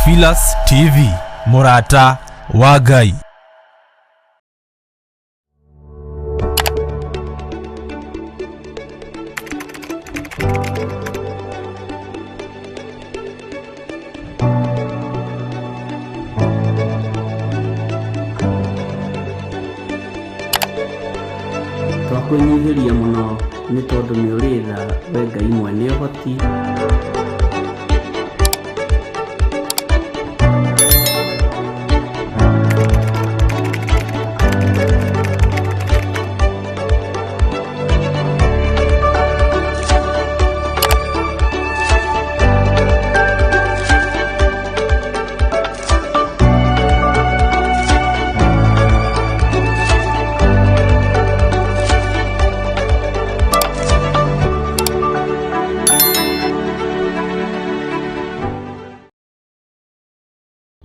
Theophilus TV, Mũrata wa Ngai. Twakwĩnyihĩria mũno nĩ tondũ nĩ ũrĩ tha we Ngai mwene ũhoti.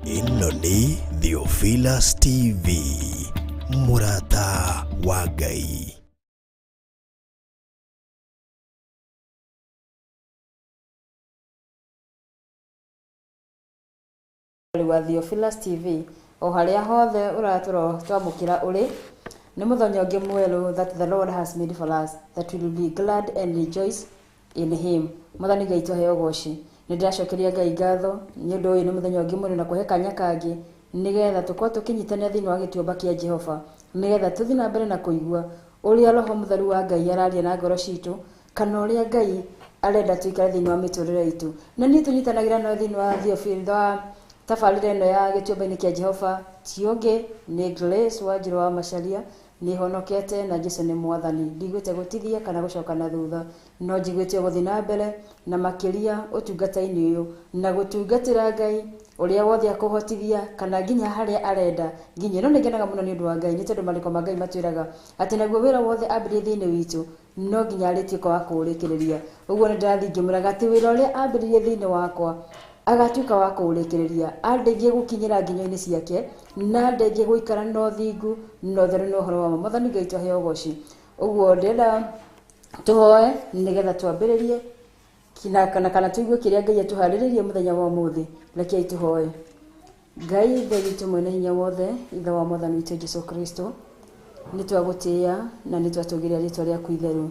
Ĩno nĩ Theophilus TV, mũrata wa Ngai. Wa Theophilus TV o harĩa hothe ũratũro twamũkĩra ũrĩ nĩ mũthenya ũngĩ mwerũ that the Lord has made for us, that we will be glad and rejoice in him. Mwathani Ngai tũheo goci. Nĩ ndĩracokeria Ngai ngatho nĩ ũndũ ũyũ nĩ mũthenya ũngĩ mwerũ na kũhe kanya kangĩ nĩgetha tũkorwo tũkĩnyitanĩra thĩinĩ wa gĩtuamba kĩa Jehova, nĩgetha tũthiĩ na mbere na kũigua ũrĩa Roho Mũtheru wa Ngai araria na ngoro citũ, kana ũrĩa Ngai arenda tũikare thĩinĩ wa mĩtũrĩre itũ. Na niĩ tũnyitanagĩra nawe thĩinĩ wa Theophilus wa tabarĩra ĩno ya gĩtuamba-inĩ kĩa Jehova ti ũngĩ nĩ Grace Wanjirũ wa Macharia. Nĩ honokete na Jesu nĩ mwathani, ndigwĩte gũtithia kana gũcoka na thutha, no njiguĩte gũthiĩ na mbere na makĩria ũtungata-inĩ ũyũ na gũtungatĩra Ngai ũrĩa wothe akũhotithia kana nginya harĩa arenda nginya. No nĩngenaga mũno nĩ ũndũ wa Ngai, nĩ tondũ marĩko ma Ngai matwĩraga atĩ naguo wĩra wothe ambĩrĩrie thĩinĩ witũ no nginya arĩtuĩka wa kũũrĩkĩrĩria. Ũguo nĩ ndĩrathiĩ ngĩmwĩraga atĩ wĩra ũrĩa ambĩrĩrie thĩinĩ wakwa agatuĩka wa kũũrĩkĩrĩria, andeithie gũkinyĩra nginyo-inĩ ciake na andeithie gũikara na ũthingu na ũtheru na ũhoro wa ma. Mwathani Ngai tũheo ũgoci. Ũguo ndĩrenda tũhoe nĩgetha twambĩrĩrie kana kana tũigue kĩrĩa Ngai atũharĩrĩirie mũthenya wa ũmũthĩ. Rekei tũhoe. Ngai Ithe witũ mwene hinya wothe, Ithe wa Mwathani witũ Jesu Kristo, nĩ twagũtĩĩa na nĩ twatũgĩria rĩtwa rĩaku itheru.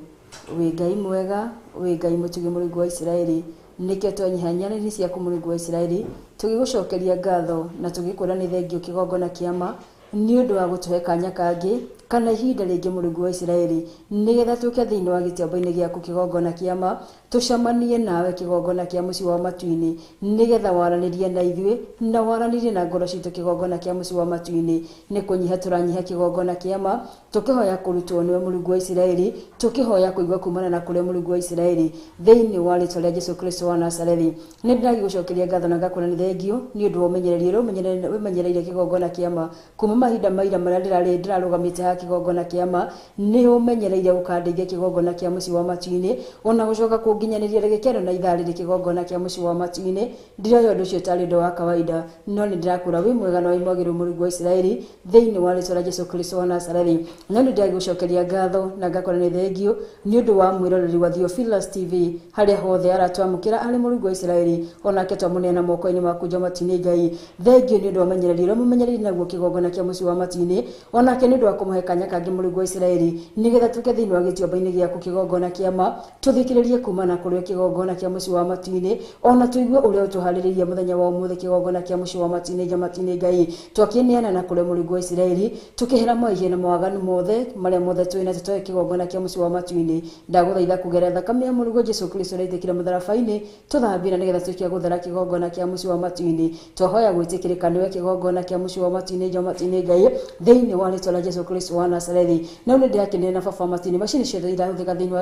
Wĩ Ngai mwega, wĩ Ngai mũtugi Mũrungu wa Isiraeli, nĩkĩo twanyiha nyarini ciaku Mũrungu wa Isiraeli, tũgĩgũcokeria ngatho na tũgĩkwĩra nĩ thengio kĩgongona kĩa ma nĩ ũndũ wa gũtũhe kanya kangĩ kana ihinda rĩngĩ Mũrungu wa Isiraeli, nĩgetha tũke thĩinĩ wa gĩtuamba-inĩ gĩaku kĩgongona kĩa ma, tũcemanie nawe kĩgongona kĩa mũciĩ wa matu-inĩ, nĩgetha waranĩrie na ithuĩ na waranĩrie na ngoro citũ kĩgongona kĩa mũciĩ wa matu-inĩ. Nĩ kũnyiha tũranyiha kĩgongona kĩa ma, tũkĩhoya kũrutwo nĩwe Mũrungu wa Isiraeli, tũkĩhoya kũigua kumana na kũrĩa Mũrungu wa Isiraeli thĩinĩ wa rĩtwa rĩa Jesu Kristo wa Nazarethi. Nĩ ndĩragĩgũcokeria ngatho na ngakwĩra nĩ thengio nĩ ũndũ wa ũmenyereri ũrĩa wĩmenyereire kĩgongona kĩa ma kuma mahinda maira marĩa ndĩrarũgamĩte haha kĩgongona kĩa ma. Nĩ ũmenyereire ũkandeithia kĩgongona kĩa mũciĩ wa matu-inĩ, ona gũcoka kũnginyanĩria ndagĩka ĩno na ithaa rĩrĩ kĩgongona kĩa mũciĩ wa matu-inĩ. Ndiroya ũndũ ũcio tarĩ ũndũ wa kawaida, no nĩ ndĩrakwĩra wĩ mwega na wĩ mwagĩrĩru Mũrungu wa Isiraeli thĩinĩ wa rĩtwa rĩa Jesu Kristo wa Nazarethi. No nĩ ndĩragĩgũcokeria ngatho na ngakwĩra nĩ thengio nĩ ũndũ wa mwĩroreri wa Theophilus TV harĩa hothe aratwamũkĩra arĩ Mũrungu wa Isiraeli, onake twamũneana moko-inĩ maku Njamati-inĩ Ngai. Thengio nĩ ũndũ wa ũmenyereri ũrĩa mũmenyereire naguo kĩgongona kĩa mũciĩ wa matu-inĩ, onake nĩ ũndũ wa kũmũhe kanya kangĩ Mũrungu wa Isiraeli, nĩgetha tũke thĩinĩ wa gĩtuamba-inĩ gĩaku kĩgongona kĩa ma, tũthikĩrĩrie kuma na kũrĩ kĩgongona kĩa mũciĩ wa matu-inĩ, ona tũigue ũrĩa ũtũharĩrĩirie mũthenya wa ũmũthĩ kĩgongona kĩa mũciĩ wa matu-inĩ Njamati-inĩ Ngai. Twakĩneana na kũrĩ Mũrungu wa Isiraeli, tũkĩhera mawĩhia na mawaganu mothe marĩa mothe twĩ na tũtoe kĩgongona kĩa mũciĩ wa matu-inĩ. Ndagũthaitha kũgerera thakame ya Mũrungu Jesu Kristo ũrĩa waitĩkire mũtharaba-inĩ, tũthambie na nĩgetha tuĩke a gũthera kĩgongona kĩa mũciĩ wa matu-inĩ. Twahoya gwĩtĩkĩrĩka nĩwe kĩgongona kĩa mũciĩ wa matu-inĩ Njamati-inĩ Ngai thĩinĩ wa rĩtwa rĩa Jesu Kristo wa Nazarethi. Na rĩu nĩ ndĩrakenera na baba wa matu-inĩ, macini ciothe irahũthĩka thĩinĩ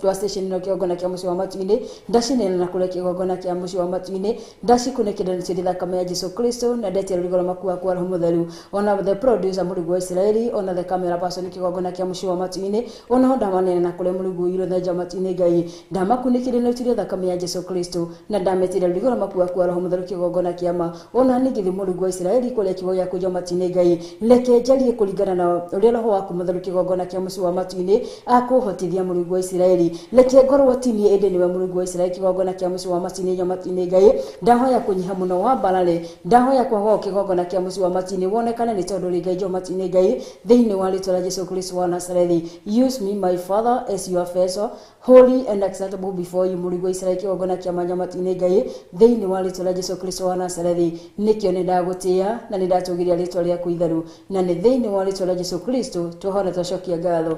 wa station ĩno kĩgongona kĩa mũciĩ wa matu-inĩ, ndacineana na kũrĩa kĩgongona kĩa mũciĩ wa matu-inĩ, ndacikunĩkĩra na ciothe thakame ya Jesu Kristo, na ndetia rũrigo rwa maku wakwa Roho Mũtheru. Ona the producer Mũrungu wa Isiraeli, ona the camera person kĩgongona kĩa mũciĩ wa matu-inĩ, ona ho ndamaneana na kũrĩa Mũrungu ũiyũrũ thenja matu-inĩ Ngai, ndamakunĩkĩire na ũturie thakame ya Jesu Kristo, na ndametĩra rũrigo rwa maku wakwa Roho Mũtheru kĩgongona kĩa ma. Ona ningĩ thĩ Mũrungu wa Isiraeli kũrĩa kiugo gĩaku nja matu-inĩ Ngai, reke njarie kũringana na ũrĩa Roho waku Mũtheru kĩgongona kĩa mũciĩ wa matu-inĩ akũhotithia Mũrungu Mũrungu wa Isiraeli. Reke ngorwo ti niĩ ĩndĩ nĩwe Mũrungu wa Isiraeli, kĩgongona kĩa mũciĩ wa Matinĩ Nyomatinĩ Ngai. Ndahoya kũnyiha mũno wa mbarare, ndahoya kwaga kĩgongona kĩa mũciĩ wa Matinĩ wonekane nĩ tondũ rĩ Ngai Nyomatinĩ Ngai, thĩinĩ wa rĩtwa rĩa Jesu Kristo wa Nazarethi. Use me, my Father, as your vessel, holy and acceptable before you, Mũrungu wa Isiraeli, kĩgongona kĩa Manyomatinĩ Ngai, thĩinĩ wa rĩtwa rĩa Jesu Kristo wa Nazarethi. Nĩkĩo nĩ ndagũtĩĩa na nĩ ndatũgĩria rĩtwa rĩaku itheru, na nĩ thĩinĩ wa rĩtwa rĩa Jesu Kristo twahona twacokia ngatho.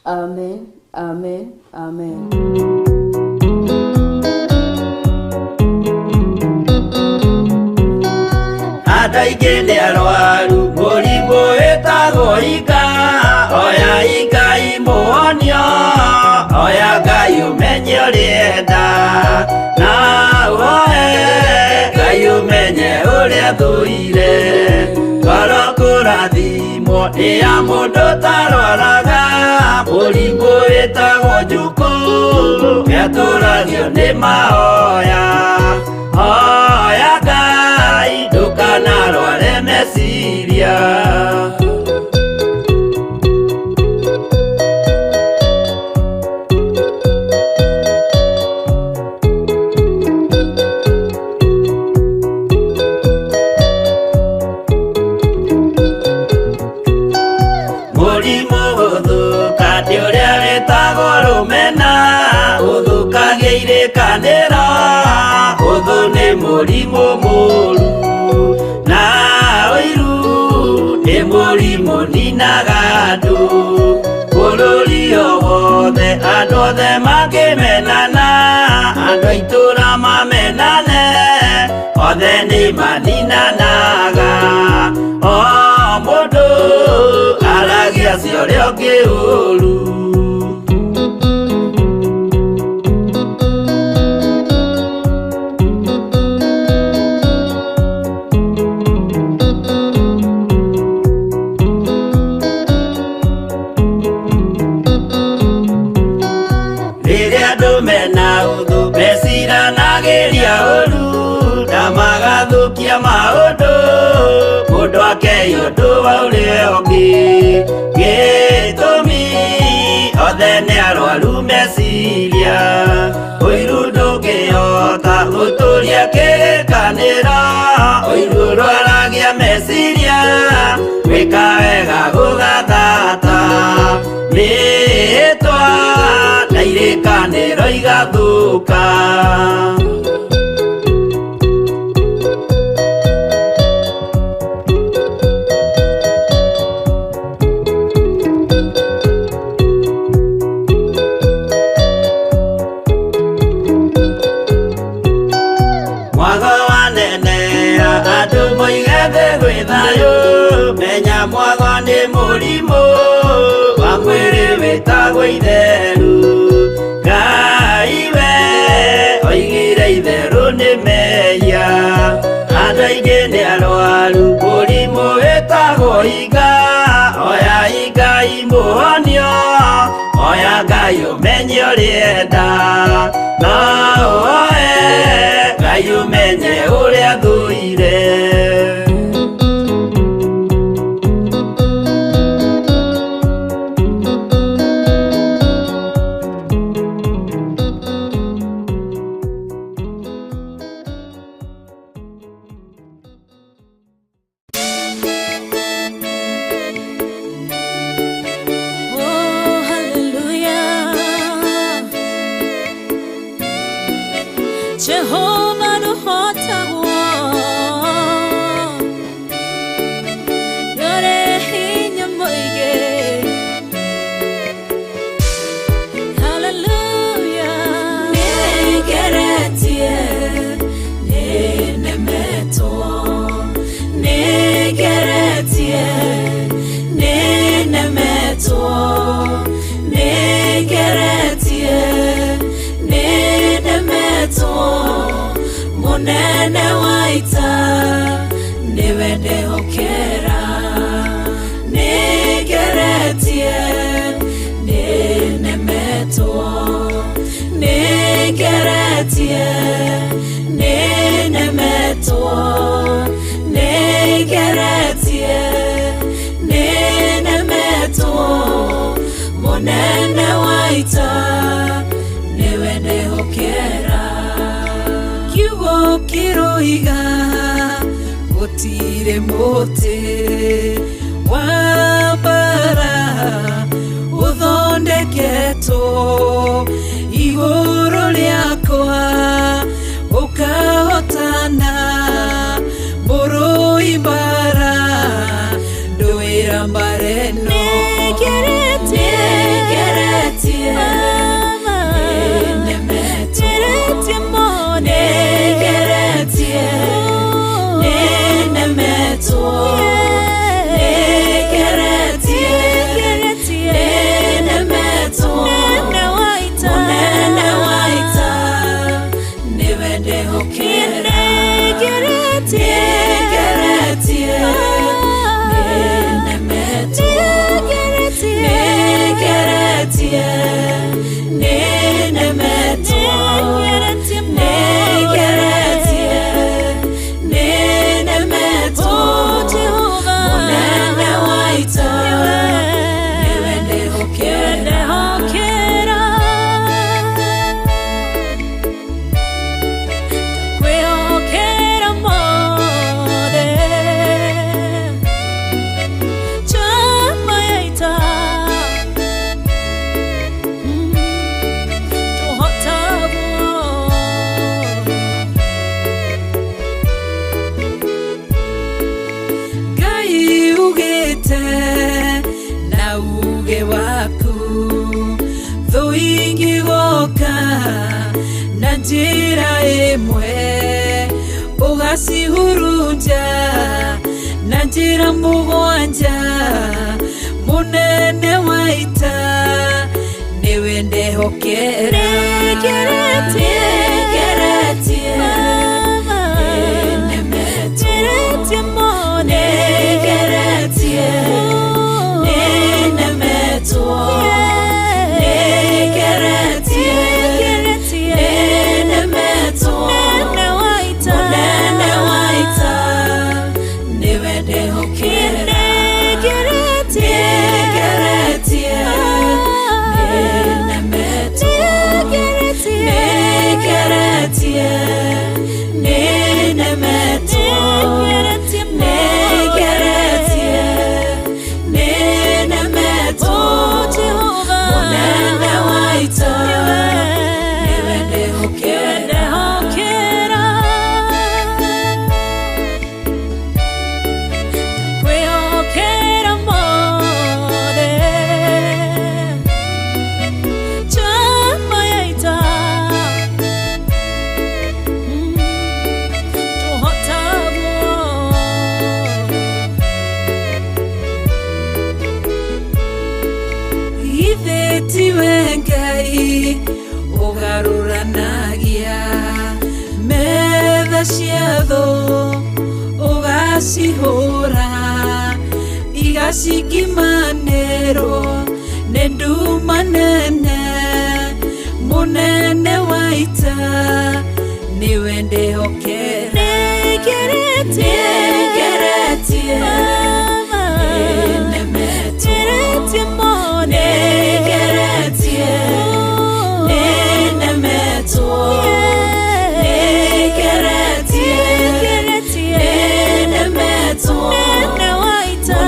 Amen, amen, amen. Andũ aingĩ nĩ arwaru mũrimũ wĩtagwo ika, oya Ngai mũhonio, oya Ngai ũmenye ũrĩa na ũhoe Ngai ũmenye ũrĩa thũire. Ngoro kũrathimwo nĩ ya mũndũ ũtarwaraga, mũrimũ wĩtagwo njukũ nĩatũragio nĩ mahoya. Hoya Ngai ndũkanarware meciria. Mũrimũ gũthũka nĩ ũrĩa wĩtagwo rũmena, ũthũkagia irĩkanĩro, ũthũ nĩ mũrimũ mũru, na ũiru nĩ mũrimũ ninaga andũ. Bũrũri o wothe andũ othe makĩmenana, andũ a itũũra mamenane, othe nĩ maninanaga. O mũndũ aragia cia ũrĩa ũngĩ ũru. Rĩrĩa andũ mena ũthũ meciranagĩria ũru, na magathũkia maũndũ, mũndũ akei ũndũ wa ũrĩa ũngĩ. Gĩtũmi othe nĩ arwaru meciria, ũiru ndũngĩhota gũtũria kĩrĩkanĩro, ũiru ũrwaragia meciria, gwĩka wega gũgathata, mĩhĩtwa na irĩkanĩro igathũka. Mwago wanenea andũ moige thĩ gwĩ thayũ, menya mwago nĩ mũrimũ wa mwĩrĩ wĩtagwo itheru. Ngai we oigire itherũ nĩ mehia, andũ aingĩ nĩ arwaru mũrimũ wĩtagwo iga, oya Ngai mũhonio, oya Ngai ũmenye ũrĩa enda, na ũhoe Ngai ũmenye ũrĩa thũire. Oh, hallelujah. Jehovah nũhotagwo, nĩũrĩ hinya mũingĩ. Hallelujah. Nĩngeretie, nĩnemetwo, nĩngeretie, nĩnemetwo, nĩngeretie, nĩnemetwo, mũnene wa ita nĩwe ndehokera. Nĩngeretie, nĩnemetwo, nĩngeretie, nĩnemetwo, nĩngeretie, nĩnemetwo, mũnene wa ita Ũroiga gũtirĩ mũtĩ wa mbara ũthondeketwo igũrũ rĩakwa ũkahotana mũrũi mbara ndũĩra mbara ĩno. Nĩngeretie, nĩnemetwo, nĩngeretie, nĩnemetwo, nĩngeretie, nĩnemetwo. Mũnene wa ita nĩwe ndĩhokera. Nĩngeretie, nĩnemetwo, nĩngeretie, nĩnemetwo, nĩngeretie, nĩnemetwo. Mũnene wa ita nĩwe ndĩhokera. Kwĩhokera mothe chama ya ita tũhotagwo. Ngai ugĩte na uge waku thũ ingĩgoka na njĩra ĩmwe ũgacihurunja na njĩra mũgwanja. Mũnene wa ita nĩwe ndehokera. Nĩngeretie, nĩnemetwo, nĩngeretie, nĩnemetwo, nĩngeretie, nĩnemetwo. Mũnene wa ita nĩwe ndĩhokera. Nĩngeretie, nĩnemetwo, nĩngeretie, nĩnemetwo, nĩngeretie, nĩnemetwo. Mũnene wa ita nĩwe ndĩhokera. Kwĩhokera mothe chama ya ita tũhotagwo. Githĩ tiwe Ngai ũgarũranagia metha cia thũ ũgacihũra igacikimanĩrwo nĩ nduma nene. Mũnene wa ita nĩwe ndĩhokera. Nĩngeretie, nĩnemetwo, nĩngeretie, nĩnemetwo, nĩngeretie, nĩnemetwo. Mũnene wa ita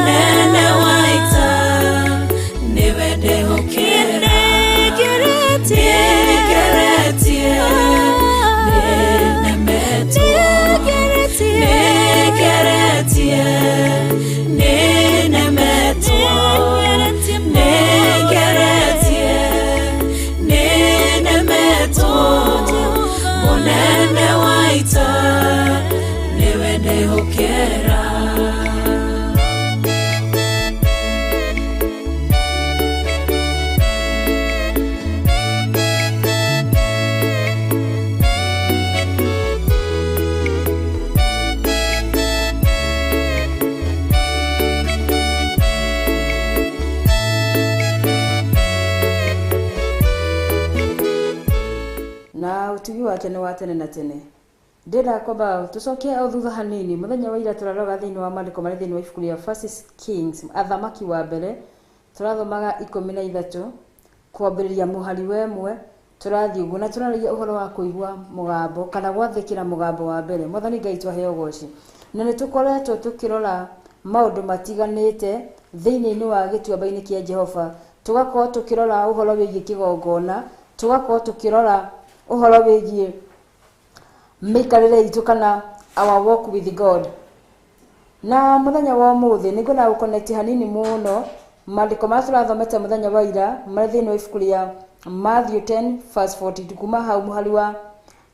nĩwe ndĩhokera. Nĩngeretie, nĩnemetwo, nĩngeretie, nĩnemetwo, nĩngeretie, nĩnemetwo. Mũnene wa ita nĩwe ndĩhokera. Na ũtugi wake nĩ wa tene na tene. Ndĩrenda kwamba tũcoke o thutha hanini mũthenya wa ira tũraroga thĩinĩ wa maandĩko marĩ thĩinĩ wa ibuku rĩa First Kings, athamaki wa mbere, tũrathomaga 13 kwambĩrĩria mũhari wa 1 Tũrathiĩ ũguo na tũraragia ũhoro wa kũigua mũgambo kana gwathĩkĩra mũgambo wa mbere. Mwathani Ngai twaheo ũgoci. Na nĩ tũkoretwo tũkĩrora maũndũ matiganĩte thĩinĩ wa gĩtuamba-inĩ kĩa Jehova. Tũgakorwo tũkĩrora ũhoro wĩgiĩ kĩgongona, tũgakorwo tũkĩrora ũhoro wĩgiĩ mĩikarĩre itũ kana our walk with God. Na mũthenya wa ũmũthĩ nĩ ngwenda gũconnect hanini mũno maandĩko marĩa tũrathomete mũthenya wa ira marĩ thĩinĩ wa ibuku rĩa Matthew 10 verse 42, kuma hau mũhari wa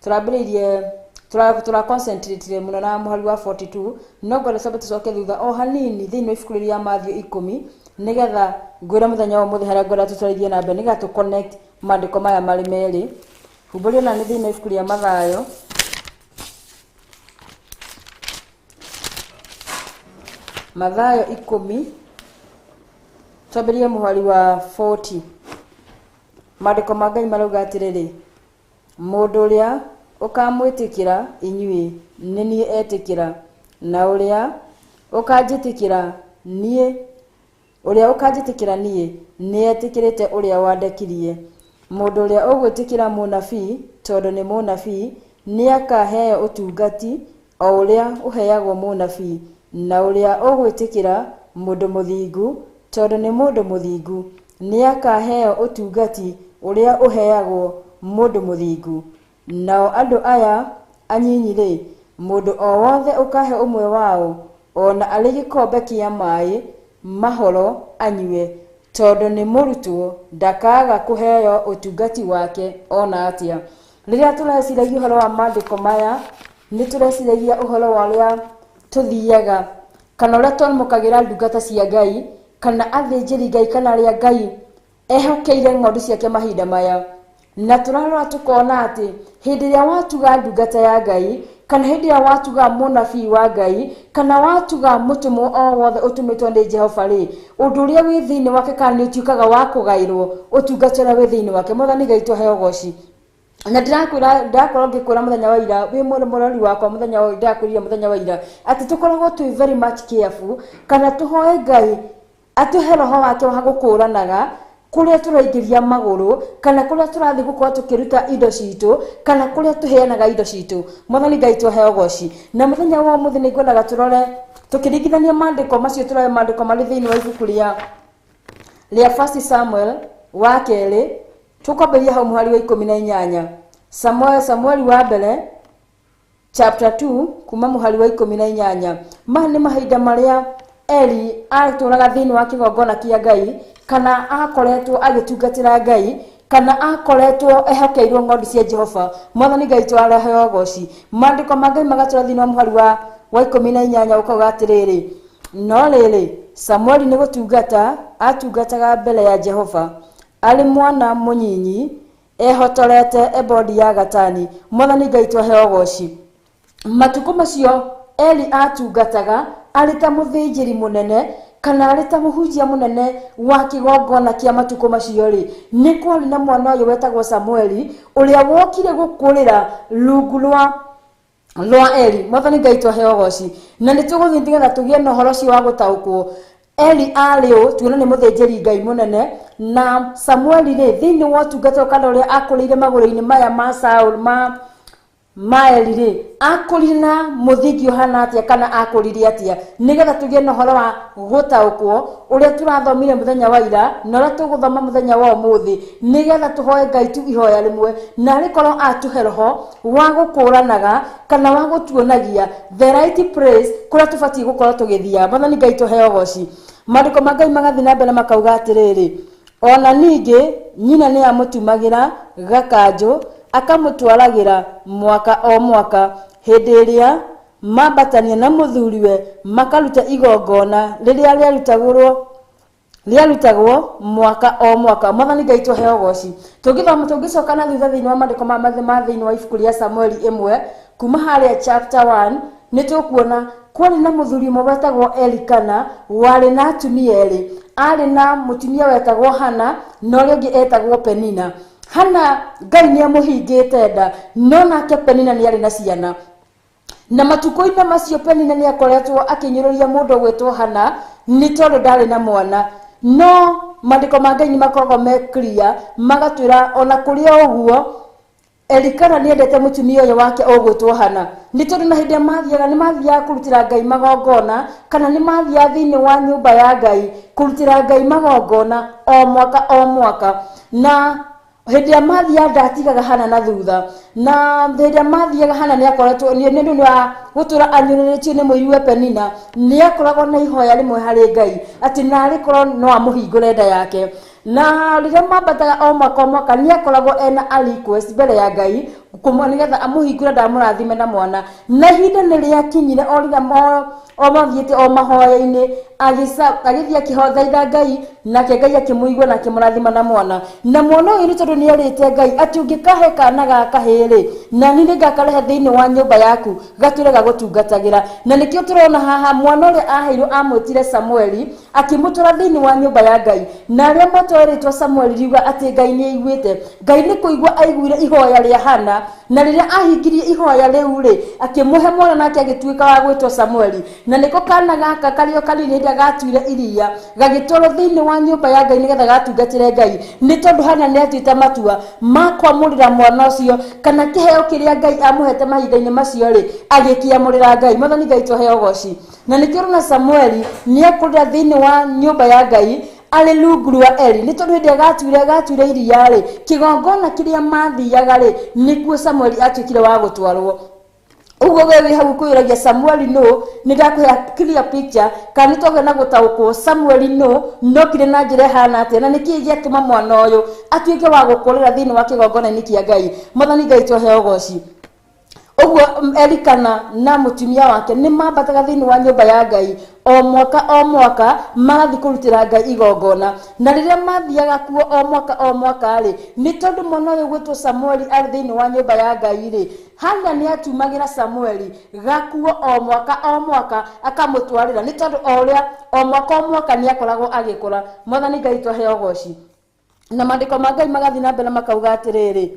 tũrambĩrĩirie tũra concentrate mũno na mũhari wa 42, no ngwenda twambe tũcoke thutha o hanini thĩinĩ wa ibuku rĩa Matthew 10 nĩgetha ngwĩre mũthenya wa ũmũthĩ harĩa ngwenda tũtwarithie na mbere nĩgetha tũ connect maandĩko maya marĩ merĩ. Humbũria na nĩ thĩinĩ wa ibuku rĩa Mathayo. Mathayo 10 twambĩrĩrie mũhari wa 40. Maandĩko ma Ngai marauga atĩrĩrĩ, mũndũ ũrĩa ũkamwĩtĩkĩra inyuĩ nĩ niĩ etĩkĩra, na ũrĩa ũkanjĩtĩkĩra niĩ, ũrĩa ũkanjĩtĩkĩra niĩ nĩ etĩkĩrĩte ũrĩa wandekirie. Mũndũ ũrĩa ũgwĩtĩkĩra mũnabii tondũ nĩ mũnabii nĩ akaheo ũtungati o ũrĩa ũheagwo mũnabii, na ũrĩa ũgwĩtĩkĩra mũndũ mũthingu tondũ nĩ mũndũ mũthingu nĩ akaheo ũtungati ũrĩa ũheagwo mũndũ mũthingu. Nao andũ aya anyinyi-rĩ, mũndũ o wothe ũkahe ũmwe wao ona arĩ gĩkombe kĩa maĩ mahoro anyue tondũ nĩ mũrutwo, ndakaaga kũheo ũtungati wake ona atĩa. Rĩrĩa tũreciragia ũhoro wa maandĩko maya, nĩ tũreciragia ũhoro wa ũrĩa tũthiaga kana ũrĩa twamũkagĩra ndungata cia Ngai kana athĩnjĩri Ngai kana arĩa Ngai ehokeire ng'ondu ciake mahinda maya. Na tũrarora tũkona atĩ hĩndĩ ĩrĩa watuga ndungata ya Ngai kana hĩndĩ ĩrĩa watuga mũnabii wa Ngai kana watuga mũtũmwo o wothe ũtũmĩtwo nĩ Jehova rĩ, ũndũ ũrĩa wĩ thĩinĩ wake kana nĩ ũtuĩkaga wa kũgaĩrwo ũtungata ũrĩa wĩ thĩinĩ wake. Mwathani Ngai tũheo ũgoci. Na ndĩrakwĩra, ndĩrakorwo ngĩkwĩra mũthenya wa ira wĩ mũrori wakwa mũthenya wa ndĩrakwĩrire mũthenya wa ira atĩ tũkoragwo twĩ very much careful kana tũhoe Ngai atũhe roho wake wa gũkũranaga kũrĩa tũraingĩria magũrũ kana kũrĩa tũrathiĩ gũkorwo tũkĩruta indo citũ kana kũrĩa tũheanaga indo citũ. Mwathani Ngai tũheo ũgoci. Na mũthenya wa ũmũthĩ nĩ ngwendaga tũrore tũkĩringithania maandĩko macio, tũrore maandĩko marĩ thĩinĩ wa ibuku rĩa First Samuel wa kerĩ, tũkwambĩrĩria hau mũhari wa 18. Samueli wa mbere chapter 2 kuma mũhari wa 18. Maya nĩ mahinda marĩa Eli atũraga thĩinĩ wa kĩgongona kĩa Ngai kana akoretwo agĩtungatĩra Ngai kana akoretwo ehokeirwo ng'ondu cia Jehova. Mwathani Ngai twareheo ũgoci. Maandĩko ma Ngai magatũra thĩinĩ wa mũhari wa 18 ũkauga atĩrĩrĩ, no rĩrĩ, Samueli nĩ gũtungata atungataga mbere ya Jehova arĩ mwana mũnyinyi ehotorete ebodi ya gatani. Mwathani Ngai twaheo ũgoci. Matukũ macio Eli atungataga arĩ ta mũthĩnjĩri mũnene kana arĩ ta mũhunjia mũnene wa kĩgongona kĩa matukũ macio rĩ, nĩ kwarĩ na mwana ũyũ wetagwo Samueli ũrĩa wokire gũkũrĩra rungu rwa Eli. Mwathani Ngai twaheo ũgoci. Na nĩ tũgũthiĩ nĩgetha tũgĩe na ũhoro ũcio wa gũtaũkwo. Eli arĩ ũ? Tuona nĩ mũthĩnjĩri Ngai mũnene. Na Samueli rĩ, thĩinĩ wa ũtungata kana ũrĩa akũrĩire magũrũ-inĩ maya ma Saul ma Eli rĩ, akũrire na mũthingi ũhana atĩa kana akũrire atĩa, nĩgetha tũgĩe na ũhoro wa gũtaũkwo ũrĩa tũrathomire mũthenya wa ira na ũrĩa tũgũthoma mũthenya wa ũmũthĩ, nĩgetha tũhoe Ngai tu ihoya rĩmwe na arĩkorwo atũhe roho wa gũkũranaga kana wa gũtuonagia the right place kũrĩa tũbatiĩ gũkorwo tũgĩthiaga. Mwathani Ngai tũheo ũgoci. Maandĩko ma Ngai magathiĩ na mbere makauga atĩrĩrĩ, ona ningĩ nyina nĩ amũtumagĩra gakanjũ akamũtwaragĩra mwaka o mwaka hĩndĩ ĩrĩa mambatania na mũthuriwe makaruta igongona rĩrĩa rĩarutagwo mwaka o mwaka. Mwathani Ngai tũheo ũgoci. Tũngĩthoma tũngĩcoka na thutha thĩinĩ wa maandĩko ma thĩinĩ wa ibuku rĩa Samueli 1 kuma harĩa chapter 1 nĩ tũkuona kwarĩ na mũthuri ũmwe wetagwo Elikana warĩ na atumia erĩ. Arĩ na mũtumia wetagwo Hana na ũrĩa ũngĩ etagwo Penina. Hana Ngai nĩ amũhingĩte nda, no nake Penina nĩ arĩ na ciana. Na matukũ-inĩ macio Penina nĩ akoretwo akĩnyũrũria mũndũ ũgwĩtwo Hana nĩ tondũ ndarĩ na mwana. No maandĩko ma Ngai nĩ makoragwo me clear magatwĩra ona kũrĩ o ũguo Elikana nĩ endete mũtumia ũyũ wake ũgwĩtwo Hana nĩ tondũ na hĩndĩ ĩrĩa mathiaga nĩ mathiaga kũrutĩra Ngai magongona kana nĩ mathiaga thĩinĩ wa nyũmba ya Ngai kũrutĩra Ngai magongona o mwaka o mwaka na hĩndĩ ĩrĩa mathiaga ndatigaga Hana na thutha na hĩndĩ ĩrĩa mathiaga Hana nĩ akoretwo nĩ ũndũ wa gũtũra anyũrũrĩtio nĩ mũiru we Penina nĩ akoragwo na ihoya rĩmwe harĩ Ngai atĩ narĩ korwo no amũhingũre nda yake na rĩrĩa mambataga o mwaka o mwaka nĩ akoragwo ena a request mbere ya Ngai nĩgetha amũhingũre ndamũrathime na mwana na ihinda nĩ rĩakinyire o rĩrĩa o mathiĩte o mahoya-inĩ agĩthiĩ akĩhothaitha Ngai nake Ngai akĩmũigua na akĩmũrathima na mwana na mwana ũyũ nĩ tondũ nĩ erĩte Ngai atĩ ũngĩkahe kana gaka kahĩĩ na niĩ nĩngakarehe thĩinĩ wa nyũmba yaku gatũre gagũtungatagĩra na nĩkĩo tũrona haha mwana ũrĩa aheirwo amwĩtire Samueli akĩmũtwara thĩinĩ wa nyũmba ya Ngai na arĩa matwarĩtwo Samueli riuga atĩ Ngai nĩ aiguĩte Ngai nĩ kũigua aiguire ihoya rĩa Hana na rĩrĩa ahingirie ihoya rĩu rĩ akĩmũhe mwana nake agĩtuĩka wa gwĩtwo Samueli na nĩko kana gaka karĩ o kanini hĩndĩ ĩrĩa gatuire iria gagĩtwarwo thĩinĩ wa nyũmba ya Ngai nĩgetha gatungatĩre Ngai nĩ tondũ Hana nĩ atuĩte matua ma kwamũrĩra mwana ũcio kana kĩheo kĩrĩa Ngai amũhete mahinda-inĩ macio rĩ agĩkĩamũrĩra Ngai Mwathani Ngai tũheo ũgoci na nĩkĩo ũrona Samueli nĩ akũrĩra thĩinĩ wa nyũmba ya Ngai arĩ rungu rwa Eli nĩ tondũ hĩndĩ ĩrĩa gatuire iria rĩ kĩgongona kĩrĩa mathiaga rĩ nĩkuo Samueli atuĩkire wa gũtwarwo ũguo we wĩ hau kwĩyũragia Samueli nũ nĩ ndakũhe clear picture kana nĩ twagĩa na gũtaũkwo Samueli nũ nokire na njĩra ĩhana atĩa na nĩkĩĩ gĩatũma mwana ũyũ atuĩke wa gũkũrĩra thĩinĩ wa kĩgongona-inĩ kĩa Ngai Mwathani Ngai tũheo ũgoci ũguo Elikana na mũtumia wake nĩ mambataga thĩinĩ wa nyũmba ya Ngai o mwaka magathiĩ kũrutĩra Ngai igongona na rĩrĩa mathiaga kuo o mwaka rĩ nĩ tondũ mwana ũyũ gwĩtwo Samueli arĩ thĩinĩ wa nyũmba ya Ngai rĩ Hana nĩ atumagĩra Samueli gakuo o mwaka akamũtwarĩra nĩ tondũ o ũrĩa o mwaka nĩ akoragwo agĩkũra Mwathani Ngai tũheo ũgoci na maandĩko ma Ngai magathiĩ na mbere makauga atĩrĩrĩ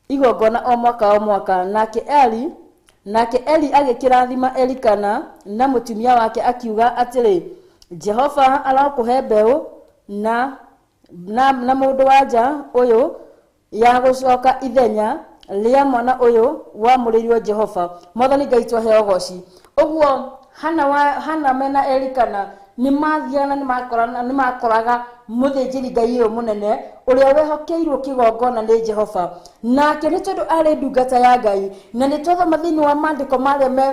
igongona o mwaka nake Eli agĩkĩrathima Elikana na mũtumia wake akiuga atĩrĩ Jehova arokũhe mbeũ na mũndũ wa nja ũyũ ya gũcoka ithenya rĩa mwana ũyũ wamũrĩirwo Jehova Mwathani Ngai tũheo ũgoci ũguo Hana mena Elikana nĩ mathiaga na nĩ makoraga mũthĩnjĩri Ngai ũyũ mũnene ũrĩa wehokeirwo kĩgongona nĩ Jehova nake nĩ tondũ arĩ ndungata ya Ngai na nĩ twathoma thĩinĩ wa maandĩko marĩa me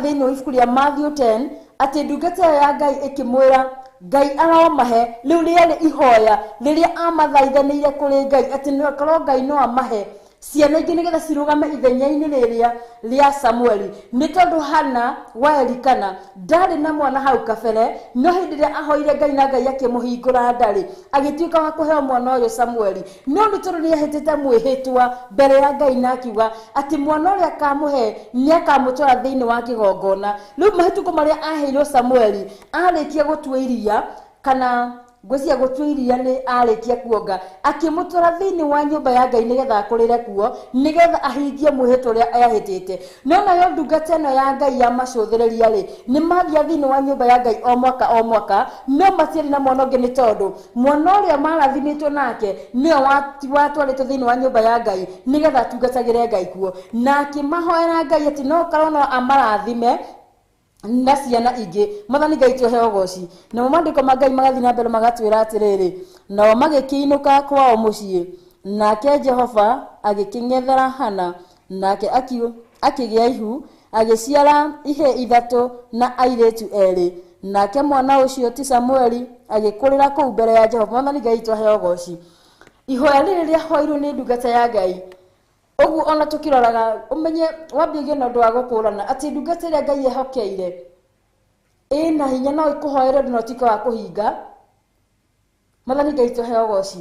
thĩinĩ wa ibuku rĩa Matthew 10 atĩ ndungata ĩyo ya Ngai ĩkĩmwĩra Ngai aromahe rĩu rĩarĩ ihoya rĩrĩa amathaithanĩire kũrĩ Ngai atĩ korwo Ngai no amahe ciana ingĩ nĩgetha cirũgame ithenya-inĩ rĩrĩa rĩa Samueli nĩ tondũ Hana wa Elikana ndarĩ na mwana hau kabere no hĩndĩ ĩrĩa ahoire Ngai na Ngai akĩmũhingũra ndarĩ agĩtuĩka wa kũheo mwana ũyũ Samueli no nĩ tondũ nĩ ahĩtĩte mwĩhĩtwa mbere ya Ngai na akiuga atĩ mwana ũrĩa akamũhe nĩ akamũtwara thĩinĩ wa kĩgongona rĩu mahitukũ marĩa aheirwo Samueli arĩkia gũtua iria kana ngwĩciria gũtua iria nĩ arĩkia kuonga akĩmũtwara thĩinĩ wa nyũmba ya Ngai nĩgetha akũrĩre kuo nĩgetha ahingie mwĩhĩtwa ũrĩa ahĩtĩte no nayo ndungata ĩno ya Ngai ya macũthĩrĩria rĩ nĩ mathiaga thĩinĩ wa nyũmba ya Ngai o mwaka no matiarĩ na mwana ũngĩ nĩ tondũ mwana ũrĩa marathimĩtwo nake nĩwe watwarĩtwo thĩinĩ wa nyũmba ya Ngai nĩgetha atungatagĩre Ngai kuo na akĩmahoera Ngai atĩ no korwo no amarathime na ciana ingĩ Mwathani Ngai tũheo ũgoci namo maandĩko ma Ngai magathiĩ na mbere magatwĩra atĩrĩrĩ nao magĩkĩinũka kwao mũciĩ nake Jehova agĩkĩng'ethera Hana nake akĩgĩa ihu agĩciara ihĩĩ ithatũ na airĩtu erĩ nake mwana ũcio ti Samueli agĩkũrĩra kũu mbere ya Jehova Mwathani Ngai tũheo ũgoci ihoya rĩrĩ rĩahoirwo nĩ ndungata ya Ngai ũguo ona tũkĩroraga ũmenye wambie na ũndũ wa gũkũrana atĩ ndungata ĩrĩa Ngai ehokeire ĩna hinya no ĩkũhoere ũndũ na ũtuĩke wa kũhinga Mwathani Ngai tũheo ũgoci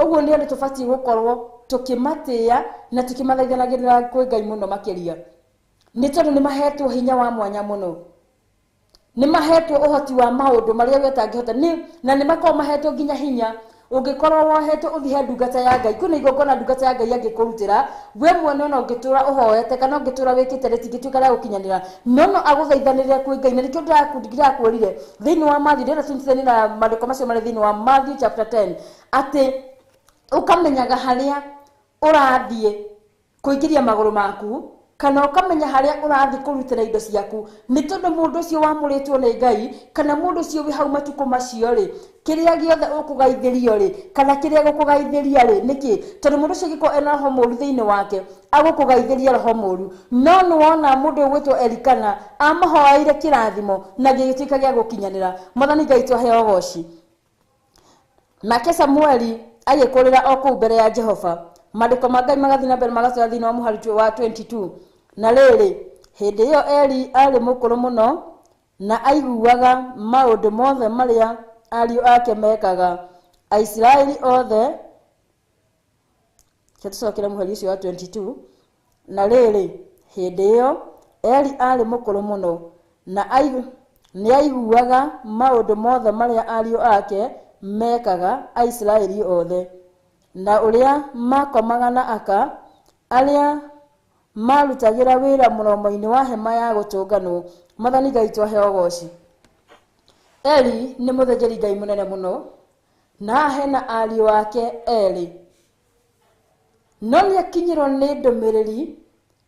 ũguo nĩ ũndũ tũbatiĩ gũkorwo tũkĩmatĩĩa na tũkĩmathaithanagĩrĩra kwĩ Ngai mũno makĩria nĩ tondũ nĩ mahetwo hinya wa mwanya mũno nĩ mahetwo ũhoti wa maũndũ marĩa we ũtangĩhota na nĩ makoragwo mahetwo nginya hinya Ũngĩkorwo wohetwo ũthiĩ he ndungata ya Ngai, kwĩna igongona ndungata ya Ngai angĩkũrutĩra we mwene, ona ũngĩtũra ũhoete kana ũngĩtũra wĩkĩte rĩtingĩtuĩka rĩa gũkinyanĩra, no no agũthaithanĩrĩre kwĩ Ngai. Na nĩkĩo ndĩrakwĩrire thĩinĩ wa Matthew, ndĩrenda tũnyitithanie na maandĩko macio marĩ thĩinĩ wa Matthew chapter 10, atĩ ũkamenyaga harĩa ũrathiĩ kũingĩria magũrũ maku, kana ũkamenya harĩa ũrathiĩ kũrutĩra indo ciaku, nĩ tondũ mũndũ ũcio wamũrĩtwo nĩ Ngai kana mũndũ ũcio wĩ hau matukũ macio rĩ, kĩrĩa gĩothe ũkũgaithĩrio rĩ, kana kĩrĩa gũkũgaithĩria rĩ, nĩkĩ? Tondũ mũndũ ũcio angĩkorwo ena roho mũru thĩinĩ wake, agũkũgaithĩria roho mũru. No nĩwona mũndũ ũgwĩtwo Elikana amahoeire kĩrathimo na gĩgĩtuĩka gĩa gũkinyanĩra. Mwathani Ngai twaheo ũgoci. Nake Samueli agĩkũrĩra o kũu mbere ya Jehova. Maandĩko ma Ngai magathiĩ na mbere magatwara thĩinĩ wa mũhari wa 22. Na rĩrĩ, hĩndĩ ĩyo Eli aarĩ mũkũrũ mũno na aiguaga maũndũ mothe marĩa ariũ ake mekaga. Aisiraeli othe, tũcokere mũhari ũcio wa 22. Na rĩrĩ, hĩndĩ ĩyo Eli aarĩ mũkũrũ mũno na nĩ aiguaga maũndũ mothe marĩa ariũ ake mekaga Aisiraeli othe, na ũrĩa makomaga na aka arĩa marutagĩra wĩra mũromo-inĩ wa hema ya gũtũnganwo. Mwathani Ngai twaheo ũgoci. Eli nĩ mũthĩnjĩri Ngai mũnene mũno, na haha hena ariũ ake erĩ, no nĩ akinyĩrwo nĩ ndũmĩrĩri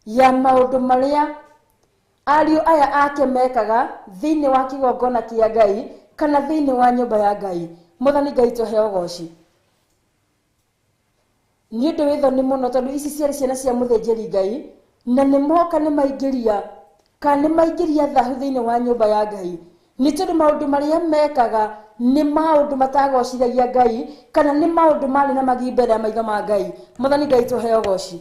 ya maũndũ marĩa ariũ aya ake mekaga thĩinĩ wa kĩgongona kĩa Ngai kana thĩinĩ wa nyũmba ya Ngai. Mwathani Ngai twaheo ũgoci. Nĩ ũndũ wĩ thoni mũno tondũ ici ciarĩ ciana cia mũthĩnjĩri Ngai, na nĩ moka nĩ maingĩria kana nĩ maingĩria thahu thĩinĩ wa nyũmba ya Ngai, nĩ tondũ maũndũ marĩa mekaga nĩ maũndũ matagocithagia Ngai kana nĩ maũndũ marĩ na magi mbere ya maitho ma Ngai. Mwathani Ngai twaheo ũgoci.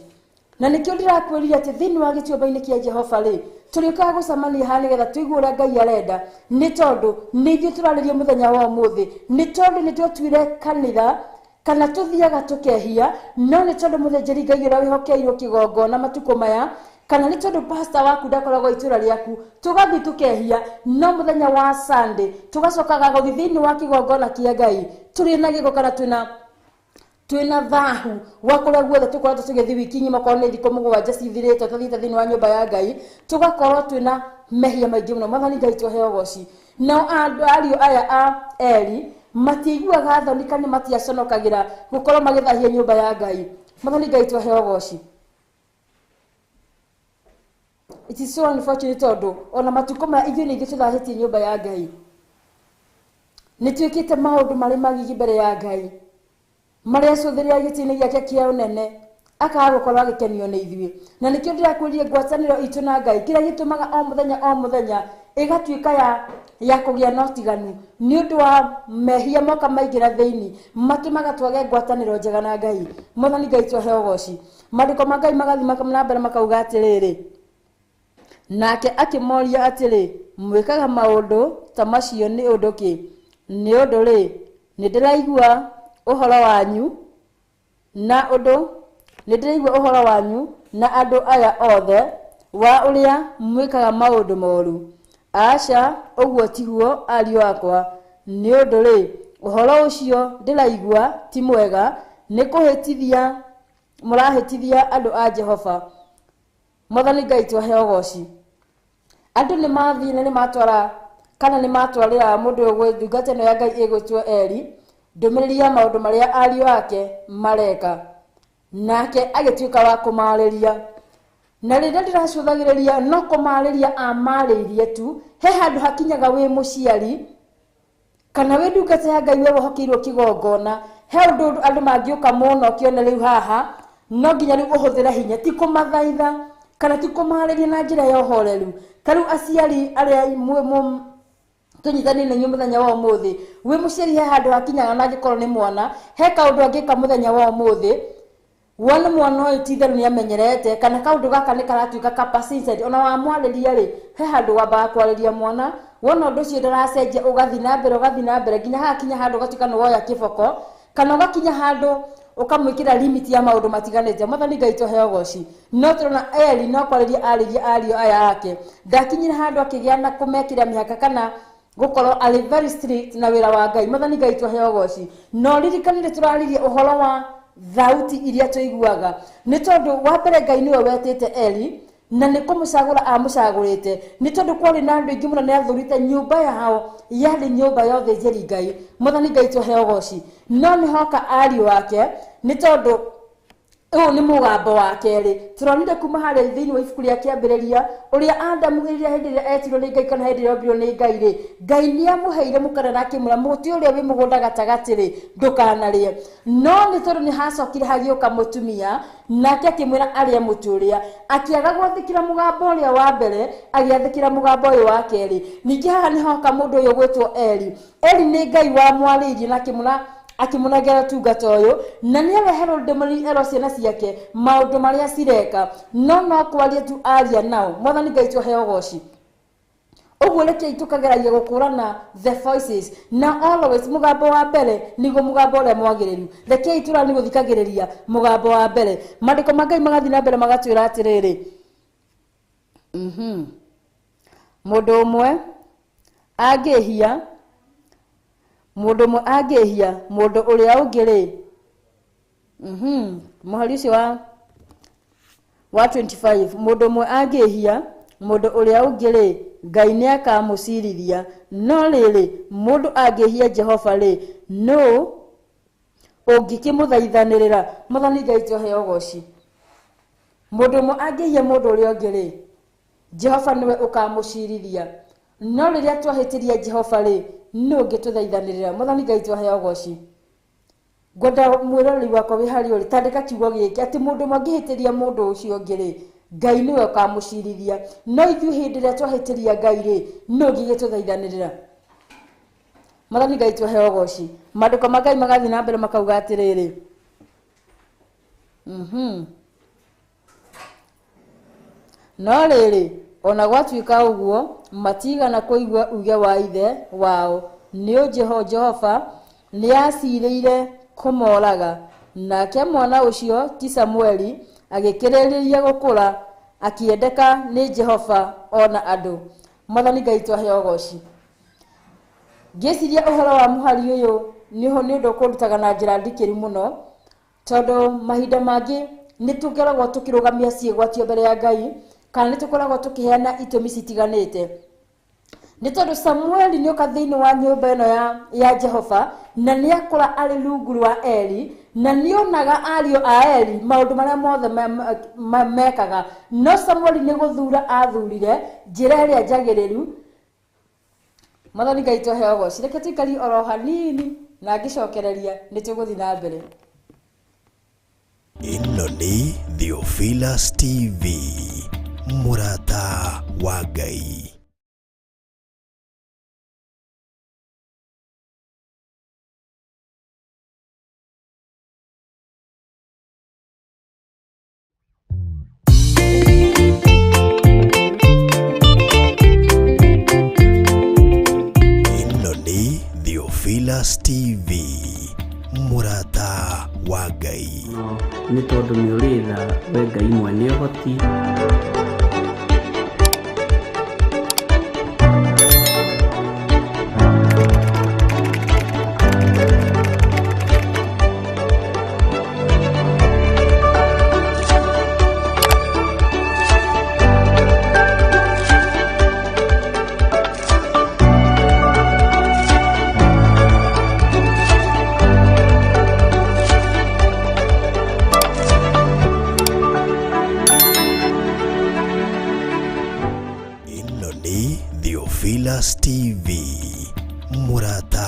Na nĩkĩo ndĩrakwĩrire atĩ thĩinĩ wa gĩtuamba-inĩ kĩa Jehova rĩ, tũrĩũkaga gũcemania haha nĩgetha tũigue ũrĩa Ngai arenda, nĩ tondũ nĩ ithuĩ tũrarĩria mũthenya wa ũmũthĩ, nĩ tondũ nĩ twatuire kanitha kana tũthiaga tũkehia, no nĩ tondũ mũthĩnjĩri Ngai ũrĩa wĩhokeirwo kĩgongona matukũ maya, kana nĩ tondũ pastor waku ndakoragwo itũra rĩaku, tũgathiĩ tũkehia, no mũthenya wa Sunday tũgacokaga gũthiĩ thĩinĩ wa kĩgongona kĩa Ngai tũrĩ na gĩko kana twĩna thahu wa kũrĩa guothe tũkoretwo tũgĩthiĩ wiki ng'ima, okorwo nĩ thikũ mũgwanja cithirĩte tũthiĩte thĩinĩ wa nyũmba ya Ngai, tũgakorwo twĩna mehia maingĩ mũno. Mwathani Ngai twaheo ũgoci. Nao ariũ aya a Eli matiiguaga thoni kana matiaconokagĩra gũkorwo magĩthahia nyũmba ya Ngai. Mwathani Ngai twaheo ũgoci. It is so unfortunate tondũ ona matukũ maya ithuĩ nĩ ithuĩ tũthahĩtie nyũmba ya Ngai, nĩ twĩkĩte maũndũ marĩ magigi mbere ya Ngai, marĩa acũthĩrĩria gĩtĩ-inĩ gĩake kĩa ũnene akaga gũkorwo agĩkenio nĩ ithuĩ. Na nĩkĩo ndĩrakwĩrire ngwatanĩro itũ na Ngai, kĩrĩa gĩtũmaga o mũthenya o mũthenya ĩgatuĩka ya kũgĩa na ũtiganu nĩ ũndũ wa mehia moka maingĩra thĩinĩ, matũmaga twage ngwatanĩro njega na Ngai. Mwathani Ngai twaheo ũgoci. Maandĩko ma Ngai magathiĩ na mbere makauga atĩrĩrĩ, nake akĩmoria atĩrĩ, mwĩkaga maũndũ ta macio nĩ ũndũ kĩ? Nĩ ũndũ rĩ, nĩ ndĩraigua ũhoro wanyu na ũndũ nĩ ndĩraigua ũhoro wanyu na andũ aya othe wa ũrĩa mwĩkaga maũndũ moru. Aca, ũguo tiguo ariũ akwa, nĩ ũndũ rĩ, ũhoro ũcio ndĩraigua ti mwega, nĩ kũhĩtithia mũrahĩtithia andũ a Jehova. Mwathani Ngai twaheo ũgoci. Andũ nĩ mathiĩ na nĩ matwara kana nĩ matwarĩra mũndũ ũyũ ndungata ĩno ya Ngai ĩgwĩtwo Eli ndũmĩrĩri ya maũndũ marĩa ariũ ake mareka, nake agĩtuĩka wa kũmarĩria. Na rĩrĩa ndĩracũthagĩrĩria no kũmarĩria amarĩirie tu, he handũ hakinyaga wĩ mũciari kana wĩ ndungata ya Ngai we wohokeirwo kĩgongona, he ũndũ andũ mangĩũka mũno ũkĩone rĩu haha no nginya rĩu ũhũthĩre hinya, ti kũmathaitha kana ti kũmarĩria na njĩra ya ũhoreru. Ta rĩu aciari arĩa tũnyitanĩire na inyuĩ mũthenya wa ũmũthĩ, wĩ mũciari he handũ hakinyaga na angĩkorwo nĩ mwana, he kaũndũ angĩka mũthenya wa ũmũthĩ, wone mwana ũyũ ti itherũ nĩ amenyerete kana kaũndũ gaka nĩ karatuĩka ka persistent, ona wamwarĩria rĩ, he handũ wambaga kwarĩria mwana, wona ũndũ ũcio ndaracenjia ũgathiĩ na mbere ũgathiĩ na mbere nginya hagakinya handũ ũgatuĩka nĩ woya kĩboko, kana ũgakinya handũ ũkamwĩkĩra limit ya maũndũ matiganĩte. Mwathani Ngai twaheo ũgoci. No tũrona Eli no kwarĩria arĩria ariũ aya ake, ndakinyire handũ akĩgĩa na kũmekĩra mĩhaka kana Gũkorwo arĩ very strict na wĩra wa Ngai. Mwathani Ngai tũheo ũgoci. No ririkane nĩ tũraririe ũhoro wa thauti iria tũiguaga. Nĩ tondũ wa mbere Ngai nĩwe wetĩte Eli na nĩ kũmũcagũra amũcagũrĩte, nĩ tondũ kwarĩ na andũ aingĩ mũno nĩ athurĩte nyũmba yao yarĩ nyũmba ya ũthĩnjĩri Ngai. Mwathani Ngai tũheo ũgoci. No nĩ hoka ariũ ake, nĩ tondũ ũyũ nĩ mũgambo wa kerĩ. Tũronire kuma harĩa thĩinĩ wa ibuku rĩa kĩambĩrĩria ũrĩa Adamu rĩrĩa hĩndĩ ĩrĩa etirwo nĩ Ngai kana hĩndĩ ĩrĩa ombirwo nĩ Ngai rĩ, Ngai nĩ amũheire mũkana na akĩmwĩra mũtĩ ũrĩa wĩ mũgũnda gatagatĩ rĩ ndũkanarĩe. No nĩ tondũ nĩ hacokire hagĩũka mũtumia nake akĩmwĩra arĩe mũtĩ ũrĩa, akĩaga gwathĩkĩra mũgambo ũrĩa wa mbere, agĩathĩkĩra mũgambo ũyũ wa kerĩ. Ningĩ haha nĩ hoka mũndũ ũyũ gwĩtwo Eli. Eli nĩ Ngai wamwarĩirie na akĩmwĩra akĩmũnengera ũtungata ũyũ, na nĩ areherwo ndũmĩrĩri erwo ciana ciake maũndũ marĩa cireka, no kwaria tu aria nao. Mwathani Ngai tũheo ũgoci. Ũguo rekei tũkageragia gũkũrana the voices, na always mũgambo wa mbere nĩguo mũgambo ũrĩa mwagĩrĩru. Rekei tũrani gũthikagĩrĩria mũgambo wa mbere. Maandĩko ma Ngai magathiĩ na mbere magatwĩra atĩrĩrĩ, mũndũ ũmwe angĩhia, mũndũ ũmwe angĩhia mũndũ ũrĩa ũngĩ rĩ, mũhari ũcio wa 25, mũndũ ũmwe angĩhia mũndũ ũrĩa ũngĩ rĩ, Ngai nĩ akamũcirithia. No rĩrĩ, mũndũ angĩhia Jehova rĩ, nũ ũngĩkĩmũthaithanĩrĩra? Mwathani Ngai tũheo ũgoci. Mũndũ ũmwe angĩhia mũndũ ũrĩa ũngĩ rĩ, Jehova nĩwe ũkamũcirithia. No rĩrĩa twahĩtĩria Jehova rĩ, nũ ũngĩtũthaithanĩrĩra? Mwathani Ngai tũheo ũgoci. Ngwenda mwĩroreri wakwa wĩ harĩa ũrĩ, tandĩka kiugo gĩkĩ atĩ mũndũ ũmwe angĩhĩtĩria mũndũ ũcio ũngĩ rĩ, Ngai nĩwe ũkamũcirithia. No ithuĩ hĩndĩ ĩrĩa twahĩtĩria Ngai rĩ, nũ ũngĩgĩtũthaithanĩrĩra? Mwathani Ngai tũheo ũgoci. Maandĩko ma Ngai magathiĩ na mbere makauga atĩrĩrĩ, no rĩrĩ, ona gwatuĩka ũguo, matigana kũigua uge wa ithe wao, nĩ Jehova nĩ acirĩire kũmoraga. Nake mwana ũcio ti Samueli agĩkĩrĩrĩria gũkũra, akĩendeka nĩ Jehova ona andũ. Mwathani Ngai tũheo ũgoci. Ngĩciria ũhoro wa mũhari ũyũ nĩ ũndũ ũkũrutaga na njĩra ndikĩru mũno, tondũ mahinda mangĩ nĩ tũkoragwo tũkĩrũgamia ciĩgwatio mbere ya Ngai, kana nĩ tũkoragwo tũkĩheana itũmi citiganĩte. Nĩ tondũ Samueli nĩ oka thĩinĩ wa nyũmba ĩno ya Jehova, na nĩ akũra arĩ rungu rwa Eli, na nĩ onaga ariũ a Eli maũndũ marĩa mothe mekaga. No Samueli nĩ gũthura athurire njĩra ĩrĩa njagĩrĩru. Mwathani Ngai tũheo ũgoci. Reke tũikarie oro hanini na ngĩcokereria nĩ tũgũthiĩ na mbere. Ĩno nĩ Theophilus TV, mũrata wa Ngai. Ĩno nĩ Theophilus TV, mũrata wa Ngai. No nĩ tondũ nĩ ũrĩ tha we Ngai mwene ũhoti. Ĩno nĩ Theophilus TV, mũrata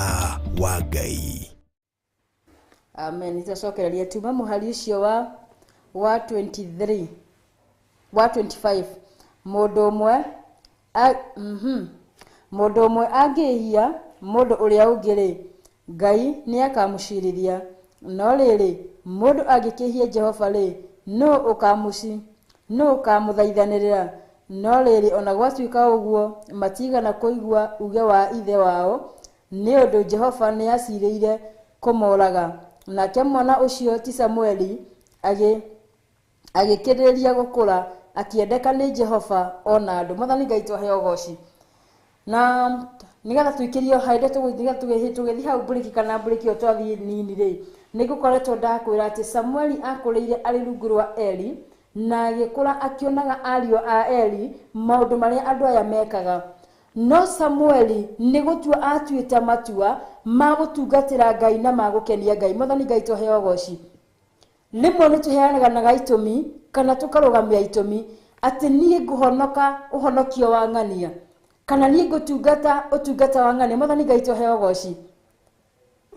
wa Ngai. Amen. Nĩtwacokereria tuma mũhari ũcio wa 23 wa 25. Mũndũ ũmwe mũndũ ũmwe angĩhia mũndũ ũrĩa ũngĩ rĩ, Ngai nĩ akamũcirithia. No rĩrĩ, mũndũ angĩkĩhia Jehova rĩ, nũ ũkamũthaithanĩrĩra? No rĩrĩ, ona gwatuĩka ũguo, matigana kũigua uge wa ithe wao, nĩ ũndũ Jehova nĩ acirĩire kũmoraga. Nake mwana ũcio ti Samueli agĩkĩrĩrĩria gũkũra, akĩendeka nĩ Jehova ona andũ. Mwathani Ngai tũheo ũgoci. Na Nĩgetha tũikĩrio haide tũgĩthiĩ tũgĩthiĩ hau mburĩki kana mburĩki ĩyo twathiĩ nini rĩ, nĩ ngũkoretwo ndakwĩra atĩ Samueli akũrĩire arĩ rungu rwa Eli na agĩkũra akĩonaga ariũ a Eli maũndũ marĩa andũ aya mekaga. No Samueli nĩ gũtua atuĩte matua ma gũtungatĩra Ngai na ma gũkenia Ngai. Mwathani Ngai tũheo ũgoci. Rĩmwe nĩ tũheanaga itũmi kana tũkarũgamia itũmi atĩ niĩ ngũhonoka ũhonokio wa ng'ania kana niĩ ngũtungata ũtungata wa ng'ania. Mwathani Ngai tũheo ũgoci.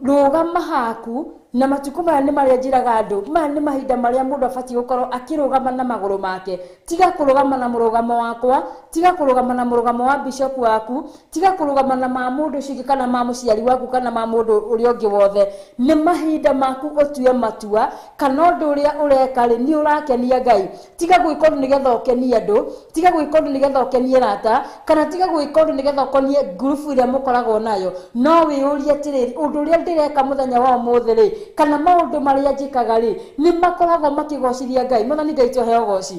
Rũgama haku na matukũ maya nĩ marĩa njĩraga andũ, maya nĩ mahinda marĩa mũndũ abatiĩ gũkorwo akĩrũgama na magũrũ make. Tiga kũrũgama na mũrũgamo wakwa, tiga kũrũgama na mũrũgamo wa bishop waku, tiga kũrũgama na ma mũndũ ũcio ũngĩ kana ma mũciari waku kana ma mũndũ ũrĩa ũngĩ wothe. Nĩ mahinda maku ũtue matua kana ũndũ ũrĩa ũreka rĩ nĩ ũrakenia Ngai. Tiga gwĩka ũndũ nĩgetha ũkenie andũ, tiga gwĩka ũndũ nĩgetha ũkenie arata, kana tiga gwĩka ũndũ nĩgetha ũkonie ngurubu ĩrĩa mũkoragwo nayo. No wĩyũrie atĩrĩrĩ, ũndũ ũrĩa ndĩreka mũthenya wa ũmũthĩ rĩ, kana maũndũ marĩa njĩkaga rĩ, nĩ makoragwo makĩgocithia Ngai. Mwathani Ngai tũheo ũgoci.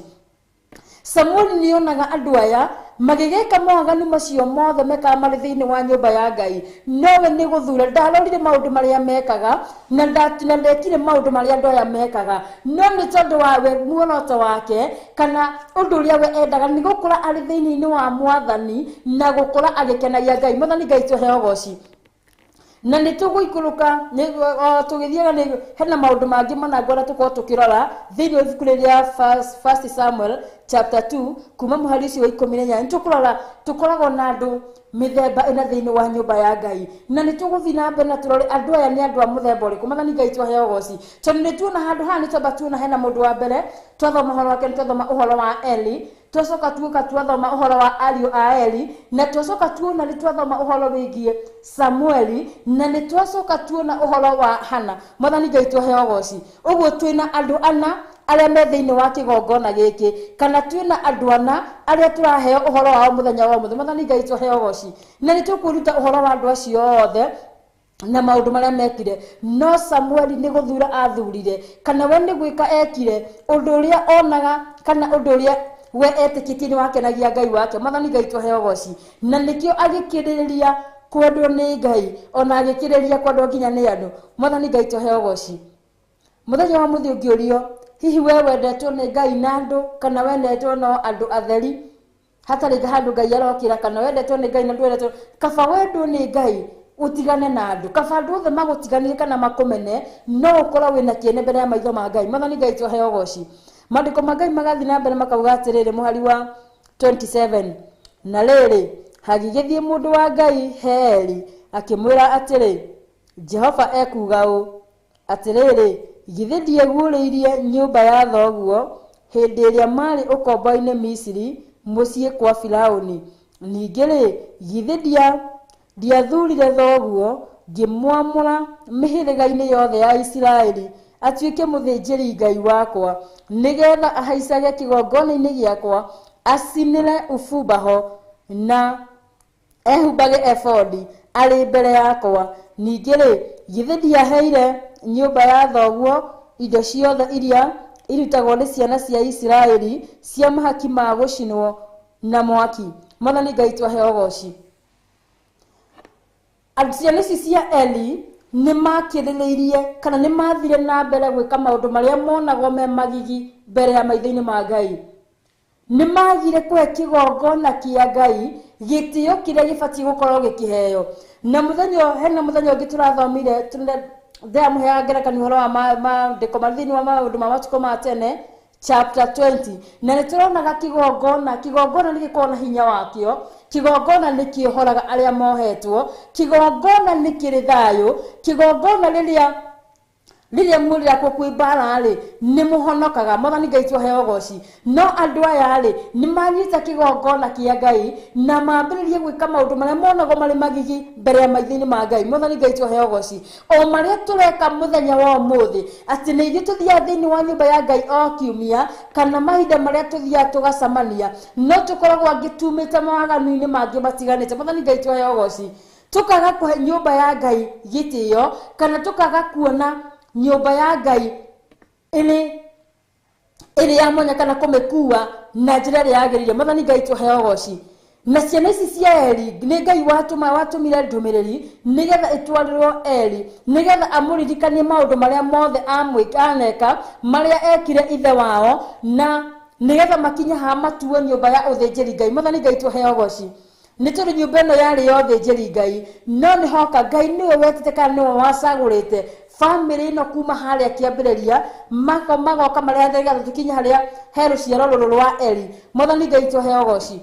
Samueli nĩ onaga andũ aya magĩgĩka mawaganu macio mothe mekaga marĩ thĩinĩ wa nyũmba ya Ngai, nowe nĩ gũthura ndarorire maũndũ marĩa mekaga na ndekire maũndũ marĩa andũ aya mekaga, no nĩ tondũ wa we muoroto wake kana ũndũ ũrĩa we endaga nĩ gũkũra arĩ thĩinĩ wa Mwathani na gũkũra agĩkenagia Ngai. Mwathani Ngai tũheo ũgoci. Na nĩ tũgũikũrũka tũgĩthiaga nĩ hena maũndũ mangĩ mana ngwenda tũkorwo tũkĩrora thĩinĩ wa ibuku rĩrĩa First Samuel chapter 2 kuma mũhari ũcio wa 18. Nĩ tũkũrora tũkoragwo na andũ mĩthemba ĩna thĩinĩ wa nyũmba ya Ngai, na nĩ tũgũthiĩ na mbere na tũrore andũ aya nĩ andũ a mũthemba ũrĩkũ. Mwathani Ngai tũheo ũgoci. Tondũ nĩ tuona handũ haha nĩ twamba tuona hena mũndũ wa mbere twathoma ũhoro wake, nĩ twathoma ũhoro wa Eli, twacoka tuoka twathoma ũhoro wa ariũ a Eli, na twacoka tuona nĩ twathoma ũhoro wĩgiĩ Samueli, na nĩ twacoka tuona ũhoro wa Hana. Mwathani Ngai tũheo ũgoci. Ũguo twĩna andũ ana arĩa me thĩinĩ wa kĩgongona gĩkĩ, kana twĩna andũ ana arĩa tũraheo ũhoro wao mũthenya wa ũmũthĩ. Mwathani Ngai tũheo ũgoci. Na nĩ tũkwĩruta ũhoro wa andũ acio othe na maũndũ marĩa mekire. No Samueli nĩ gũthura athurire, kana we nĩ gwĩka ekire ũndũ ũrĩa onaga kana ũndũ ũrĩa we etĩkĩtie nĩ wakenagia Ngai wake. Mwathani Ngai tũheo ũgoci. Na nĩkĩo agĩkĩrĩrĩria kwendwo nĩ Ngai, ona agĩkĩrĩrĩria kwendwo nginya nĩ andũ. Mwathani Ngai tũheo ũgoci. Mũthenya wa mũthĩ ũngĩũrio, hihi we wendetwo nĩ Ngai na andũ kana wendetwo no andũ atheri hatarĩ handũ Ngai arokĩra, kana wendetwo nĩ Ngai na ndwendetwo? Kaba wendwo nĩ Ngai ũtigane na andũ, kaba andũ othe magũtiganĩrie kana makũmene, no ũkorwo wĩna kĩene mbere ya maitho ma Ngai. Mwathani Ngai tũheo ũgoci. Maandĩko ma Ngai magathiĩ na mbere makauga atĩrĩrĩ, mũhari wa 27, na rĩrĩ hagĩgĩthiĩ mũndũ wa Ngai he Eli akĩmwĩra atĩrĩ, Jehova ekuuga ũũ atĩrĩrĩ, githĩ ndieguũrĩirie nyũmba ya thoguo hĩndĩ ĩrĩa marĩ ũkombo-inĩ Misiri mũciĩ kwa Firaũni? Ningĩ rĩ, githĩ ndiathurire thoguo ngĩmwamũra mĩhĩrĩga-inĩ yothe ya Isiraeli atuĩke mũthĩnjĩri Ngai wakwa, nĩgetha ahaicage kĩgongona-inĩ gĩakwa, acinĩre ũbumba ho na ehumbage ebodi arĩ mbere yakwa? Ningĩ rĩ, githĩ ndiaheire nyũmba ya thoguo indo ciothe iria irutagwo nĩ ciana cia Isiraeli cia mahaki ma gũcinwo na mwaki? Mwathani Ngai tũheo ũgoci. Ciana ici cia Eli nĩ makĩrĩrĩirie kana nĩ mathire na mbere gwĩka maũndũ marĩa monagwo me magigi mbere ya maitho-inĩ ma Ngai. Nĩ magire kũhe kĩgongona kĩa Ngai gĩtĩo kĩrĩa gĩbatiĩ gũkorwo gĩkĩheo. Na mũthenya hena mũthenya ũngĩ tũrathomire, ndĩramũheaga ngerekano ũhoro wa maandĩko marĩ thĩinĩ wa maũndũ ma matukũ ma tene chapter 20, na nĩ tũronaga kĩgongona, kĩgongona nĩ gĩkoragwo na hinya wakĩo, kĩgongona nĩ kĩohoraga arĩa mohetwo, kĩgongona nĩ kĩrĩ thayũ, kĩgongona rĩrĩa mũrĩ kwĩ mbara rĩ nĩ mũhonokaga. Mwathani Ngai tũheo ũgoci. No andũ aya rĩ nĩ manyita kĩgongona kĩa Ngai na mambĩrĩrie gwĩka maũndũ marĩa monagwo marĩ magigi mbere ya maitho-inĩ ma Ngai. Mwathani Ngai tũheo ũgoci. O marĩa tũreka mũthenya wa ũmũthĩ, atĩ nĩ ithuĩ tũthiaga thĩinĩ wa nyũmba ya Ngai o kiumia kana mahinda marĩa tũthiaga tũgacemania, no tũkoragwo angĩ tumĩte mawaganu-inĩ mangĩ matiganĩte. Mwathani Ngai tũheo ũgoci. Tũkaga kũhe nyũmba ya Ngai gĩtĩo kana tũkaga kuona nyũmba ya Ngai ĩrĩ ya mwanya kana kũmĩkua na njĩra ĩrĩa yagĩrĩire. Mwathani Ngai tũheo ũgoci. Na ciana ici cia Eli nĩ Ngai watũmire ndũmĩrĩri nĩgetha ĩtwarĩrwo Eli, nĩgetha amũririkanie maũndũ marĩa mothe aneka, marĩa ekire ithe wao, na nĩgetha makinye haha matuo nyũmba ya ũthĩnjĩri Ngai. Mwathani Ngai tũheo ũgoci. Nĩ tondũ nyũmba ĩno yarĩ ya ũthĩnjĩri Ngai, no nĩ hoka Ngai nĩwe wetĩte kana nĩwe wacagũrĩte bamĩrĩ ĩno kuma harĩa kĩambĩrĩria, magoka marĩa nĩgetha tũkinye harĩa he rũciaro rũrũ rwa Eli. Mwathani Ngai tũheo ũgoci.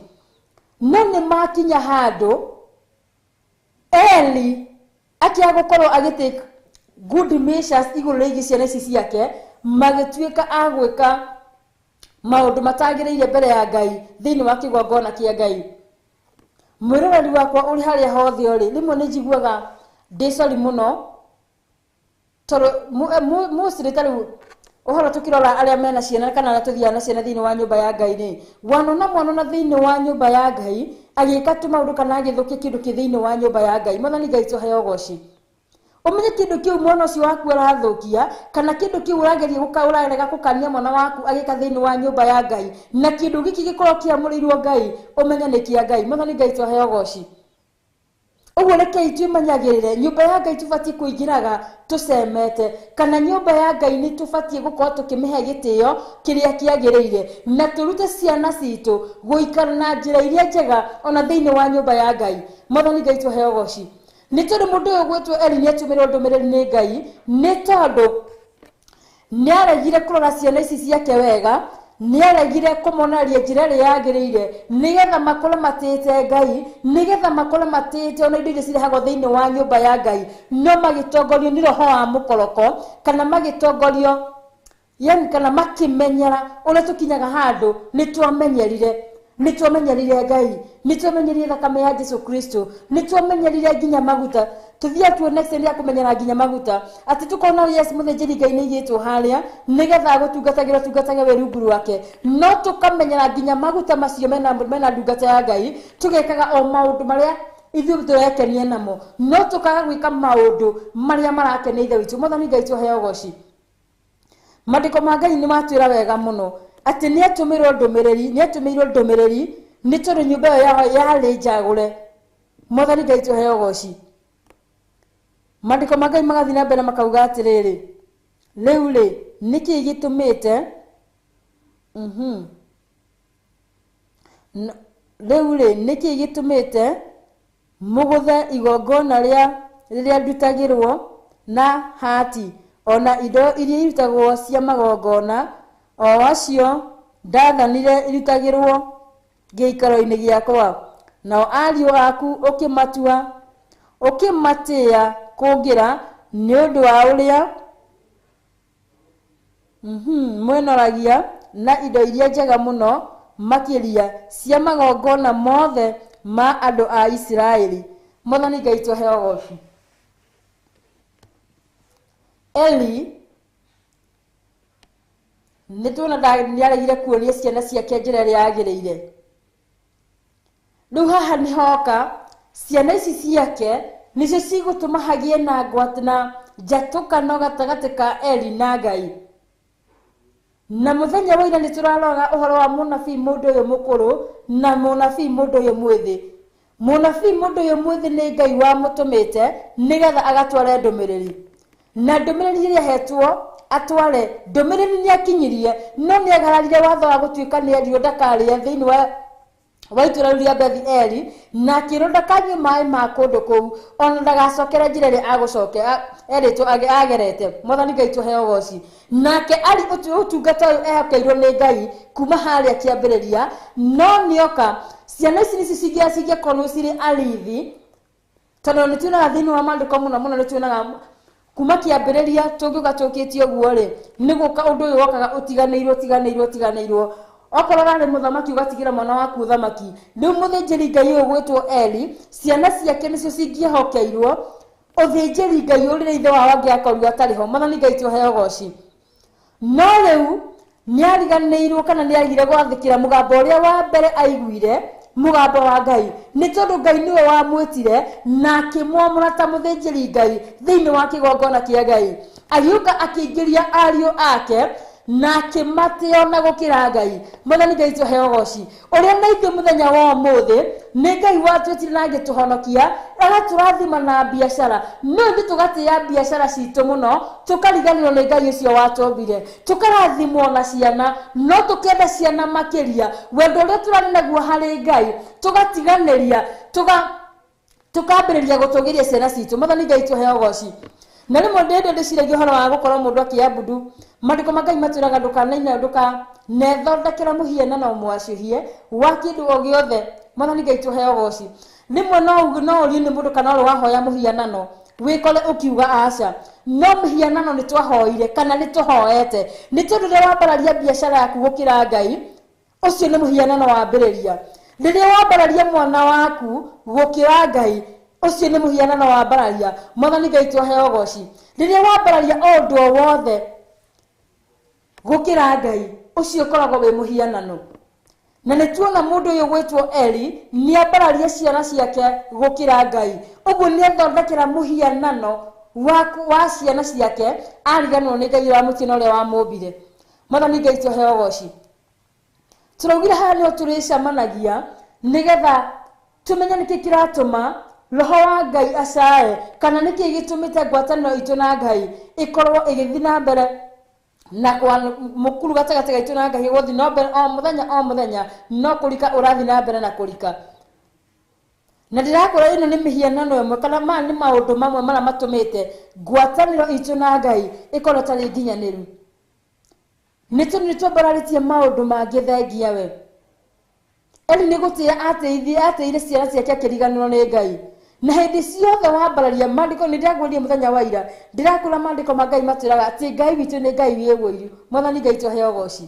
No nĩ makinya handũ Eli akĩaga gũkorwo agĩtake good measures igũrũ rĩgiĩ ciana ici ciake, magĩtuĩka a gwĩka maũndũ matagĩrĩire mbere ya Ngai thĩinĩ wa kĩgongona kĩa Ngai. Mwĩroreri wakwa ũrĩ harĩa hothe ũrĩ, rĩmwe nĩ njiguaga ndĩ sorry mũno, tondũ mostly ta rĩu ũhoro tũkĩrora arĩa mena ciana kana arĩa tũthiaga na ciana thĩinĩ wa nyũmba ya Ngai rĩ, wanona mwana thĩinĩ wa nyũmba ya Ngai agĩka tũmaũndũ kana agĩthũkia kĩndũ kĩ thĩinĩ wa nyũmba ya Ngai, Mwathani Ngai tũheo ũgoci. Ũmenye kĩndũ kĩu mwana ũcio waku arathũkia, kana kĩndũ kĩu ũrageria ũrarega gũkania mwana waku agĩka thĩinĩ wa nyũmba ya Ngai, na kĩndũ gĩkĩ gĩkorwo kĩamũrĩirwo Ngai, ũmenye nĩ kĩa Ngai. Mwathani Ngai tũheo ũgoci. Ũguo rekei twĩmenyagĩrĩre, nyũmba ya Ngai tũbatiĩ kũingĩraga tũcemete, kana nyũmba ya Ngai nĩ tũbatiĩ gũkorwo tũkĩmĩhe gĩtĩo kĩrĩa kĩagĩrĩire, na tũrute ciana citũ gũikara na njĩra iria njega ona thĩinĩ wa nyũmba ya Ngai. Mwathani Ngai tũheo ũgoci. Nĩ tondũ mũndũ ũyũ ũgwĩtwo Eli nĩ atũmĩrwo ndũmĩrĩri nĩ Ngai, nĩ tondũ nĩ aregire kũrora ciana ici ciake wega, nĩ aregire kũmonaria njĩra ĩrĩa yagĩrĩire, nĩgetha makũre matĩĩte Ngai, nĩgetha makũre matĩĩte ona indo iria cirehagwo thĩinĩ wa nyũmba ya Ngai, no magĩtongorio nĩ roho wa mũkoroko, kana magĩtongorio yani kana makĩmenyera ũrĩa tũkinyaga handũ nĩ twamenyerire. Nĩ twamenyerire Ngai, nĩ twamenyerire thakame ya Jesu Kristo, nĩ twamenyerire nginya maguta. Tũthiaga tuone extent ya kũmenyera nginya maguta, atĩ tũkona yes mũthĩnjĩri Ngai nĩ aigĩtwo harĩa nĩgetha agũtungatagĩra ũtungatage wĩ rungu rwake, no tũkamenyera nginya maguta macio mena ndungata ya Ngai, tũgekaga o maũndũ marĩa ithuĩ tũrekenia namo, no tũkaga gwĩka maũndũ marĩa marakenia Ithe witũ. Mwathani Ngai tũheo ũgoci. Maandĩko ma Ngai nĩ matwĩra wega mũno atĩ nĩ atũmĩrwo ndũmĩrĩri, nĩ atũmĩirwo ndũmĩrĩri nĩ tondũ nyũmba ĩyo yao yarĩ njagũre. Mwathani Ngai tũheo ũgoci. Maandĩko ma Ngai magathiĩ na mbere makauga atĩrĩrĩ, rĩu rĩ nĩkĩĩ gĩtũmĩte rĩu rĩ nĩkĩĩ gĩtũmĩte mũgũthe igongona rĩrĩa ndutagĩrwo na hati, ona indo iria irutagwo cia magongona o acio ndathanire irutagĩrwo gĩikaro-inĩ gĩakwa, nao ariũ aku ũkĩmatua ũkĩmatĩĩa kũngĩra nĩ ũndũ wa ũrĩa mwĩnoragia na indo iria njega mũno makĩria cia magongona mothe ma andũ a Isiraeli. Mwathani Ngai tũheo ũgoci. Eli nĩ tuona nĩ aregire kuonia ciana ciake njĩra ĩrĩa yagĩrĩire. Rĩu haha nĩ hoka ciana ici ciake nĩcio cigũtũma hagĩe na ngwatana njatũkano gatagatĩ ka Eli na Ngai. Na mũthenya wa ira nĩ tũraroraga ũhoro wa mũnabii mũndũ ũyũ mũkũrũ na mũnabii mũndũ ũyũ mwĩthĩ. Mũnabii mũndũ ũyũ mwĩthĩ nĩ Ngai wamũtũmĩte nĩgetha agatware ndũmĩrĩri, na ndũmĩrĩri ĩrĩa ahetwo atware ndũmĩrĩri nĩ akinyirie, no nĩ agararire watho wa gũtuĩka nĩ erirwo ndakarĩe thĩinĩ wa itũũra rĩu rĩa Beth-eli, na akĩrwo ndakanyue maĩ ma kũndũ kũu, ona ndagacokere njĩra ĩrĩa erĩtwo agerete. Mwathani Ngai tũheo ũgoci. Nake arĩ ũtungata ũyũ ehokeirwo nĩ Ngai kuma harĩa kĩambĩrĩria, no nĩoka ciana ici nĩcio cingĩakorwo cirĩ arithi, tondũ nĩ tuonaga thĩinĩ wa maandĩko mũno mũno nĩ tuonaga kuma kĩambĩrĩria tũngĩũka tũkĩtie ũguo rĩ, nĩ gũka ũndũ ũyũ wokaga ũtiganĩirwo ũtiganĩirwo ũtiganĩirwo. Okorwo ũrarĩ mũthamaki ũgatigĩra mwana waku ũthamaki. Rĩu mũthĩnjĩri Ngai ũyũ ũgwĩtwo Eli, ciana ciake nĩcio cingĩehokeirwo ũthĩnjĩri Ngai ũrĩa ithe wao angĩakorirwo atarĩ ho. Mwathani Ngai tũheo ũgoci. No rĩu nĩ ariganĩirwo kana nĩ agire gwathĩkĩra mũgambo ũrĩa wa mbere aiguire, mũgambo wa Ngai, nĩ tondũ Ngai nĩwe wamwĩtire na akĩmwamũra ta mũthĩnjĩri Ngai thĩinĩ wa kĩgongona kĩa Ngai. Agĩũka akĩingĩria ariũ ake Na akĩmatĩa ona gũkĩra Ngai. Mwathani Ngai tũheo ũgoci. Ũrĩa na ithuĩ mũthenya wa ũmũthĩ nĩ Ngai watwĩtire na agĩtũhonokia, agatũrathima na biacara. No ithuĩ tũgatĩa biacara citũ mũno, tũkariganĩrwo nĩ Ngai ũcio watũmbire. Tũkarathimwo na ciana, no tũkenda ciana makĩria. Wendo ũrĩa tũrarĩ naguo harĩ Ngai, tũgatiganĩria, tukambĩrĩria gũtũgĩria ciana citũ. Mwathani Ngai tũheo ũgoci. Na rĩmwe ndĩndĩ ndĩciragia ũhoro wa gũkorwo mũndũ akĩabudu. Maandĩko ma Ngai matwĩraga ndũkanaine, ndũkanethondekere mũhianano mwacũhie wa kĩndũ o gĩothe. Mwathani Ngai tũheo ũgoci. Rĩmwe no ũrie nĩ mũndũ kana ũrĩ wahoya mũhianano, wĩkore ũkiuga aca. No mũhianano nĩ twahoire kana nĩ tũhoete. Nĩ tondũ rĩrĩa wambararia biacara yaku gũkĩra Ngai, ũcio nĩ mũhianano wambĩrĩria. Rĩrĩa wambararia mwana waku gũkĩra Ngai, ũcio nĩ mũhianano wambararia. Mwathani Ngai tũheo ũgoci. Rĩrĩa wambararia o ũndũ o wothe gũkĩra Ngai, ũcio ũkoragwo wĩ mũhianano. Na nĩ tuona mũndũ ũyũ gwĩtwo Eli nĩ ambararia ciana ciake gũkĩra Ngai. Ũguo nĩ athondekera mũhianano wa ciana ciake, ariganĩrwo nĩ Ngai ũrĩa wamũtĩ na ũrĩa wamũmbire. Mwathani Ngai tũheo ũgoci. Tũraugire haha nĩho tũrĩcemanagia nĩgetha tũmenye nĩkĩ kĩratũma roho wa Ngai acae, kana nĩkĩ gĩtũmĩte ngwatanĩro itũ na Ngai ĩkorwo ĩgĩthiĩ na mbere na kwa mũkuru gatagatĩ gaitũ na Ngai gũthiĩ na mbere o mũthenya o mũthenya, no kũrika ũrathiĩ na mbere na kũrika. Na ndĩrakwĩra ĩno nĩ mĩhianano ĩmwe kana maya nĩ maũndũ mamwe marĩa matũmĩte ngwatanĩro itũ na Ngai ĩkorwo ĩtarĩ nginyanĩru. Nĩ tondũ nĩ twambararĩtie maũndũ mangĩ thengia we. Eli nĩ gũtĩĩa atĩire ciana ciake akĩriganĩrwo nĩ Ngai. Na hĩndĩ ciothe wambararia maandĩko, nĩ ndĩrakwĩrire mũthenya wa ira, ndĩrakwĩra maandĩko ma Ngai matwĩraga atĩ Ngai witũ nĩ Ngai wĩ ũiru. Mwathani Ngai tũheo ũgoci.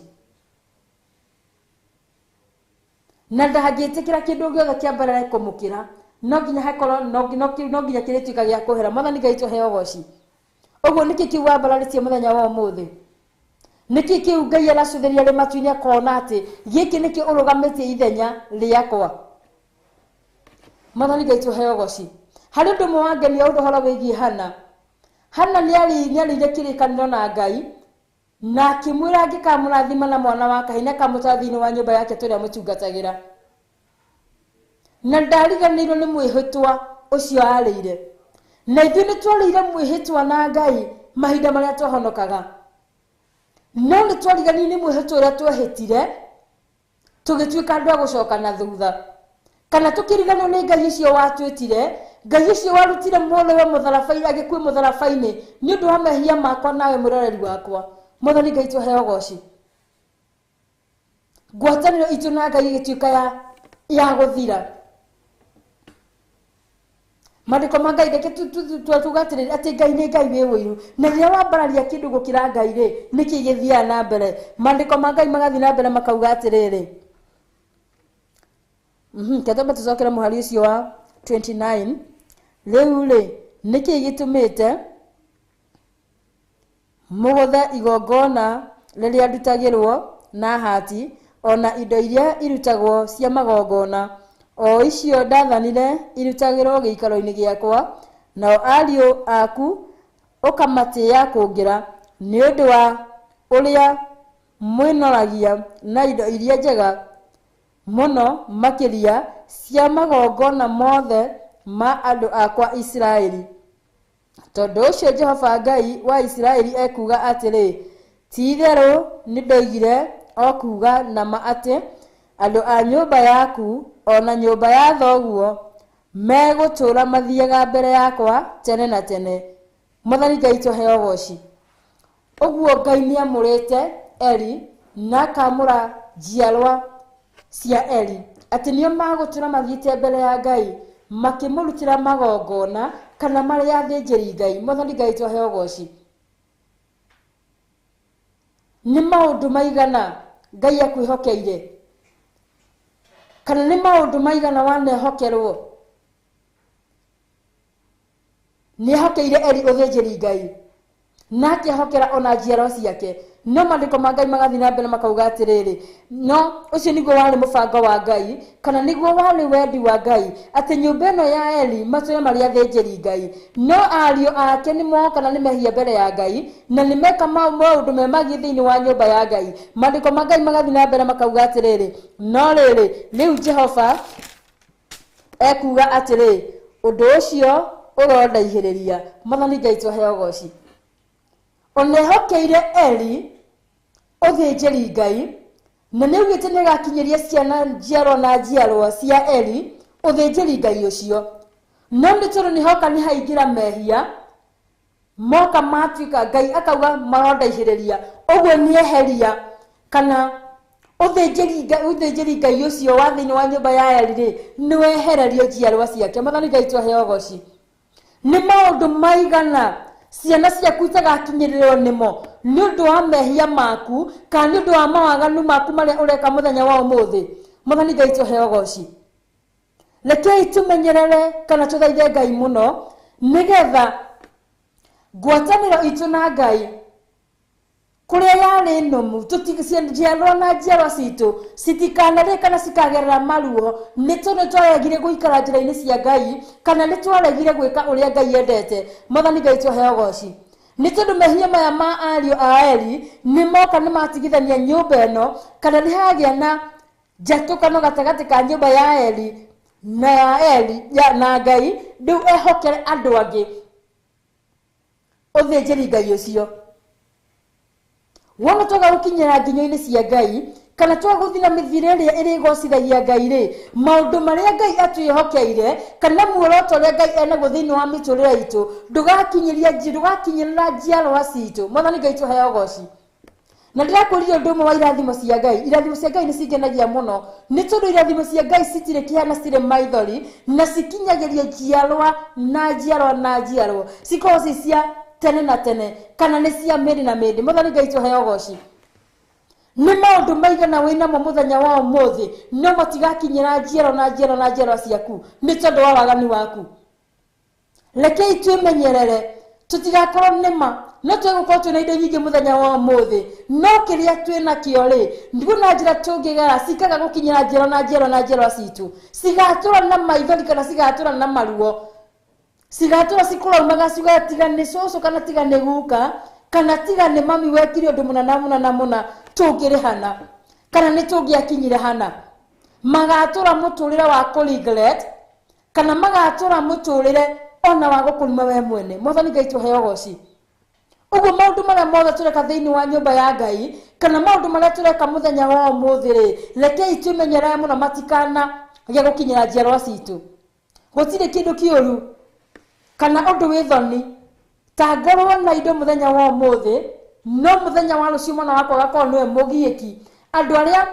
Na ndangĩtĩkĩra kĩndũ gĩothe kĩambarare kũmũkĩra, no nginya hakorwo, no nginya kĩrĩtuĩka gĩa kũhera. Mwathani Ngai tũheo ũgoci. Ũguo nĩkĩ kĩu wambararĩtie mũthenya wa ũmũthĩ? Nĩkĩ kĩu Ngai aracũthĩrĩria arĩ matu-inĩ akona atĩ gĩkĩ nĩkĩo ũrũgamĩtie ithenya rĩakwa? Mwathani Ngai tũheo ũgoci. Harĩ ũndũ ũmwe wangenia ũndũ ũhoro wĩgiĩ Hana. Hana nĩarĩire kĩrĩkanĩro na Ngai na akĩmwĩra angĩkamũrathima na mwana wa kahĩĩ na akamũtwara thĩinĩ wa nyũmba yake tũrĩa mũtungatagĩra. Na ndariganĩirwo nĩ mwĩhĩtwa ũcio arĩire. Na ithuĩ nĩ twarĩire mwĩhĩtwa na Ngai mahinda marĩa twahonokaga. No nĩ twariganĩirwo nĩ mwĩhĩtwa ũrĩa twehĩtire, tũgĩtuĩka andũ a gũcoka na thutha. Kana tũkĩriganĩrwo nĩ Ngai ũcio watwĩtire, Ngai ũcio warutire mũrũwe mũtharaba-inĩ, agĩkua mũtharaba-inĩ nĩ ũndũ wa mehia makwa nawe mwĩroreri wakwa. Mwathani Ngai tũheo ũgoci. Ngwatanĩro itũ na Ngai ĩgĩtuĩka ya gũthira. Maandĩko ma Ngai reke tuga atĩrĩrĩ atĩ Ngai nĩ Ngai wĩ ũiru. Na rĩrĩa wambararia kĩndũ gũkĩra Ngai rĩ, nĩkĩ gĩthiaga na mbere? Maandĩko ma Ngai magathiĩ na mbere makauga atĩrĩrĩ. Ketwambe tũcokere mũhari ũcio wa 29. Rĩu rĩ, nĩkĩ gĩtũmĩte mũgũthe igongona rĩrĩa ndutagĩrwo na hati, ona indo iria irutagwo cia magongona, o icio ndathanire irutagĩrwo gĩikaro-inĩ gĩakwa, nao ariũ aku ũkamatĩĩa kũngĩra, nĩ ũndũ wa ũrĩa mwĩnoragia na indo iria njega mũno makĩria cia magongona mothe ma andũ akwa Isiraeli. Tondũ ũcio Jehova Ngai wa Isiraeli ekuuga atĩrĩ, ti-itherũ nĩndoigire o kuuga na ma atĩ andũ a nyũmba yaku ona nyũmba ya thoguo megũtũũra mathiiaga mbere yakwa tene na tene. Mwathani Ngai tũheo ũgoci. Ũguo Ngai nĩamũrĩte Eli na akamũra njiarwa cia Eli atĩ nĩo magũtũũra mathiĩte mbere ya Ngai makĩmũrutĩra magongona kana marĩ athĩnjĩri Ngai. Mwathani Ngai tũheo ũgoci. Nĩ maũndũ maigana Ngai akwĩhokeire, kana nĩ maũndũ maigana wanehokerwo? Nĩehokeire Eli ũthĩnjĩri Ngai na akĩhokera ona njiarwa ciake. No maandĩko ma Ngai magathiĩ na mbere makauga atĩrĩrĩ, no ũcio nĩguo warĩ mũbango wa Ngai, kana nĩguo warĩ wendi wa Ngai, atĩ nyũmba ĩno ya Eli matũre marĩ athĩnjĩri Ngai. No ariũ ake nĩ moka na nĩ mehia mbere ya Ngai, na nĩ meka maũndũ me magiĩ thĩinĩ wa nyũmba ya Ngai. Maandĩko ma Ngai magathiĩ na mbere makauga atĩrĩrĩ, no rĩrĩ, rĩu Jehova ekuga atĩrĩ, ũndũ ũcio ũrondaihĩrĩria. Mwathani Ngai tũheo ũgoci. Onehokeire Eli ũthĩnjĩri Ngai, na nĩ augĩte nĩ agakinyĩria ciana njiarwa na njiarwa cia Eli ũthĩnjĩri Ngai ũcio. No nĩ tondũ nĩ hoka nĩ haingĩra mehia, moka matuĩka Ngai akauga marondaihĩrĩria, ũguo nĩ eheria kana ũthĩnjĩri Ngai ũcio wa thĩinĩ wa nyũmba ya Eli rĩ, nĩ wehererio njiarwa ciake. Mwathani Ngai tũheo ũgoci. Nĩ maũndũ maigana ciana ciaku itagakinyĩrĩrwo nĩmo nĩ ũndũ wa mehia maku, kana nĩ ũndũ wa mawaganu maku marĩa ũreka mũthenya wa ũmũthĩ. Mwathani Ngai tũheo ũgoci. Rekei tũmenyerere kana tũthaithe Ngai mũno, nĩgetha ngwatanĩro itũ na Ngai kũrĩa yarĩ nũmu, njiarwa na njiarwa citũ citikanarĩe kana cikagerera maruo, nĩ tondũ nĩ twaregire gũikara njĩra-inĩ cia Ngai, kana nĩ twaregire gwĩka ũrĩa Ngai endete. Mwathani Ngai tũheo ũgoci. Nĩ tondũ mehia maya ma ariũ a Eli nĩ moka nĩ matigithania nyũmba ĩno, kana nĩ hagĩa na njatũkano gatagatĩ ka nyũmba ya Eli na ya Eli na Ngai, rĩu ehokere andũ angĩ ũthĩnjĩri Ngai ũcio. Wona twaga gũkinyĩra nginyo-inĩ cia Ngai, kana twaga gũthiĩ na mĩthiĩre ĩrĩa ĩrĩgocithagia Ngai rĩ, maũndũ marĩa Ngai atwĩhokeire, kana muoroto ũrĩa Ngai enaguo thĩinĩ wa mĩtũrĩre itũ, ndũgakinyĩrĩra njiarwa citũ. Mwathani Ngai tũheo ũgoci. Na ndĩrakũria ũndũ ũmwe wa irathimo cia Ngai. Irathimo cia Ngai nĩ cingenagia mũno, nĩ tondũ irathimo cia Ngai citirĩ kĩeha na citirĩ maithori, na cikinyagĩria njiarwa na njiarwa na njiarwa, cikoragwo ci cia tene na tene, kana nĩ cia mĩndĩ na mĩndĩ. Mwathani Ngai tũheo ũgoci. Nĩ maũndũ maigana wĩnamo mũthenya wa ũmũthĩ, no matigakinyĩra njiarwa na njiarwa na njiarwa ciaku, nĩ tondũ wa waganu waku. Rekei twĩmenyerere, tũtigakorwo nĩma no twĩgũkorwo twĩna indo nyingĩ mũthenya wa ũmũthĩ, no kĩrĩa twĩnakĩo rĩ, nĩguo na njĩra tũngĩgera cikaga gũkinyĩra njiarwa na njiarwa na njiarwa citũ, cigatũra na maithori kana cigatũra na maruo, cigatũra cikũraumaga ciugaga tiga nĩ cũcũ kana tiga nĩ guka kana tiga nĩ mami wekire ũndũ mũna na mũna na mũna, tũngĩrĩ hana kana nĩ tũngĩakinyire hana. Magatũra mũtũrĩre wa kũ regret, kana magatũra mũtũrĩre ona wa gũkũruma we mwene. Mwathani Ngai tũheo ũgoci. Ũguo maũndũ marĩa mothe tũreka thĩinĩ wa nyũmba ya Ngai, kana maũndũ marĩa tũreka mũthenya wa ũmũthĩ rĩ, rekei twĩmenyerere mũno matikanagĩe gũkinyĩra njiarwa citũ. Gũtirĩ kĩndũ kĩũru kana ũndũ wĩ thoni ta ngorwo na indo mũthenya wa ũmũthĩ, no mũthenya wa rũciũ mwana wakwa agakorwo nĩwe mũgiĩki. Andũ arĩa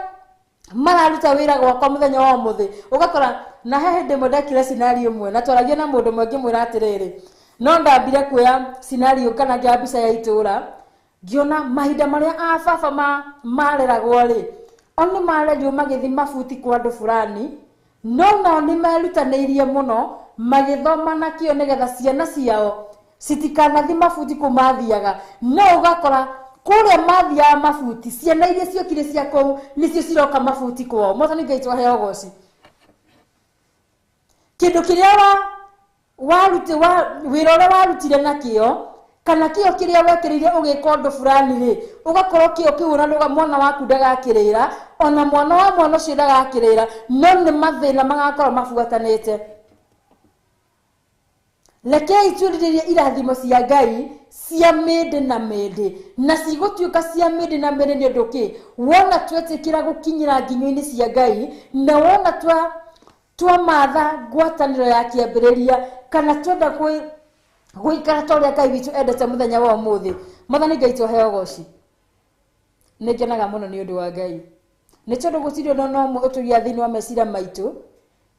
mararuta wĩra gwakwa mũthenya wa ũmũthĩ, ũgakora na he hĩndĩ ĩmwe ndekire scenario ĩmwe, na twaragia na mũndũ ũmwe ngĩmwĩra atĩrĩrĩ, no ndambire kuoya scenario kana ngĩoya mbica ya itũra, ngĩona mahinda marĩa a baba mareragwo rĩ, o nĩ marerirwo magĩthiĩ mabuti kwa andũ fulani, no nao nĩ merutanĩirie mũno magĩthoma na kĩo nĩgetha ciana ciao citikanathi mabuti kũu mathiaga. No ũgakora kũrĩa mathiaga mabuti, ciana iria ciokire cia kũu nĩcio ciroka mabuti kwao. Mwathani Ngai tũheo ũgoci. Kĩndũ kĩrĩa wĩra ũrĩa warutire nakĩo, kana kĩo kĩrĩa wekĩrĩire ũgĩka ũndũ fulani rĩ, ũgakorwo kĩo kĩu ona mwana waku ndagakĩrĩra, ona mwana wa mwana ũcio ndagakĩrĩra, no nĩ mathĩna magakorwo mabuatanĩte. Rekei twĩrirĩrie irathimo cia Ngai cia mĩndĩ na mĩndĩ, na cigũtuĩka cia mĩndĩ na mĩndĩ nĩ ũndũ kĩ? Wona twetĩkĩra gũkinyĩra nginyo-inĩ cia Ngai, na wona twamatha ngwatanĩro ya kĩambĩrĩria, kana twenda gũikara ta ũrĩa Ngai witũ endete mũthenya wa ũmũthĩ. Mwathani Ngai tũheo ũgoci. Nĩ ngenaga mũno nĩ ũndũ wa Ngai, nĩ tondũ gũtirĩ ũndũ ona ũmwe ũtũgiaga thĩinĩ wa meciria maitũ,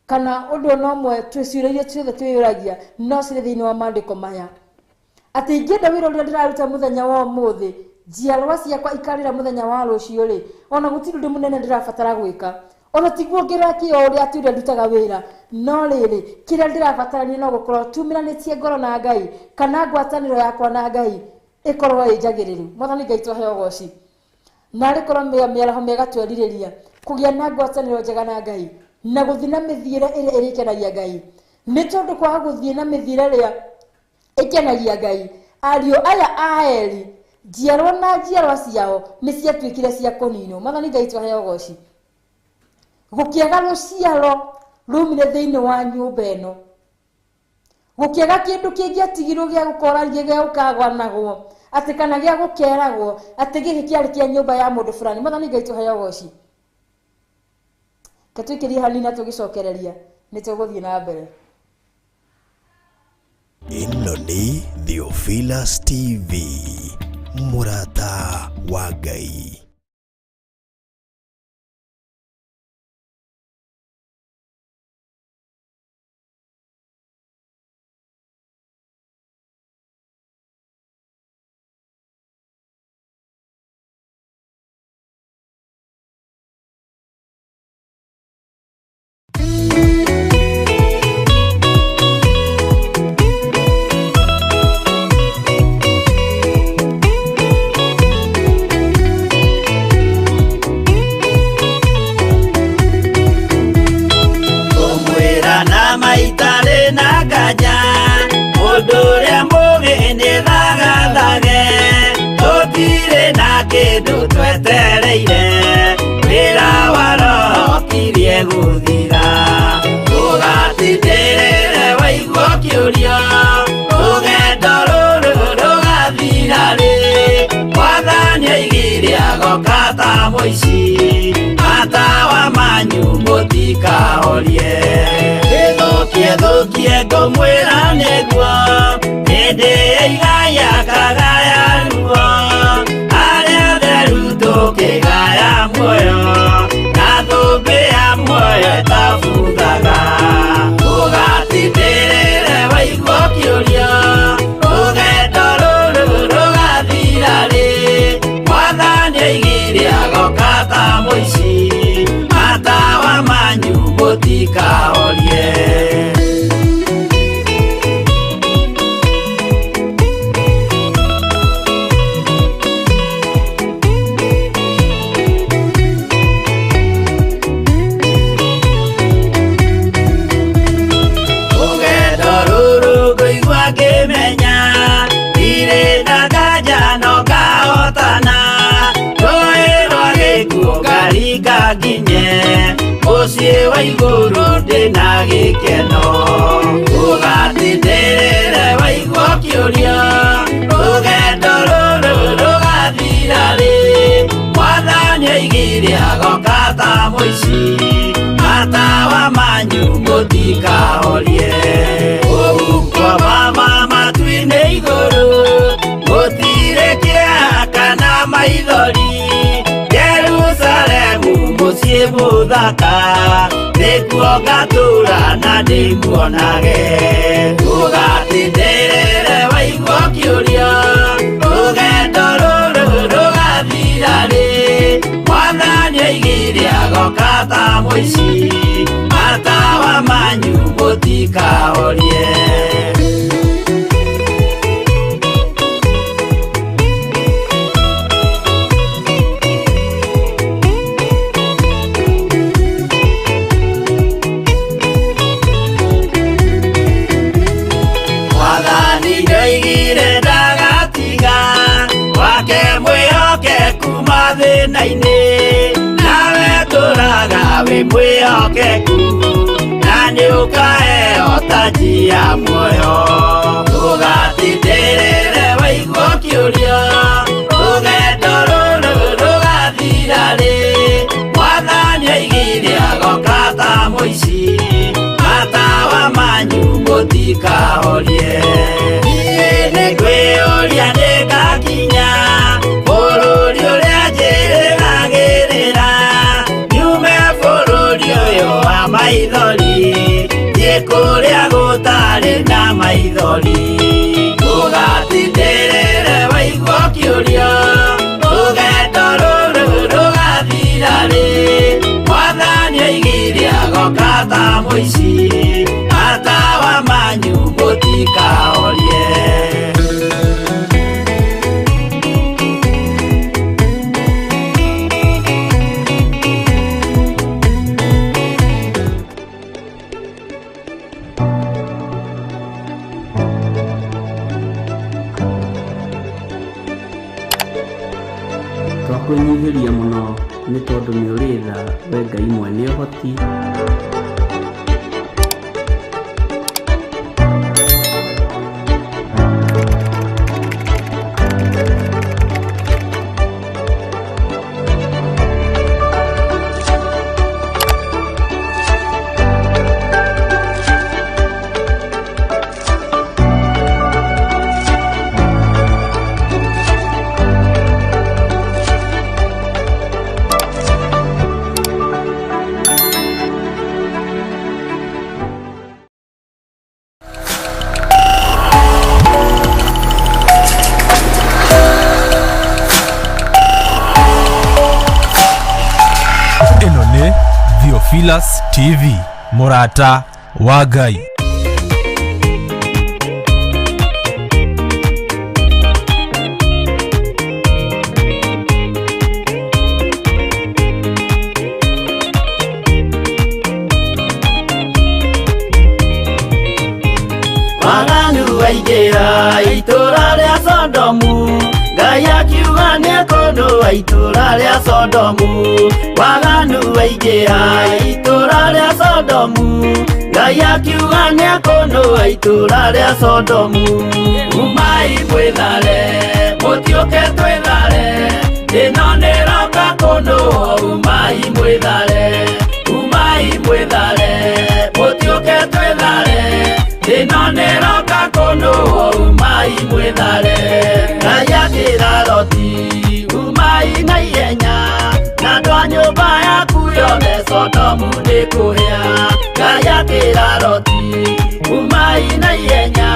kana ũndũ ona ũmwe twĩciũragia ciothe twĩyũragia, no cirĩ thĩinĩ wa maandĩko maya, atĩ ingĩenda wĩra ũrĩa ndĩraruta mũthenya wa ũmũthĩ, njiarwa ciakwa ikarĩra mũthenya wa rũciũ rĩ, ona gũtirĩ ũndũ mũnene ndĩrabatara gwĩka, ona tiguo ngĩra kĩo ũrĩa atĩ ũrĩa ndutaga wĩra, no rĩrĩ kĩrĩa ndĩrabatarania no gũkorwo tumĩranĩtie ngoro na Ngai, kana ngwatanĩro yakwa na Ngai ĩkorwo ĩ njagĩrĩru. Mwathani Ngai tũheo ũgoci. Narĩ korwo mĩaraho mĩega twerirĩria kũgĩa na ngwatanĩro njega na Ngai na gũthiĩ na mĩthiĩre ĩrĩa ĩrĩkenagia Ngai, nĩ tondũ kwaga gũthiĩ na mĩthiĩre ĩrĩa ĩkenagia Ngai, ariũ aya a Eli njiarwa na njiarwa ciao nĩ ciatuĩkire cia kũninwo. Mwathani Ngai tũheo ũgoci. Gũkĩaga rũciaro rumire thĩinĩ wa nyũmba ĩno, gũkĩaga kĩndũ kĩngĩatigirwo gĩa gũkoraria gĩa gũkagwanagwo atĩ kana gĩa gũkeragwo atĩ gĩkĩ kĩarĩ kĩa nyũmba ya mũndũ fulani. Mwathani Ngai tũheo ũgoci. Katwĩkĩrie hanini na tũgĩcokereria nĩ tũgũthiĩ na mbere. Ĩno nĩ Theophilus TV, mũrata wa Ngai. Kũmwĩra na maitarĩ na nganja, mũndũ ũrĩa mũũgĩ nĩ thagathage, tũtirĩ na kĩndũ twetereire, wĩra wa roho ũkirie gũthira. Ũgatindĩrĩre waigua ũkĩũrio, rũgendo rũrũ rũgathira rĩ, Mwathani oigire agoka ta mũici, matawa manyu mũtikahorie. Ĩthũkie thũkie ngũmwĩra nĩguo, hĩndĩ ĩigaya kagaya ruo, arĩa atheru tũkĩgaya muoyo, na thũmbĩ ya muoyo ĩtabuthaga. Ũgatindĩrĩre waigua ũkĩũrio, rũgendo rũrũ rũgathira rĩ, Mwathani oigire agoka ta mũici, matawa manyu mũtikahorie. Rũgendo rũrũ ngũigua ngĩmenya, ndirĩ na nganja no ngahotana, rũĩ rwa gĩkuũ ngaringa nginye, mũciĩ wa igũrũ ndĩna gĩkeno. Ũgatindĩrĩre waigua ũkĩũrio, rũgendo rũrũ rũgathira rĩ, Mwathani oigire agoka ta mũici, matawa manyu mũtikahorie. Ũhuko mama matu-inĩ igũrũ, gũtirĩ kĩeha kana maithori, Jerusalemu mũciĩ mũthaka, nĩkuo ngatũũra na ndĩmuonage. Ũgatindĩrĩre waigua ũkĩũrio, rũgendo rũrũ rũgathira rĩ, Mwathani oigire agoka ta mũici, matawa manyu mũtikahorie. Mwathani nĩoigire ndagatiga, wake mwĩhokeku mathĩna-inĩ, nawe tũraga wĩ mwĩhokeku, na nĩũkaheo taji ya muoyo. Ũgatindĩrĩre waigua ũkĩũrio, rũgendo rũrũ rũgathira rĩ, Mwathani oigire agoka ta mũici, matawa manyu mũtikahorie. Niĩ nĩngwĩyũria nĩngakinya bũrũri ũrĩa njĩrĩgagĩrĩra, nyume bũrũri ũyũ wa maithori, thiĩ kũrĩa gũtarĩ na maithori. Ũgatindĩrĩre waigua ũkĩũrio, rũgendo rũrũ rũgathira rĩ, Mwathani oigire agoka ta mũici, matawa manyu mũtikahorie. Twakwĩnyihĩria mũno nĩ tondũ nĩ ũrĩ tha we Ngai mwene ũhoti. Ĩno nĩ Theophilus TV, mũrata wa Ngai. Waganu waingĩra itũra rĩa Sodomu, Ngai akiuga nĩekũnũa itũra rĩa Sodomu. Waganu waingĩra itũra rĩa Sodomu, Ngai akiuga nĩekũnũa itũra rĩa Sodomu. Umai mwĩthare, mũtiũke twĩthare, ĩno nĩroka kũnũa. Umai mwĩthare, umai mwĩthare, mũtiũke twĩthare, ĩno nĩroka kũnũa. Umai mwĩthare. Ngai akĩra Loti, umai na ihenya, na andũ a nyũmba yaku yothe, Sodomu nĩ kũhĩa. Ngai akĩra Loti, umai na ihenya,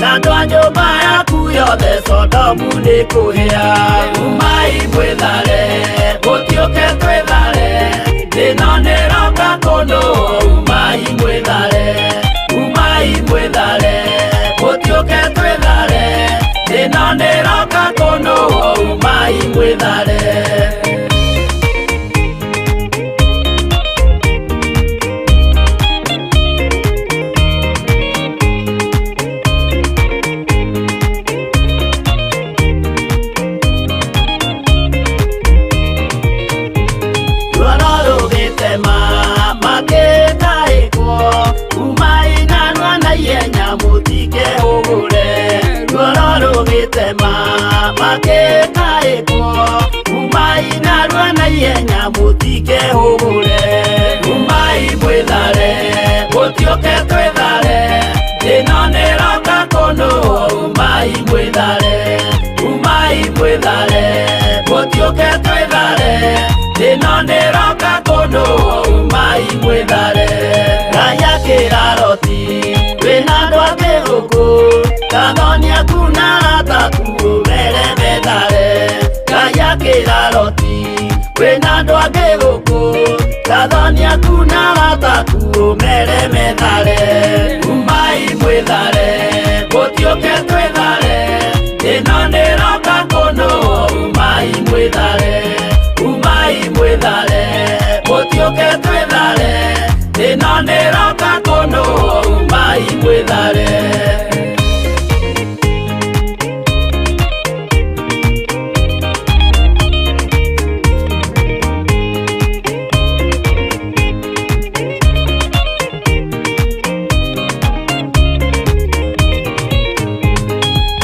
na andũ a nyũmba yaku yothe, Sodomu nĩ kũhĩa. Umai mwĩthare, mũtiũke twĩthare, ĩno nĩroka kũnũa. Umai mwĩthare, umai mwĩthare, mũtiũke twĩthare, ĩno nĩroka kũnũa. Umai mwĩthare. Ruoro rũgĩtema makĩtaĩkwo, umai narua na ihenya mũtikehũgũre. Ruoro rũgĩtema makĩtaĩkwo, umai narua na ihenya mũtikehũgũre. Umai mwĩthare, mũtiũke twĩthare, ĩno nĩroka kũnũa. Umai mwĩthare, umai mwĩthare, mũtiũke twĩthare, ĩno nĩroka kũnũa. Umai mwĩthare. Ngai akĩra Loti, wĩna andũ angĩ gũkũ, kathoni aku na arata aku ũmere methare. Ngai akĩra Loti, wĩna andũ angĩ gũkũ, kathoni aku na arata aku ũmere methare. Umai mwĩthare, mũtiũke twĩthare, ĩno nĩroka kũnũa. Umai mwĩthare, umai mwĩthare, mũtiũke twĩthare, ĩno nĩroka kũnũa. Umai mwĩthare.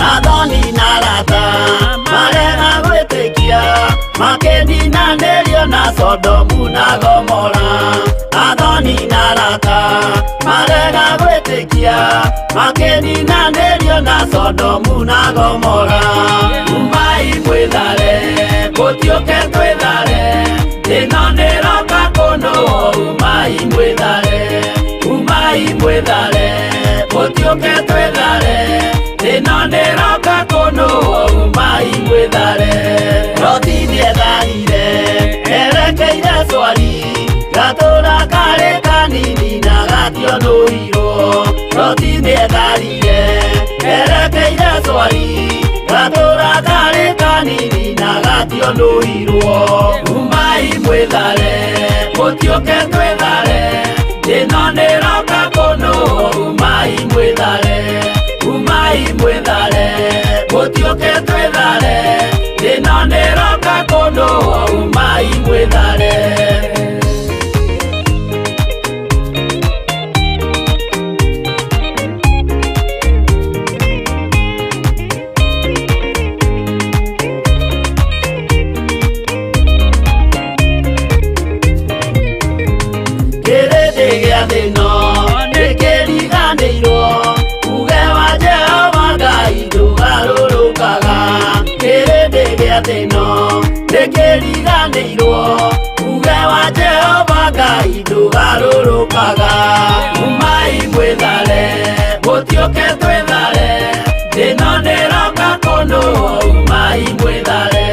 Athoni na arata marega gwĩtĩkia, makĩninanĩrio na Sodomu na Gomora. Athoni na arata marega gwĩtĩkia, makĩninanĩrio na Sodomu na Gomora. Umai mwĩthare, mũtiũke twĩthare, ĩno nĩroka kũnũa. Umai mwĩthare, umai mwĩthare, mũtiũke twĩthare, ĩno nĩroka kũnũa. Umai mwĩthare. Loti nĩetharire erekeire Swari, gatũra karĩ kanini na gationũirwo. Loti nĩetharire erekeire Swari, gatũra karĩ kanini na gationũirwo. Umai mwĩthare, mũtiũke twĩthare, ĩno nĩroka kũnũa. Umai mwĩthare, umai mwĩthare, mũtiũke twĩthare, ĩno nĩroka kũnũa. Umai mwĩthare. Kĩrĩndĩ gĩa thĩ ĩno nĩkĩriganĩirwo, uge wa Jehova Ngai ndũgarũrũkaga. Kĩrĩndĩ gĩa thĩ ĩno nĩkĩriganĩirwo, uge wa Jehova Ngai ndũgarũrũkaga. Umai mwĩthare, mũtiũke twĩthare, thĩ ĩno nĩĩroka kũnũhwo. Umai mwĩthare,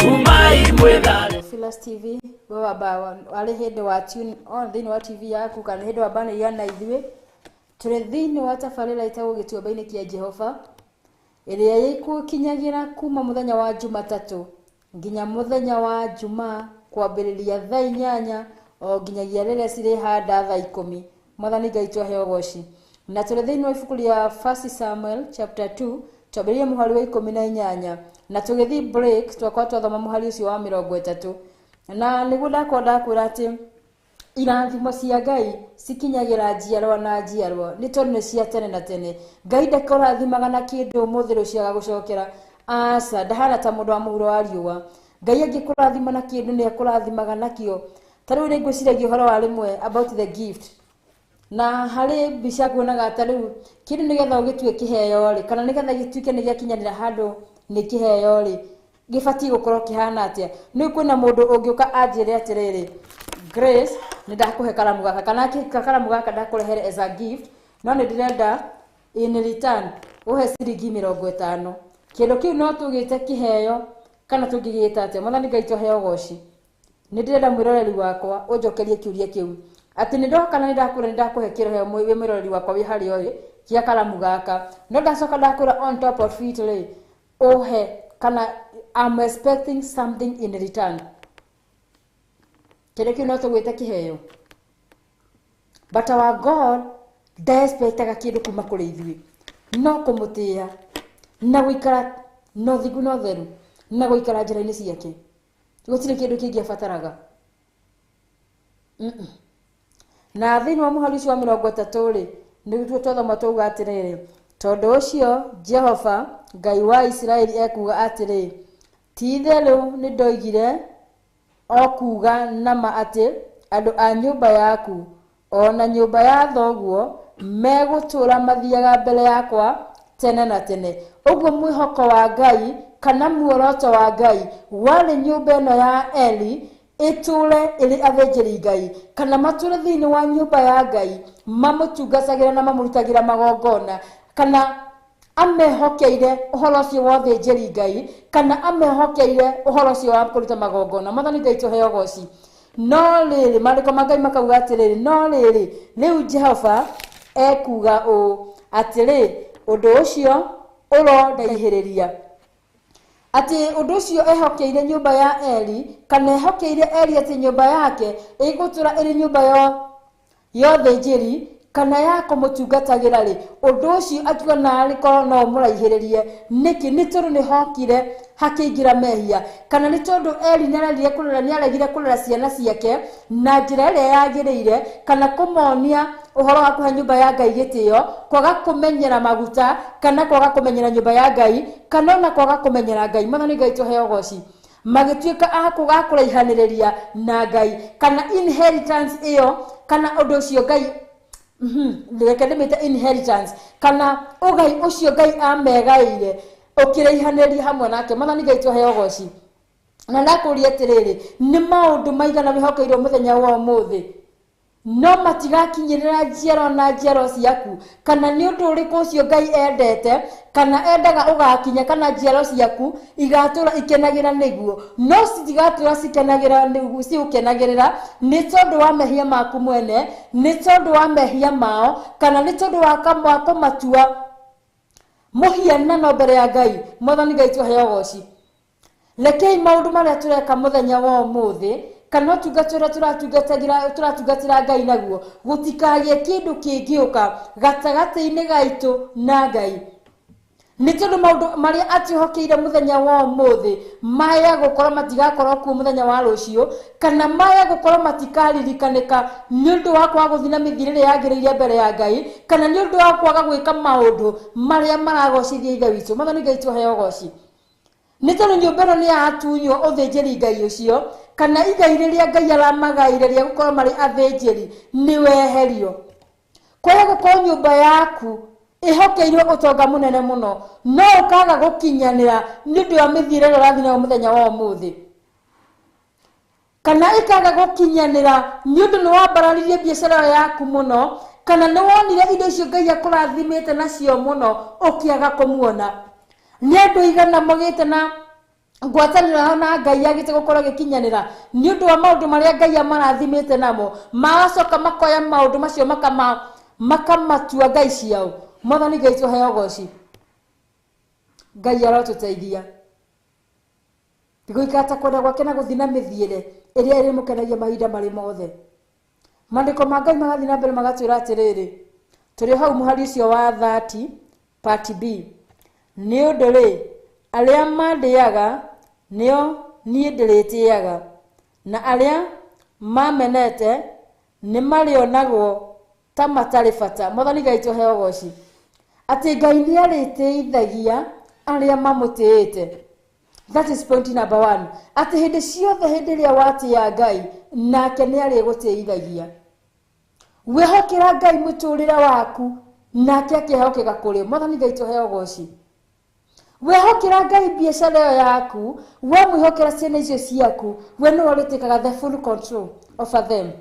umai mwĩthare. Theophilus TV we wamba arĩ hĩndĩ wa tune on thĩinĩ wa TV yaku kana hĩndĩ wambanĩria na ithuĩ tũrĩ thĩinĩ wa tabarĩra ĩtagwo Gĩtuamba-inĩ kĩa Jehova ĩrĩa ĩgũkinyagĩra kuma mũthenya wa Jumatatũ nginya mũthenya wa Jumaa kwambĩrĩria thaa 8 o nginyagia rĩrĩa cirĩhanda thaa 10. Mwathani Ngai twahe ũgoci. Na tũrĩ thĩinĩ wa ibuku rĩa First Samuel chapter 2 twambĩrĩrie mũhari wa 18 na tũgĩthiĩ break twakorwo twathoma mũhari ũcio wa 30 na nĩguo ndakorwo ndakwĩra atĩ irathimo cia Ngai cikinyagĩra njiarwa na njiarwa nĩ tondũ nĩ cia tene na tene. Ngai ndakũrathimaga na kĩndũ ũmũthĩ rũciũ agagũcokera, aca, ndahana ta mũndũ wa mũhuro wa riũa. Ngai angĩkũrathima na kĩndũ nĩ akũrathimaga nakĩo. Ta rĩu nĩngwĩciragia ũhoro wa rĩmwe about the gift, na harĩ mbica nguonaga ta rĩu kĩndũ nĩgetha ũgĩtue kĩheo rĩ, kana nĩgetha gĩtuĩke nĩ gĩakinyanĩra handũ nĩ kĩheo rĩ, gĩbatiĩ gũkorwo kĩhana atĩa? Nĩ kwĩna mũndũ ũngĩũka anjĩre atĩrĩrĩ, Grace, nĩ ndakũhe karamu gaka kana karamu gaka ndakũrehere as a gift, no nĩ ndĩrenda in return ũhe ciringi 50. Kĩndũ kĩu no tũgĩte kĩheo kana tũngĩgĩta atĩa? Mwathani Ngai tũhe ũgoci. Nĩ ndĩrenda mwĩroreri wakwa ũnjokerie kĩũria kĩu atĩ nĩ ndoka na nĩ ndakwĩra nĩ ndakũhe kĩheo wĩ mwĩroreri wakwa wĩ harĩa ũrĩ kĩa karamu gaka, no ndacoka ndakwĩra on top of it rĩ ũhe kana I'm expecting something in return. Kĩndũ kĩu no tũgwĩte kĩheo, but our God ndaexpectaga kĩndũ kuma kũrĩ ithuĩ no kũmũtĩĩa na gũikara na ũthingu na ũtheru na gũikara njĩra-inĩ ciake. Gũtirĩ kĩndũ kĩngĩ abataraga. Na thĩinĩ wa mũhari ũcio wa 30 rĩ, nĩguo twathoma twauga atĩrĩrĩ, tondũ ũcio Jehova Ngai wa Isiraeli ekuuga atĩrĩ, ti-itherũ nĩndoigire o kuuga nama atĩ andũ a nyũmba yaku o na nyũmba ya thoguo megũtũũra mathiaga mbere yakwa tene na tene. Ũguo mwĩhoko wa Ngai kana muoroto wa Ngai warĩ nyũmba ĩno ya Eli ĩtũũre ĩrĩ athĩnjĩri Ngai kana matũũre thĩinĩ wa nyũmba ya Ngai mamũtungatagĩra na mamũrutagĩra magongona, kana amehokeire ũhoro ũcio wa ũthĩnjĩri Ngai kana amehokeire ũhoro ũcio wa kũruta magongona. Mwathani Ngai tũhe ũgoci. No rĩrĩ, maandĩko ma Ngai makauga atĩrĩrĩ, no rĩrĩ, rĩu Jehova ekuuga ũũ atĩrĩ, ũndũ ũcio ũrondaihĩrĩria atĩ ũndũ ũcio ehokeire nyũmba ya Eli kana ehokeire Eli atĩ nyũmba yake ĩgũtũra ĩrĩ nyũmba ya ũthĩnjĩri kana ya kũmũtungatagĩra rĩ, ũndũ ũcio akiuga narĩ korwo no ũmũraihĩrĩrie. Nĩkĩ? Nĩ tondũ nĩ hokire hakĩingĩra mehia, kana nĩ tondũ Eli nĩaregire kũrera ciana ciake na njĩra ĩrĩa yagĩrĩire, kana kũmonia ũhoro wa kũhe nyũmba ya Ngai gĩtĩo, kwaga kũmenyera maguta kana kwaga kũmenyera nyũmba ya Ngai kana ona kwaga kũmenyera Ngai. Mwathani Ngai tũhe ũgoci. Magĩtuĩka a kũraihanĩrĩria na Ngai kana inheritance ĩyo kana ũndũ ũcio Ngai reke ndĩmĩte inheritance kana ũgai ũcio Ngai amegaĩire ũkĩraihanĩria hamwe nake. Mwathani Ngai tũhe ũgoci. Na ndakũria atĩrĩrĩ, nĩ maũndũ maigana wĩhokeirwo mũthenya wa ũmũthĩ no matigakinyĩrĩra njiaro na njiaro ciaku, kana nĩ ũndũ ũrĩkũ ũcio Ngai endete kana endaga ũgakinya kana njiaro ciaku igatũra ikenagĩra nĩguo, no citigatũra cikenagĩra nĩguo ciũkenagĩrĩra nĩ tondũ wa mehia maku mwene, nĩ tondũ wa mehia mao, kana nĩ tondũ wa kũmatua mũhianano mbere ya Ngai. Mwathani Ngai tũhe ũgoci. Rekei maũndũ marĩa tũreka mũthenya wa ũmũthĩ kana ũtungata ũrĩa tũratungatĩra Ngai naguo gũtikagĩe kĩndũ kĩngĩũka gatagatĩ-inĩ gaitũ na Ngai. Nĩ tondũ maũndũ marĩa atwĩhokeire mũthenya wa ũmũthĩ maya gũkorwo matigakorwo kuo mũthenya wa rũciũ, kana maya gũkorwo matikaririkanĩka nĩ ũndũ wa kwaga gũthiĩ na mĩthiĩre ĩrĩa yagĩrĩire mbere ya Ngai, kana nĩ ũndũ wa kwaga gwĩka maũndũ marĩa maragocithia Ithe witũ. Mwathani Ngai tũheo ũgoci. Nĩ tondũ nyũmba ĩno nĩ yatunywo ũthĩnjĩri Ngai ũcio, kana igai rĩrĩa Ngai aramagaire rĩa gũkorwo marĩ athĩnjĩri nĩ weherio. Kwaga gũkorwo nyũmba yaku ĩhokeirwo ũtonga mũnene mũno, no ũkaga gũkinyanĩra nĩ ũndũ wa mĩthiĩre ĩrĩa ũrathiĩ nayo mũthenya wa ũmũthĩ, kana ĩkaga gũkinyanĩra nĩ ũndũ nĩ wambararirie biacara ĩyo yaku mũno, kana nĩ wonire indo icio Ngai akũrathimĩte nacio mũno ũkĩaga kũmuona. Nĩ andũ aigana magĩte na ngwatanĩro yao na Ngai yagĩte gũkorwo ĩgĩkinyanĩra nĩ ũndũ wa maũndũ marĩa Ngai amarathimĩte namo, magacoka makoya maũndũ macio makamatua Ngai ciao. Mwathani Ngai tũheo ũgoci. Ngai arotũteithia gũikara ta kwenda gwake na gũthiĩ na mĩthiĩre ĩrĩa ĩrĩmũkenagia mahinda marĩ mothe. Maandĩko ma Ngai magathiĩ na mbere magatwĩra atĩrĩrĩ, tũrĩ hau mũhari ũcio wa 30 part B, nĩ ũndũ rĩ, arĩa mandĩaga nĩo niĩ ndĩrĩtĩaga, na arĩa mamenete nĩ marĩonagwo ta matarĩ bata. Mwathani Ngai tũheo ũgoci. Atĩ Ngai nĩ arĩtĩithagia arĩa mamũtĩĩte. That is point number 1. Atĩ hĩndĩ ciothe hĩndĩ ĩrĩa watĩĩa Ngai, nake nĩ arĩgũtĩithagia. Wĩhokera Ngai mũtũrĩre waku, nake akehokeka kũrĩ. Mwathani Ngai tũheo ũgoci. Wehokera Ngai biacara ĩyo yaku, wamwĩhokera ciana icio ciaku, we nĩwe ũrĩtĩkaga the full control over them.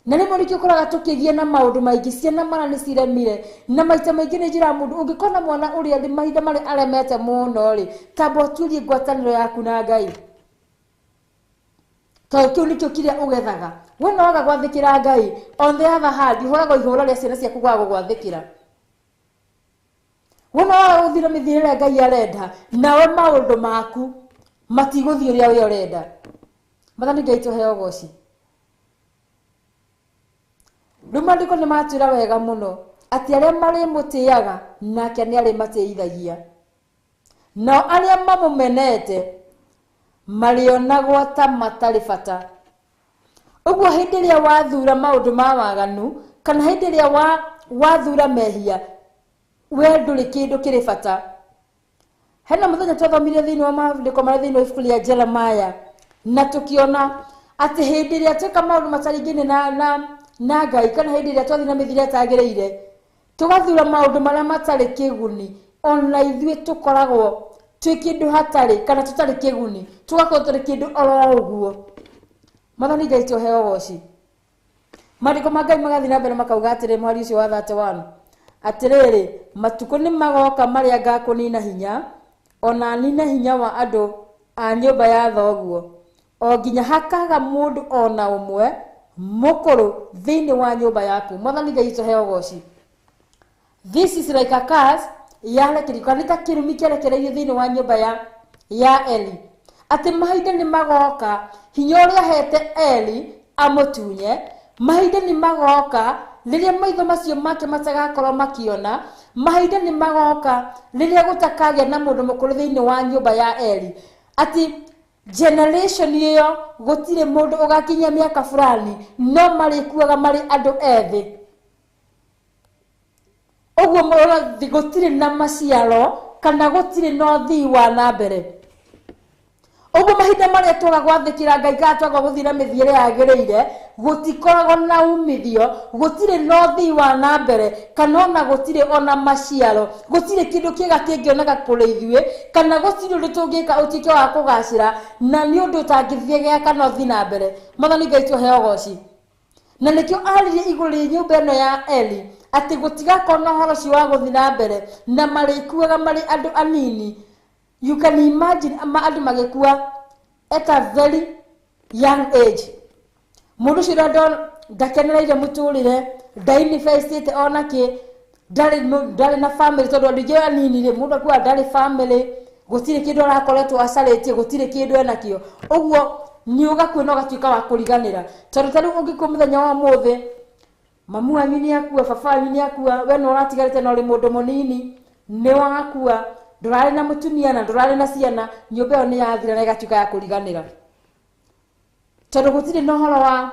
Na rĩmwe nĩkĩo ũkoraga tũkĩgĩa na maũndũ maingĩ, ciana mara nĩ ciremire, na maita maingĩ nĩ njĩraga mũndũ ũngĩkona mwana ũrĩa mahinda marĩa aremete mũno rĩ, tamba ũtuĩrie ngwatanĩro yaku na Ngai, tondũ kĩu nĩkĩo kĩrĩa ũgethaga. We no waga gwathĩkĩra Ngai, on the other hand ũhũragwo ihũra rĩa ciana ciaku kwaga gũgwathĩkĩra. We no waga gũthiĩ na mĩthiĩre ĩrĩa Ngai arenda, nawe maũndũ maku matigũthiĩ ũrĩa we ũrenda. Mwathani Ngai tũheo ũgoci. Rĩu maandĩko nĩ matwĩra wega mũno atĩ arĩa marĩmũtĩaga nake nĩ arĩmatĩithagia, nao arĩa mamũmenete marĩonagwo ta matarĩ bata. Ũguo hĩndĩ ĩrĩa wathura maũndũ ma waganu, kana hĩndĩ ĩrĩa wathura mehia, we ndũrĩ kĩndũ kĩrĩ bata. Hena mũthenya twathomire thĩinĩ wa maandĩko marĩa thĩinĩ wa ibuku rĩa Jeremiah, na tũkĩona atĩ hĩndĩ ĩrĩa tweka maũndũ mataringaine na Ngai, kana hĩndĩ ĩrĩa twathiĩ na mĩthiĩre ĩtagĩrĩire, tũgathura maũndũ marĩa matarĩ kĩguni, ona ithuĩ tũkoragwo twĩ kĩndũ hatarĩ, kana tũtarĩ kĩguni, tũgakorwo tũrĩ kĩndũ oro ũguo. Mwathani Ngai tũheo ũgoci. Maandĩko ma Ngai magathiĩ na mbere makauga atĩrĩ, mũhari ũcio wa 31, atĩrĩrĩ, matukũ nĩ magoka marĩa ngakũnina hinya, ona nine hinya wa andũ a nyũmba ya thoguo, o nginya hakaga mũndũ ona ũmwe mũkũrũ thĩinĩ wa nyũmba yaku. Mwathani Ngai tũheo ũgoci. This is like a curse yarekereirio, kana nĩ ta kĩrumi kĩarekereirio thĩinĩ wa nyũmba ya Eli, atĩ mahinda nĩ magoka hinya ũrĩa ahete Eli amũtunye, mahinda nĩ magoka rĩrĩa maitho macio make matagakorwo makĩona, mahinda nĩ magoka rĩrĩa gũtakagĩa na mũndũ mũkũrũ thĩinĩ wa nyũmba ya Eli, atĩ generation ĩyo gũtirĩ mũndũ ũgakinyia mĩaka fulani, no marĩkuaga marĩ andũ ethĩ. Ũguo gũtirĩ na maciaro, kana gũtirĩ na ũthii wa na mbere. Ũguo mahinda marĩa twaga gwathĩkĩra Ngai kana twaga gũthiĩ na mĩthiĩre yagĩrĩire, gũtikoragwo na umithio, gũtirĩ na ũthii wa na mbere, kana ona gũtirĩ ona maciaro, gũtirĩ kĩndũ kĩega kĩngĩoneka kũrĩ ithuĩ, kana gũtirĩ ũndũ tũngĩka ũtuĩke wa kũgacĩra, na nĩ ũndũ ũtangĩthiĩ kana ũthiĩ na mbere. Mwathani Ngai tũheo ũgoci. Na nĩkĩo aririe igũrũ rĩa nyũmba ĩno ya Eli atĩ gũtigakorwo na ũhoro ũcio wa gũthiĩ na mbere, na marĩkuaga marĩ andũ anini. You can imagine andũ magĩkua at a very young age. Mũndũ ũcio ndakenereire mũtũrĩre, ndainvestĩte ona kĩ, ndarĩ na family, tondũ andũ aingĩ anini rĩ, mũndũ akuaga ndarĩ family, gũtirĩ kĩndũ arakoretwo acarĩtie, gũtirĩ kĩndũ enakĩo. Ũguo nĩ ũgakua na ũgatuĩka wa kũriganĩra. Tondũ ta rĩu ũngĩkua mũthenya wa ũmũthĩ, mamu wanyu nĩ akua, baba wanyu nĩ akua, we nĩ ũratigarĩte na ũrĩ mũndũ mũnini, Nĩ wakua, ndũrarĩ na mũtumia na ndũrarĩ na ciana, nyũmba ĩyo nĩ yathira na ĩgatuĩka ya kũriganĩra. Tondũ gũtirĩ na ũhoro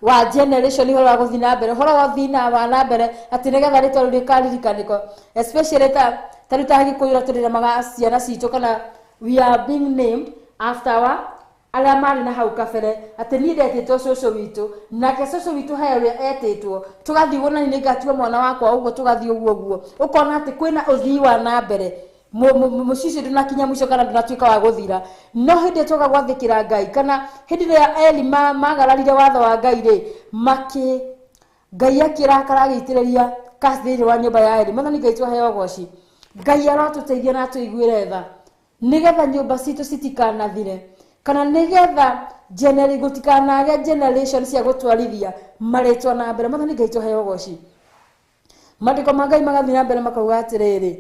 wa generation, ũhoro wa gũthiĩ na mbere, ũhoro wa gũthiĩ na mbere atĩ nĩgetha rĩtwa rĩu rĩkaririkanĩko, especially ta rĩu ta Gĩkũyũ ũrĩa tũrĩremaga ciana citũ, kana we are being named after our arĩa marĩ na hau kabere, atĩ niĩ ndetĩtwo cũcũ witũ, nake cũcũ witũ he ũrĩa etĩtwo, tũgathiĩ ũguo, na niĩ nĩngatua mwana wakwa ũguo, tũgathiĩ ũguo ũguo, ũkona atĩ kwĩna ũthii wa na mbere. Mũciĩ ũcio ndũnakinya mũico kana ndũnatuĩka wa gũthira. No hĩndĩ ĩrĩa twoka gwathĩkĩra Ngai, kana hĩndĩ ĩrĩa Eli magararire watho wa Ngai rĩ, Ngai akĩrakara agĩitĩrĩria curse thĩinĩ wa nyũmba ya Eli. Mwathani Ngai twaheo ũgoci. Ngai arotũteithia na atũiguĩre tha, nĩgetha nyũmba citũ citikanathire, kana nĩgetha gũtikanagĩe generation cia gũtwarithia marĩtwa na mbere. Mwathani Ngai twaheo ũgoci. Maandĩko ma Ngai magathiĩ na mbere makauga atĩrĩrĩ,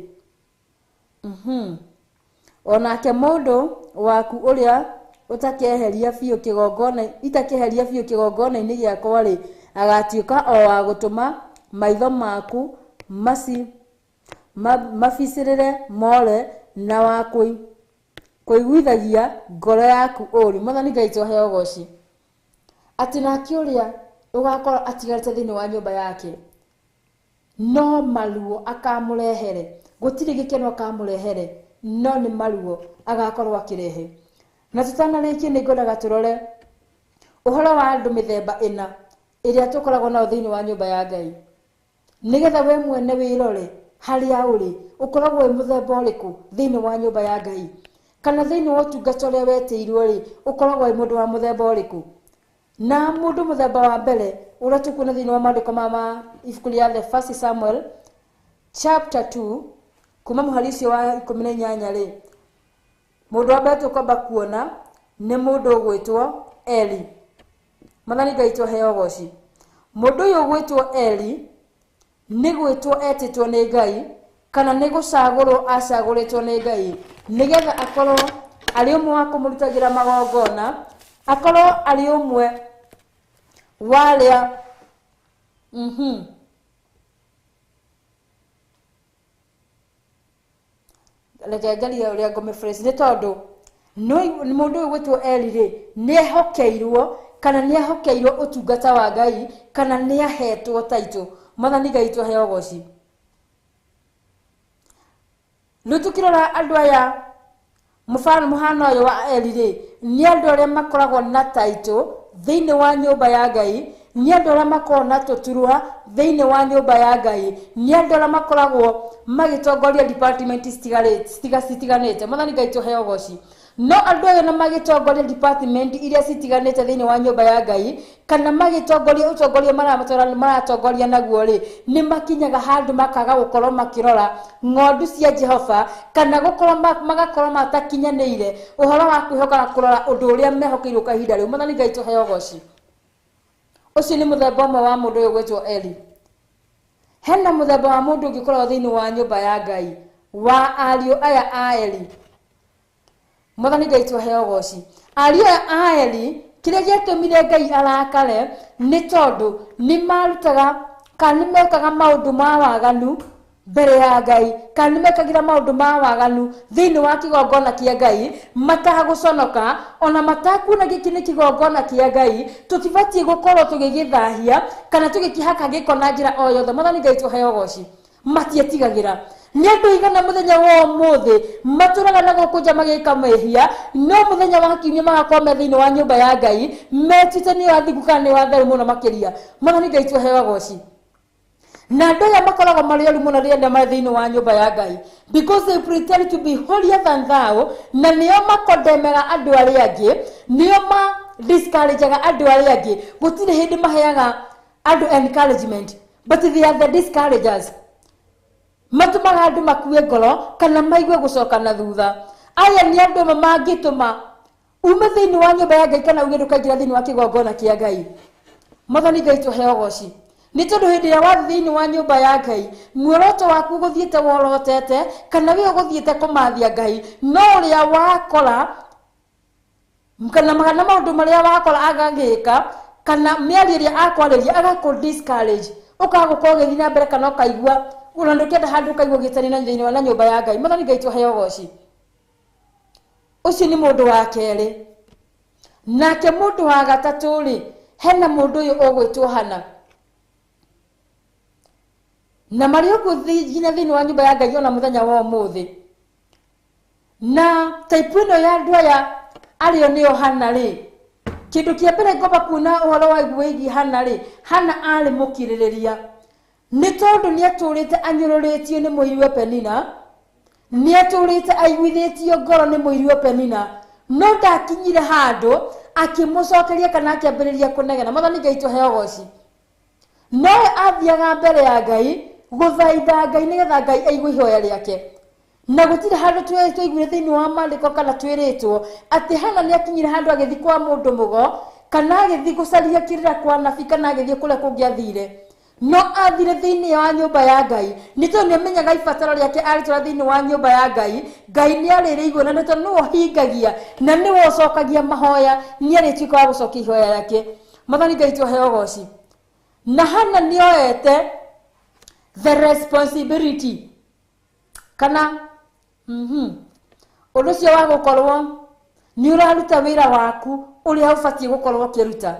onake mũndũ waku ũrĩa ũtakeheria biũ kĩgongona, itakeheria biũ kĩgongona-inĩ gĩakwa rĩ, agatuĩka o wa gũtũma maitho maku mabicĩrĩre more, na wa kũiguithagia ngoro yaku ũũru. Mwathani Ngai twaheo ũgoci. Atĩ nake ũrĩa ũgakorwo atigarĩte thĩinĩ wa nyũmba yake, no maruo akamũrehere, gũtirĩ gĩkeno akamũrehere, no nĩ maruo agakorwo akĩrehe. Na tũtanarĩkia nĩ ngwendaga tũrore ũhoro wa andũ mĩthemba ĩna ĩrĩa tũkoragwo nayo thĩinĩ wa nyũmba ya Ngai, nĩgetha we mwene wĩrore harĩa ũrĩ, ũkoragwo wĩ mũthemba ũrĩkũ thĩinĩ wa nyũmba ya Ngai, kana thĩinĩ wa ũtungata ũrĩa wetĩirwo rĩ, ũkoragwo wĩ mũndũ wa mũthemba ũrĩkũ. Na mũndũ mũthemba wa mbere ũrĩa tũkuona thĩinĩ wa maandĩko ma ibuku rĩa The First Samuel chapter 2 kuma mũhari ũcio wa 18 rĩ, mũndũ wa mbere tũkwamba kuona nĩ mũndũ ũgwĩtwo Eli. Mwathani Ngai twaheo ũgoci. Mũndũ ũyũ ũgwĩtwo Eli nĩ gwĩtwo etĩtwo nĩ Ngai, kana nĩ gũcagũrwo acagũrĩtwo nĩ Ngai, nĩgetha akorwo arĩ ũmwe wa kũmũrutagĩra magongona, akorwo arĩ ũmwe wa arĩa reke ngerie ũrĩa ngũmĩphrase, nĩ tondũ mũndũ ũyũ gwĩtwo Eli rĩ, nĩ ehokeirwo, kana nĩ ehokeirwo ũtungata wa Ngai, kana nĩ ahetwo taitũ. Mwathani Ngai twaheo ũgoci. Rĩu tũkĩrora andũ aya, mũhano ũyũ wa Eli rĩ, nĩ andũ arĩa makoragwo na taitũ thĩinĩ wa nyũmba ya Ngai, nĩ andũ arĩa makoragwo na tũturwa thĩinĩ wa nyũmba ya Ngai, nĩ andũ arĩa makoragwo magĩtongoria department citiganĩte. Mwathani Ngai tũheo ũgoci. No andũ aya na magĩtongoria department iria citiganĩte thĩinĩ wa nyũmba ya Ngai, kana magĩtongoria ũtongoria maratongoria naguo rĩ, nĩ makinyaga handũ makaga gũkorwo makĩrora ng'ondu cia Jehova, kana gũkorwo magakorwo matakinyanĩire ũhoro wa kwĩhoka na kũrora ũndũ ũrĩa mehokeirwo kwa ihinda rĩu. Mwathani Ngai tũheo ũgoci. Ũcio nĩ mũthemba ũmwe wa mũndũ ũyũ gwĩtwo Eli. Hena mũthemba wa mũndũ ũngĩkorwo thĩinĩ wa nyũmba ya Ngai, wa ariũ aya a Eli. Mwathani Ngai tũheo ũgoci. Ariũ aya a Eli, kĩrĩa gĩatũmire Ngai arakare nĩ tondũ nĩ marutaga kana nĩ mekaga maũndũ ma waganu mbere ya Ngai, kana nĩ mekagĩra maũndũ ma waganu thĩinĩ wa kĩgongona kĩa Ngai, matagũconoka ona matakuona gĩkĩ nĩ kĩgongona kĩa Ngai, tũtibatiĩ gũkorwo tũgĩgĩthahia kana tũgĩkĩhaka gĩko na njĩra o yothe. Mwathani Ngai tũheo ũgoci. Matietigagĩra. Nĩ andũ igana mũthenya wa ũmũthĩ matũraga na gũkũ nja magĩka mehia, no mũthenya wa kiumia magakorwo me thĩinĩ wa nyũmba ya Ngai metuĩte nĩ athingu kana nĩ atheru mũno makĩria. Mwathani Ngai tũheo ũgoci. Na andũ aya makoragwo marĩ oru mũno rĩrĩa marĩ thĩinĩ wa nyũmba ya Ngai, because they pretend to be holier than thou, na nĩo makondemera andũ arĩa angĩ, nĩo ma discourageaga andũ arĩa angĩ. Gũtirĩ hĩndĩ maheaga andũ encouragement, but they are the discouragers. Matũmaga andũ makue ngoro kana maigue gũcoka na thutha. Aya nĩ andũ amwe mangĩtũma ume thĩinĩ wa nyũmba ya Ngai kana uge ndũkaingĩra thĩinĩ wa kĩgongona kĩa Ngai. Mwathani Ngai tũheo ũgoci. Nĩ tondũ hĩndĩ ĩrĩa wathiĩ thĩinĩ wa nyũmba ya Ngai, muoroto waku ũgũthiĩte worotete kana wĩ ũgũthiĩte kũmathia Ngai, no ũrĩa wakora kana maũndũ marĩa wakora agagĩka kana mĩario ĩrĩa akwarĩria agakũ discourage, ũkaga gũkorwo ũgĩthiĩ na mbere kana ũkaigua Ona ndũkĩenda handũ ũkaigua ũgĩtania na thĩinĩ wa na nyũmba ya Ngai. Mwathani Ngai tũheo ũgoci. Ũcio nĩ mũndũ wa kerĩ. Nake mũndũ wa gatatũ rĩ, hena mũndũ ũyũ ũgwĩtwo Hana. Na marĩ ũguo nginya thĩinĩ wa nyũmba ya Ngai ona mũthenya wa ũmũthĩ. Na type ĩno ya andũ aya arĩo nĩo Hana rĩ, kĩndũ kĩa mbere ngomba kuona ũhoro wa wĩgiĩ Hana rĩ, Hana arĩ mũkirĩrĩria. Nĩ tondũ nĩ atũrĩte anyũrũrĩtio nĩ mũiriwe Penina, nĩ atũrĩte aiguithĩtio ngoro nĩ mũiriwe Penina, no ndakinyire handũ akĩmũcokeria kana akĩambĩrĩria kũnegena. Mwathani Ngai tũheo ũgoci. Nowe athiaga mbere ya Ngai gũthaitha Ngai nĩgetha Ngai aigue ihoya rĩake. Na gũtirĩ handũ twaiguire thĩinĩ wa maandĩko kana twĩrĩtwo atĩ Hana nĩ akinyire handũ agĩthiĩ kwa mũndũ mũgo kana agĩthiĩ gũcaria kĩrĩra kwa nabii kana agĩthiĩ kũrĩa kũngĩ athire. No athire thĩinĩ wa nyũmba ya Ngai nĩ tondũ nĩ amenyaga ibataro rĩake arĩtwara thĩinĩ wa nyũmba ya Ngai. Ngai nĩ arĩrĩigua na nĩ tondũ nĩwe ũhingagia na nĩwe ũcokagia mahoya, nĩ arĩtuĩka wa gũcokia ihoya rĩake. Mwathani Ngai tũheo ũgoci. Na Hana nĩ oete the responsibility kana ũndũ ũcio wa gũkorwo nĩ ũraruta wĩra waku ũrĩa ũbatiĩ gũkorwo ũkĩruta.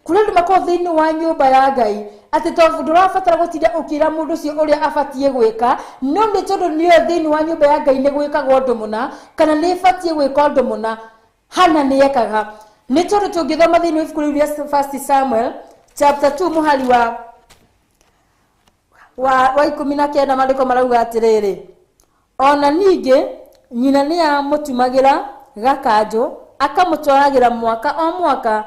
Kũrĩ andũ makoragwo thĩinĩ wa nyũmba ya Ngai atĩ tondũ ndũrabatara gũtinda ũkĩra mũndũ ũcio ũrĩa abatiĩ gwĩka, no nĩ tondũ nĩoĩ thĩinĩ wa nyũmba ya Ngai nĩ gwĩkagwo ũndũ mũna kana nĩ ĩbatiĩ gwĩka ũndũ mũna. Hana nĩ ekaga. Nĩ tondũ tũngĩthoma thĩinĩ wa ibuku rĩu rĩa First Samuel chapter 2 mũhari wa 19 maandĩko marauga atĩrĩrĩ, ona ningĩ nyina nĩ amũtumagĩra gakanjũ akamũtwaragĩra mwaka o mwaka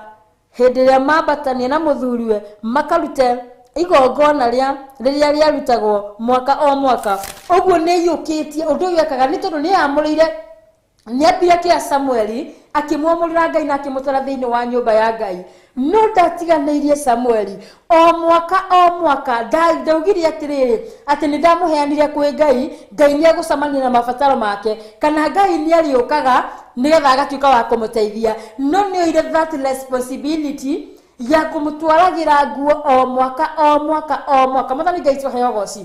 hĩndĩ ĩrĩa mambatania na mũthuriwe makarute igongona rĩrĩa rĩarutagwo mwaka o mwaka. Ũguo nĩ aiyũkĩtie ũndũ ũyũ ekaga nĩ tondũ nĩ amũrĩire, nĩ ambire kĩa Samueli akĩmwamũrĩra Ngai na akĩmũtwara thĩinĩ wa nyũmba ya Ngai. No ndatiganĩirie Samueli o mwaka o mwaka. Ndaugire atĩrĩrĩ atĩ nĩ ndamũheanire kwĩ Ngai, Ngai nĩ egũcemania na mabataro make kana Ngai nĩ arĩũkaga nĩgetha agatuĩka wa kũmũteithia. No nĩ oire that responsibility ya kũmũtwaragĩra nguo o mwaka o mwaka o mwaka. Mwathani Ngai tũheo ũgoci.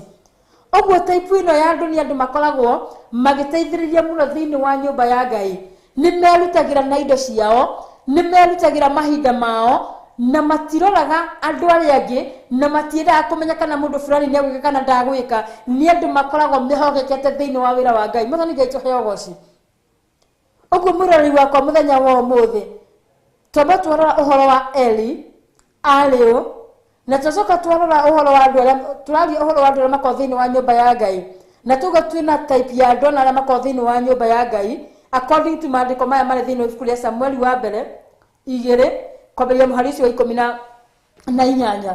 Ũguo type ĩno ya andũ nĩ andũ makoragwo magĩteithĩrĩria mũno thĩinĩ wa nyũmba ya Ngai. Nĩ merutagĩra na indo ciao, nĩ merutagĩra mahinda mao, na matiroraga andũ arĩa angĩ, na matiendaga kũmenya kana mũndũ fulani nĩ egwĩka kana ndagwĩka. Nĩ andũ makoragwo mehokekete thĩinĩ wa wĩra wa Ngai. Mwathani Ngai tũheo ũgoci. Ũguo mwĩroreri wakwa mũthenya wa ũmũthĩ twamba twarora ũhoro wa Eli arĩ ũ, na twacoka twarora ũhoro wa andũ arĩa tũraria ũhoro wa andũ arĩa makoragwo thĩinĩ wa nyũmba ya Ngai, na tuga twĩna type ya andũ arĩa makoragwo thĩinĩ wa nyũmba ya Ngai according to maandĩko maya marĩ thĩinĩ wa ibuku rĩa Samueli wa mbere 2 kwambĩrĩria mũhari ũcio wa 18.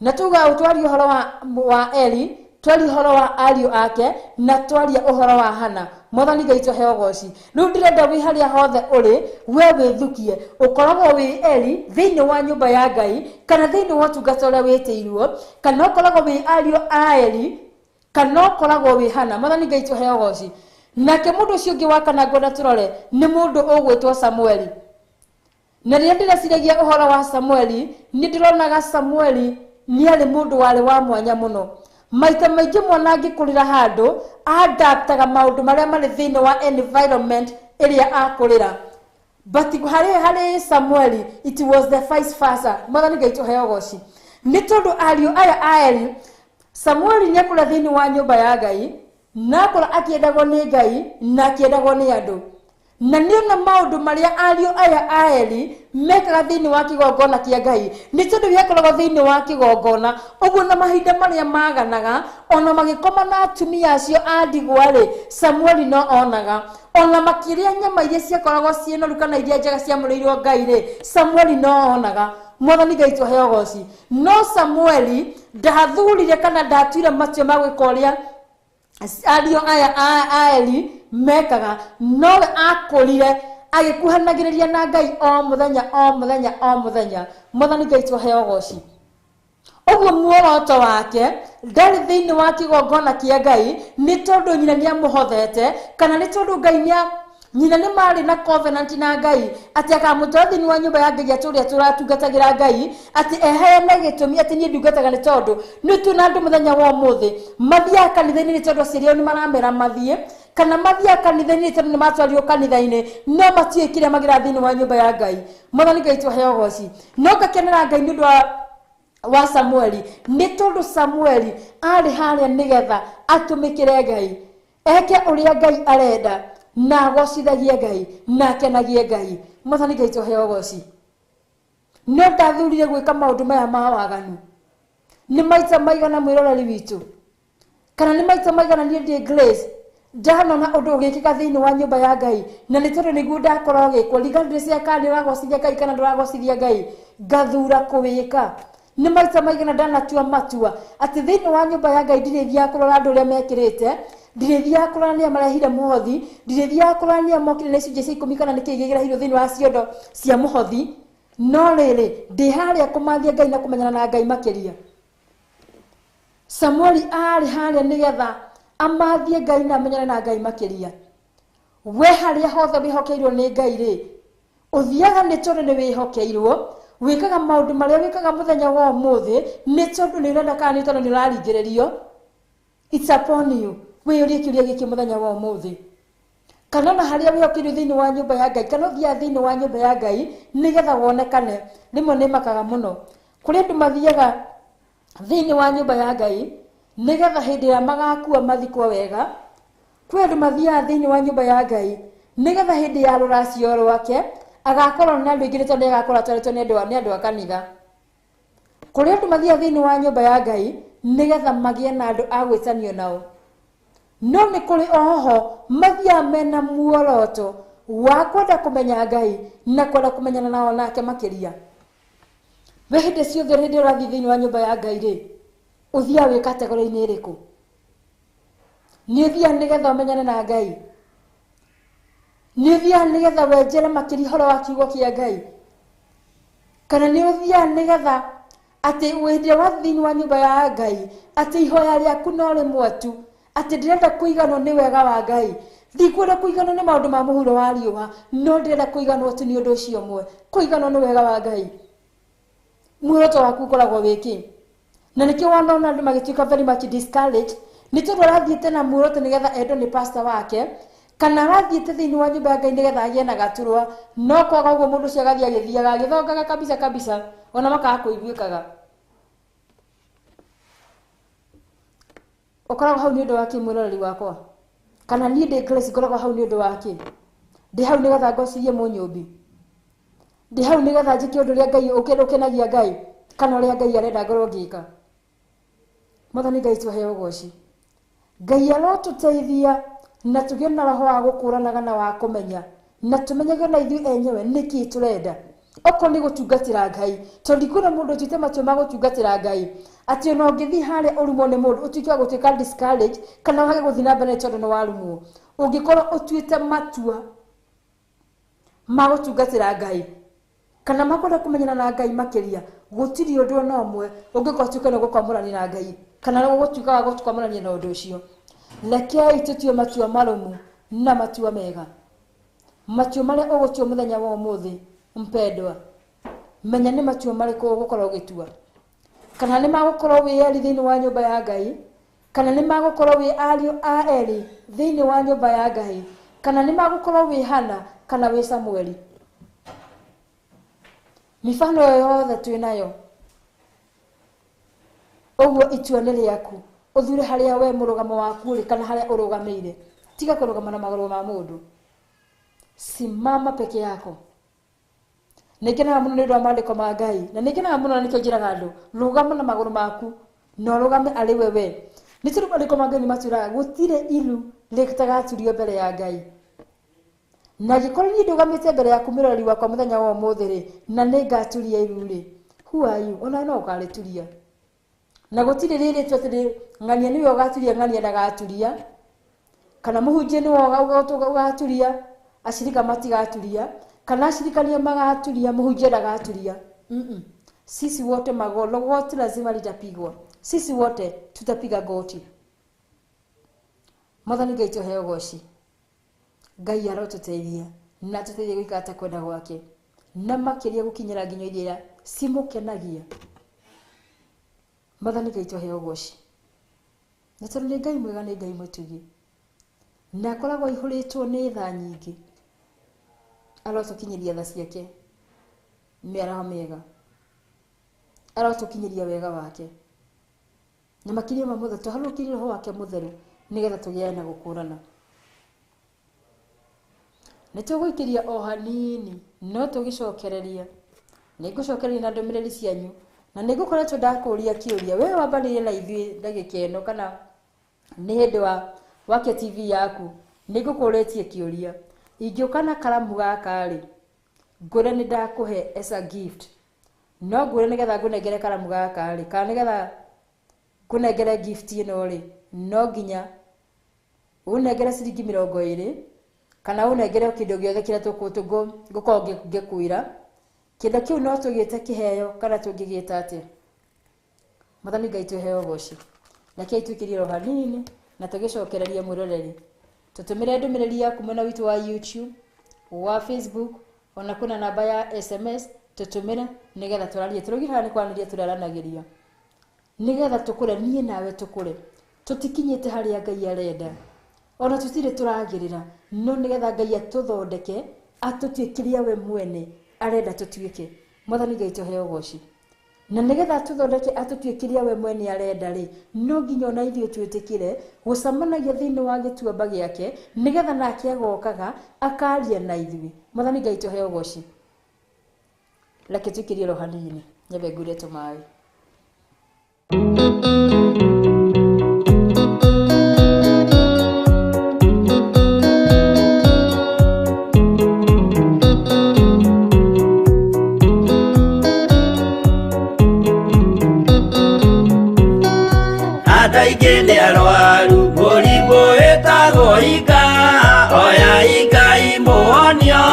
Na tuga twaria ũhoro wa Eli, twaria ũhoro wa ariũ ake, na twaria ũhoro wa Hana. Mwathani Ngai tũheo ũgoci. Rĩu ndĩrenda wĩ harĩa hothe ũrĩ, we wĩthukie ũkoragwo wĩ Eli thĩinĩ wa nyũmba ya Ngai kana thĩinĩ wa ũtungata ũrĩa wĩtĩirwo, kana ũkoragwo wĩ ariũ a Eli kana ũkoragwo wĩ Hana. Mwathani Ngai tũheo ũgoci. Nake mũndũ ũcio ũngĩ wa kana ngwenda tũrore nĩ mũndũ ũgwĩtwo Samueli. Na rĩrĩa ndĩreciragia ũhoro wa Samueli, nĩ ndĩronaga Samueli nĩ arĩ mũndũ warĩ wa mwanya mũno. Maita maingĩ mwana angĩkũrĩra handũ adaptaga maũndũ marĩa marĩ thĩinĩ wa environment ĩrĩa akũrĩra. But harĩ Samueli it was the vice versa. Mwathani Ngai tũheo ũgoci. Nĩ tondũ ariũ aya a Eli, Samueli nĩ akũra thĩinĩ wa nyũmba ya Ngai, na akũra akĩendagwo nĩ Ngai na akĩendagwo nĩ andũ. Na nĩ ona maũndũ marĩa ariũ aya a Eli mekaga thĩinĩ wa kĩgongona kĩa Ngai, nĩ tondũ gĩakoragwo thĩinĩ wa kĩgongona. Ũguo na mahinda marĩa maganaga ona magĩkoma na atumia acio a ndigwa rĩ, Samueli no onaga. Ona makĩrĩa nyama iria ciakoragwo ciĩ noru kana iria njega ciamũrĩirwo Ngai rĩ, Samueli no onaga. Mwathani Ngai tũheo ũgoci. No Samueli ndathurire kana ndatuire matua ma gwĩka ũrĩa ariũ aya a Eli mekaga, nowe akũrire agĩkuhanagĩrĩria na Ngai o mũthenya o mũthenya o mũthenya. Mwathani Ngai tũheo ũgoci. Ũguo muoroto wake ndarĩ thĩinĩ wa kĩgongona kĩa Ngai nĩ tondũ nyina nĩ amũhothete kana nĩ tondũ Ngai Nyina nĩ marĩ na covenant na Ngai atĩ akamũtwara thĩinĩ wa nyũmba ya Ngai atũrĩa tũratungatagĩra Ngai, atĩ eheane gĩtũmi atĩ niĩ ndungataga nĩ tondũ nĩ tuona andũ mũthenya wa ũmũthĩ mathiaga kanitha-inĩ nĩ tondũ aciari ao nĩ maramera mathiĩ, kana mathiaga kanitha-inĩ tondũ nĩ matwarirwo kanitha-inĩ, no matiũĩ kĩrĩa magĩraga thĩinĩ wa nyũmba ya Ngai. Mwathani Ngai tũheo ũgoci. No ngakenera Ngai nĩ ũndũ wa Samueli, nĩ tondũ Samueli arĩ harĩa nĩgetha atũmĩkĩre Ngai, eke ũrĩa Ngai arenda, na agocithagie Ngai, na akenagie Ngai. Mwathani Ngai tũheo ũgoci. No ndathurire gwĩka maũndũ maya ma waganu. Nĩ maita maigana mwĩroreri witũ, kana nĩ maita maigana niĩ ndĩ Grace ndanona ũndũ ũgĩkĩka thĩinĩ wa nyũmba ya Ngai, na nĩ tondũ nĩguo ndakorwo gĩkwo regardless ya kana nĩũragocithia Ngai kana ndũragocithia Ngai, ngathura kũwĩka. Nĩ maita maigana ndanatua matua atĩ thĩinĩ wa nyũmba ya Ngai ndirĩthiaga kũrora andũ ũrĩa mekĩrĩte, ndirĩthiaga kũrora nĩa marehire mũhothi, ndirĩthiaga kũrora nĩa mokire na icunjĩ cia 10 kana nĩkĩĩ gĩkĩrehirwo thĩinĩ wa ciondo cia mũhothi, no rĩrĩ ndĩ harĩa kũmathia Ngai na kũmenyana na Ngai makĩria. Samueli arĩ harĩa nĩgetha amathie Ngai na amenyane na Ngai makĩria. We harĩa hothe wĩhokeirwo nĩ Ngai rĩ, ũthiaga nĩ tondũ nĩ wĩhokeirwo, wĩkaga maũndũ marĩa wĩkaga mũthenya wa ũmũthĩ nĩ tondũ nĩ ũrenda kana nĩ tondũ nĩ ũraringĩrĩrio. It's upon you. Wĩyũrie kĩũria gĩkĩ mũthenya wa ũmũthĩ, kana ona harĩa wĩhokeirwo thĩinĩ wa nyũmba ya Ngai, kana ũthiaga thĩinĩ wa nyũmba ya Ngai nĩgetha wonekane. Rĩmwe nĩ makaga mũno kũrĩ andũ mathiaga thĩinĩ wa nyũmba ya Ngai nĩgetha hĩndĩ ĩrĩa magakua mathikwo wega. Kwĩ andũ mathiaga thĩinĩ wa nyũmba ya Ngai nĩgetha hĩndĩ ya rũracio rwake agakorwo na andũ aingĩ tondũ nĩagakorwo atwarĩtwo nĩ andũ a kanitha. Kũrĩ andũ mathiaga thĩinĩ wa nyũmba ya Ngai nĩgetha magĩe na andũ a gwĩtanio nao. No nĩ kũrĩ oho mathiaga mena muoroto wa kwenda kũmenya Ngai na kwenda kũmenyana nao nake makĩria. We hĩndĩ ciothe hĩndĩ ũrathiĩ thĩinĩ wa nyũmba ya Ngai rĩ, ũthiaga wĩ kategori-inĩ ĩrĩkũ? Nĩ ũthiaga nĩgetha ũmenyane na Ngai? Nĩ ũthiaga nĩgetha wenjere makĩria ũhoro wa kiugo kĩa Ngai? Kana nĩ ũthiaga nĩgetha atĩ hĩndĩ ĩrĩa wathiĩ thĩinĩ wa nyũmba ya Ngai atĩ ihoya rĩaku no rĩmwe tu, atĩ ndĩrenda kũiganwo nĩ wega wa Ngai, ndikwenda kũiganwo nĩ maũndũ ma mũhuro wa riũa, no ndĩrenda kũiganwo tu nĩ ũndũ ũcio ũmwe, kũiganwo nĩ wega wa Ngai. Muoroto waku ũkoragwo wĩ kĩ? Na nĩkĩo wona andũ magĩtuĩka very much discouraged, nĩ tondũ arathiĩte na muoroto nĩgetha endwo nĩ pastor wake, kana arathiĩte thĩinĩ wa nyũmba ya Ngai nĩgetha agĩe na gaturwa, no kwaga ũguo mũndũ ũcio agathiĩ agĩthiaga agĩthongaga kabisa kabisa, ona makaga kũiguĩkaga. Ũkoragwo hau nĩ ũndũ wa kĩ mwĩroreri wakwa? Kana niĩ ndĩ Grace ngoragwo hau nĩ ũndũ wa kĩ? Ndĩ hau nĩgetha ngocirie mũnyũmbi? Ndĩ hau nĩgetha njĩke ũndũ ũrĩa Ngai ũkenagia Ngai, kana ũrĩa Ngai arenda ngorwo ngĩka? Mwathani Ngai tũheo ũgoci. Ngai arotũteithia na tũgĩe na roho wa gũkũranaga na wa kũmenya, na tũmenyage na ithuĩ enyewe nĩkĩĩ tũrenda. Okorwo nĩ gũtungatĩra Ngai, tondũ ndikuona mũndũ ũtuĩte matua ma gũtungatĩra Ngai atĩ ona ũngĩthiĩ harĩa ũrumwo nĩ mũndũ ũtuĩke wa gũtuĩka discouraged kana wage gũthiĩ na mbere tondũ nĩ warumwo. Ũngĩkorwo ũtuĩte matua ma gũtungatĩra Ngai kana makwenda kũmenyana na Ngai makĩria, gũtirĩ ũndũ ona ũmwe ũngĩkorwo ũtuĩke nĩ ũgũkwamũrania na Ngai kana ũgũtuĩka wa gũkwamũrania na ũndũ ũcio. Rekei tũtue matua marũmu na matua mega. Matua marĩa ũgũtua mũthenya wa ũmũthĩ, mpendwa, menya nĩ matua marĩkũ ũgũkorwo ũgĩtua. Kana nĩ magũkorwo wĩ Eli thĩinĩ wa nyũmba ya Ngai, kana nĩ magũkorwo wĩ ariũ a Eli thĩinĩ wa nyũmba ya Ngai, kana nĩ magũkorwo wĩ Hana kana wĩ Samueli. Mifano ĩyo yothe twĩ nayo. Ũguo itua nĩ rĩaku, ũthure harĩa we mũrũgamo waku ũrĩ kana harĩa ũrũgamĩire. Tiga kũrũgama na magũrũ ma mũndũ, simama peke yako. Nĩngenaga mũno nĩ ũndũ wa maandĩko ma Ngai, na nĩngenaga mũno na nĩkĩo njĩraga andũ, rũgama na magũrũ maku na ũrũgame arĩ we we. Nĩ tondũ maandĩko ma Ngai nĩ matwĩraga gũtirĩ iru rĩtagaturio mbere ya Ngai. Na angĩkorwo niĩ ndũgamĩte mbere yaku mwĩroreri wakwa mũthenya wa ũmũthĩ rĩ, na nĩngaturia iru rĩ, who are you? Ona no ũkarĩturia. Na gũtirĩ rĩrĩtwo atĩ ng'ania nĩwe ũgaturia, ng'ania ndagaturia, kana mũhunjia nĩwe ũgaturia, acirika matigaturia, kana acirika nĩo magaturia, mũhunjia ndagaturia. Sisi wote magolo wote lazima litapigwa. Sisi wote tutapiga goti. Mwathani Ngai tũheo ũgoci. Ngai arotũteithia na atũteithie gwĩka ta kwenda gwake na makĩria gũkinyĩra nginyo iria cimũkenagia. Mwathani Ngai tũheo ũgoci, na tondũ nĩ Ngai mwega, nĩ Ngai mũtugi na akoragwo aihũrĩtwo nĩ tha nyingĩ, arotũkinyĩria tha ciake mĩaraho mĩega, arotũkinyĩria wega wake, na makĩria ma mothe tũharũrũkĩrie roho wake mũtheru nĩgetha tũgĩe na gũkũrana. Nĩ tũgũikĩria o hanini no tũgĩcokereria, nĩ ngũcokereria na ndũmĩrĩri cianyu, na nĩ ngũkoretwo ndakũria kĩũria we wambanĩrie na ithuĩ ndagĩka ĩno kana nĩ hĩndĩ wa wakia TV yaku, nĩ ngũkũrĩtie kĩũria, ingĩũka na karamu gaka rĩ, ngwĩre nĩ ndakũhe as a gift, no ngwĩre nĩgetha ngũnengere karamu gaka rĩ, kana nĩgetha ngũnengere gift ĩno rĩ, no nginya ũnengere ciringi 20 kana ũnengere kĩndũ gĩothe kĩrĩa ngũkorwo ngĩkwĩra. Kĩndũ kĩu no tũgĩte kĩheo kana tũngĩgĩta atĩa? Mwathani Ngai tũheo ũgoci. Rekei twĩkĩrie o hanini na tũgĩcokererie mwĩroreri. Tũtũmĩre ndũmĩrĩri yaku mwena witũ wa YouTube, wa Facebook, ona kwĩna namba ya SMS, tũtũmĩre nĩgetha tũrarie. Tũrũgie haha nĩ kwaranĩria tũraranagĩria nĩgetha tũkũre, niĩ nawe tũkũre. Tũtikinyĩte harĩa Ngai arenda, ona tũtirĩ tũragĩrĩra, no nĩgetha Ngai atũthondeke atũtue kĩrĩa we mwene arenda tũtuĩke. Mwathani Ngai tũheo ũgoci. Na nĩgetha atũthondeke atũtue kĩrĩa we mwene arenda rĩ, no nginya ona ithuĩ twĩtĩkĩre gũcemanagia thĩinĩ wa gĩtuamba gĩake, nĩgetha nake agokaga akaria na ithuĩ. Mwathani Ngai tũheo ũgoci. Reke twĩkĩrie ro hanini, nyambe ngure tũmaĩ. Andũ aingĩ nĩ arwaru mũrimũ wĩtagwo ika, oya Ngai mũhonio,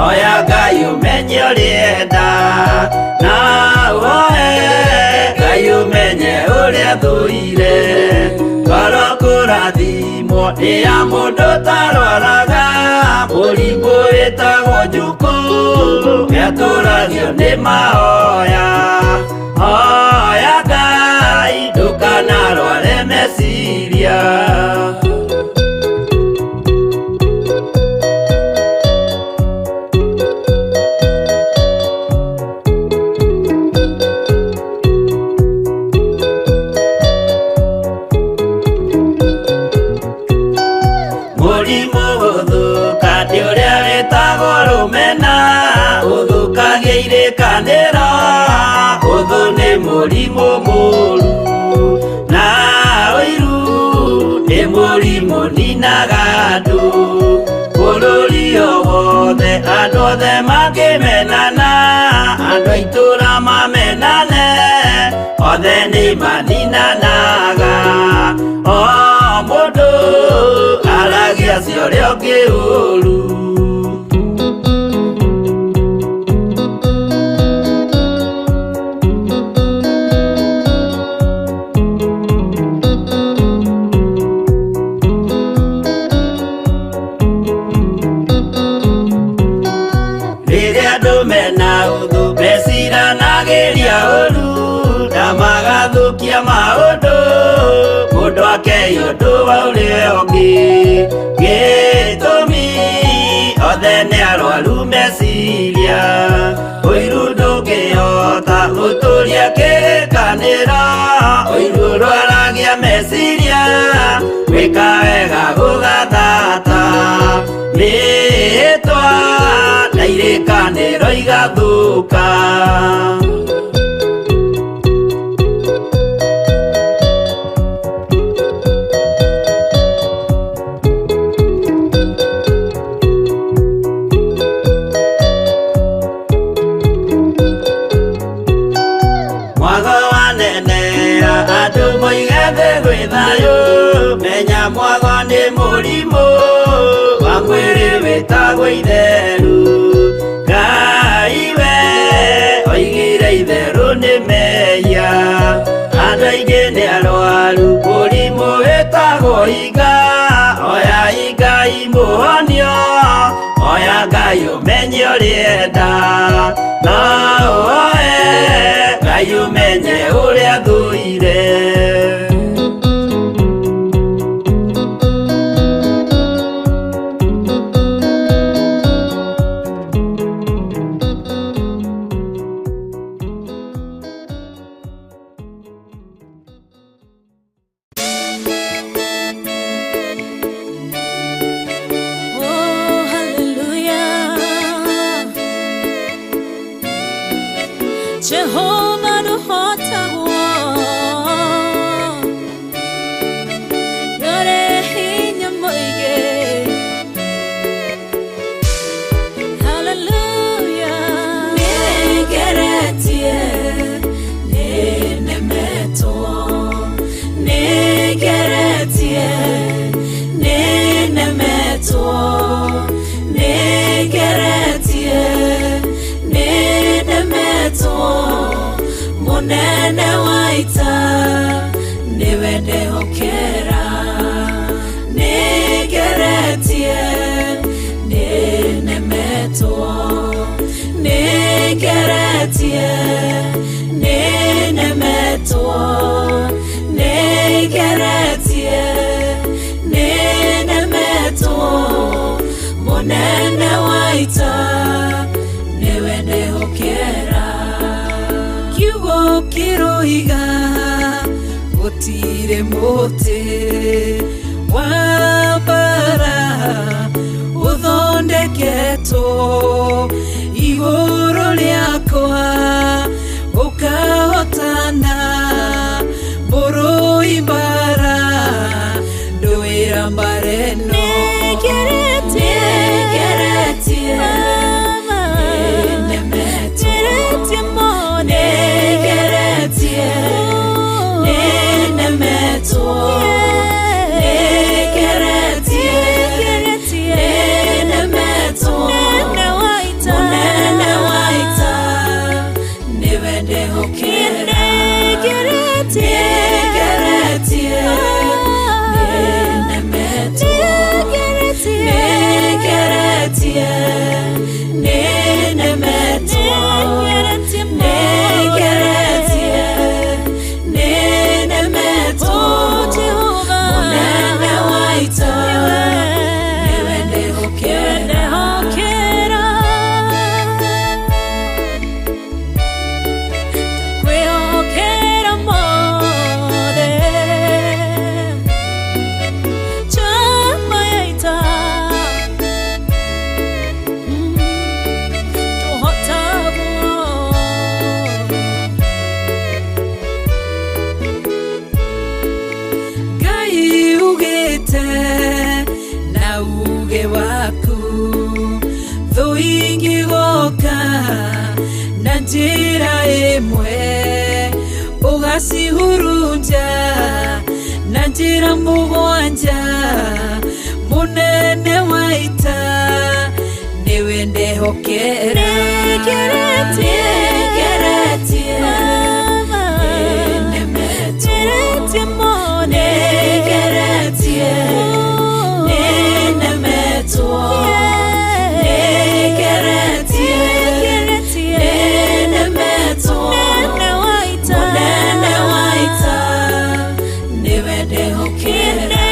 oya Ngai ũmenye ũrĩa na woe Ngai ũmenye ũrĩa thũire. Ngoro kũrathimwo nĩ ya mũndũ ũtarwaraga, mũrimũ wĩtagwo njukũ nĩatũragio nĩ mahoya. Oya Ngai ndũkanarware meciria. Mũrimũ gũthũka nĩ ũrĩa wĩtagwo rũmena, ũthũkagia irĩkanĩro, ũthũ nĩ mũrimũ mũru, na ũiru nĩ mũrimũ ninaga andũ. Bũrũri o wothe andũ othe makĩmenana, andũ a itũũra mamenane, othe nĩ maninanaga. O mũndũ aragia cia ũrĩa ũngĩ ũru. Rĩrĩa andũ mena ũthũ meciranagĩria ũru, na magathũkia maũndũ, mũndũ akei ũndũ wa ũrĩa ũngĩ. Gĩtũmi othe nĩ arwaru meciria, ũiru ndũngĩhota gũtũria kĩrĩkanĩro, ũiru ũrwaragia meciria, gwĩka wega gũgathata, mĩhĩtwa na irĩkanĩro igathũka. Mwago wanenera andũ moige thĩ gwĩ thayũ, menya mwago nĩ mũrimũ wa mwĩrĩ wĩtagwo itheru. Ngai we oigire itherũ nĩ mehia, andũ aingĩ nĩ arwaru mũrimũ wĩtagwo iga, oya Ngai mũhonio. Ũrĩenda no ũhoe Ngai ũmenye ũrĩa thũire. Oh, hallelujah. Jehovah nũhotagwo. Ndũrĩ hinya mũingĩ. Hallelujah. Nĩngeretie, nĩnemetwo. Nĩngeretie, nĩnemetwo. Nĩngeretie, nĩnemetwo. Mũnene wa ita nĩwe ndehokera. Nĩngeretie, nĩnemetwo. Nĩngeretie, nĩnemetwo. Nĩngeretie, nĩnemetwo. Mũnene wa ita nĩwe ndehokera. Kiugo kĩroiga gũtirĩ mũtĩ wa mbara ũthondeketwo igũrũ rĩakwa ũkahotana mũrũi mbara ndũĩra mbara ĩno. Nĩngeretie, nĩnemetwo. Nĩngeretie, nĩnemetwo. Nĩngeretie, nĩnemetwo. Mũnene wa ita nĩwe ndehokera. Nĩngeretie, nĩnemetwo. Nĩngeretie, nĩnemetwo. Nĩngeretie, nĩnemetwo. Mũnene wa ita nĩwe ndehokera. Kwĩhokera mothe chama ya ita tũhotagwo. Ngai ugĩte na uge waku thũ ingĩgoka na njĩra ĩmwe ũgacihurunja na njĩra mũgwanja. Mũnene wa ita nĩwe ndehokera. Nĩngeretie, nĩnemetwo. Nĩngeretie, nĩnemetwo. Nĩngeretie, nĩnemetwo. Mũnene wa ita nĩwe ndehokera.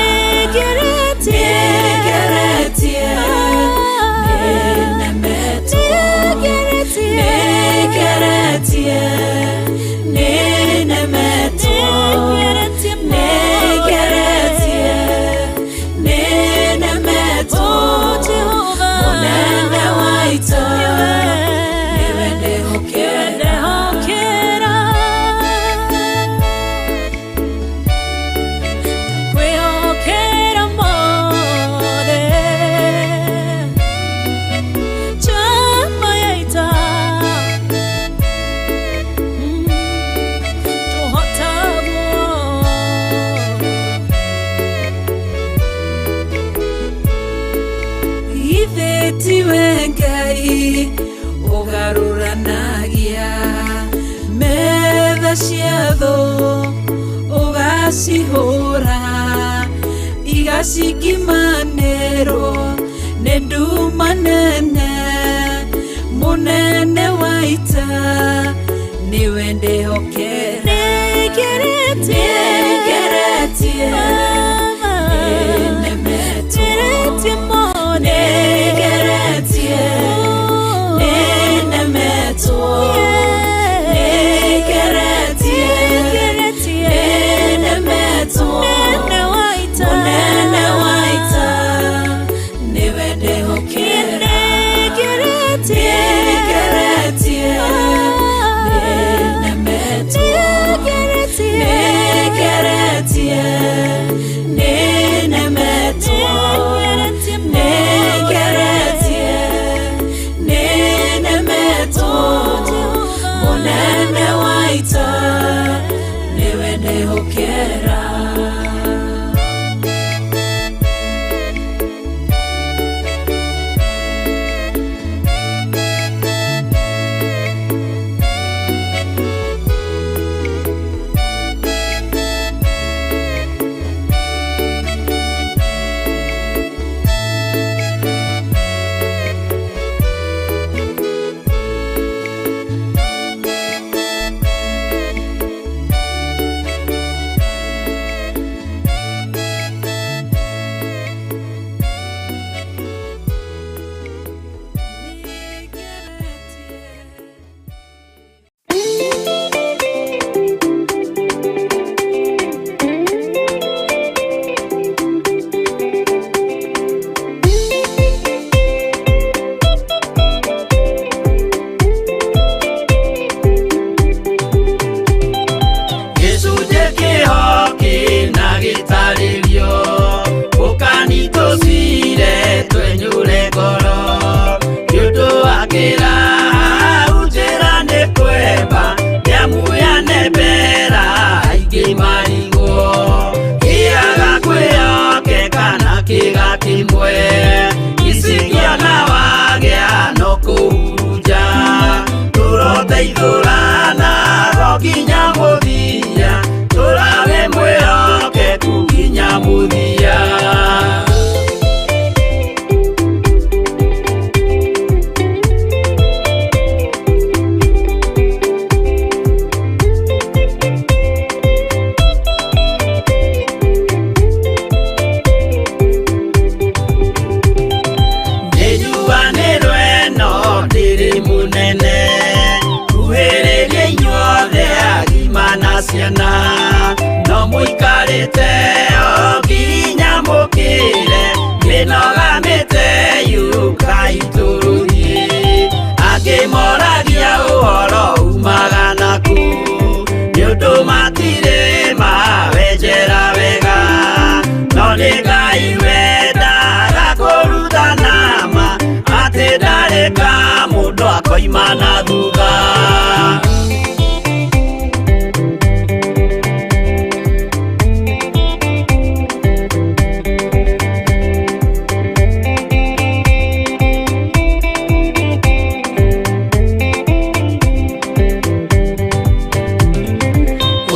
Nĩngeretie, nĩnemetwo. Nĩngeretie, nĩnemetwo. Nĩngeretie, nĩnemetwo. Mũnene wa ita nĩwe ndehokera. Kwĩhokera mothe chama ya ita tũhotagwo. Ithe tiwe Ngai ũgarũranagia metha cia thũ ũgacihũra igacikimanĩrwo nĩ nduma nene. Mũnene wa ita nĩwe ndĩhokera. Nĩngeretie, nĩnemetwo. Nĩngeretie, nĩnemetwo. Nĩngeretie, nĩnemetwo. Mũnene wa ita nĩwe ndĩhokera. Nĩngeretie, nĩnemetwo. Nĩngeretie, nĩnemetwo. Nĩngeretie, nĩnemetwo. Mũnene wa ita nĩwe ndĩhokera. Gĩcunjĩ kĩho na gĩtarĩrio ũkani tũcire twenyũre ngoro nĩ ũndũ wa kĩraha njĩra nĩ kwemba nĩamu yanembera aingĩ marigwo kĩaga kwĩyokeka na kĩga kĩmwe icigĩona wagĩa no kũhurunja tũroteithũrana ro nginya mũthia tũrawe mwĩhokeku nginya mũthia. Nĩnjuanĩrwo ĩno ndĩrĩ mũnene kuhĩrĩria inyuothe agima na ciana no mũikarĩte o nginya mũkĩre mĩnoga mĩte yũkai tũrũthiĩ angĩ moragia ũhoro umaga naku nĩ ũndũ matirĩ mawenjera wega no nĩ Ngai wendaga kũrutana ma atĩ ndarĩ ka mũndũ akoima na thutha.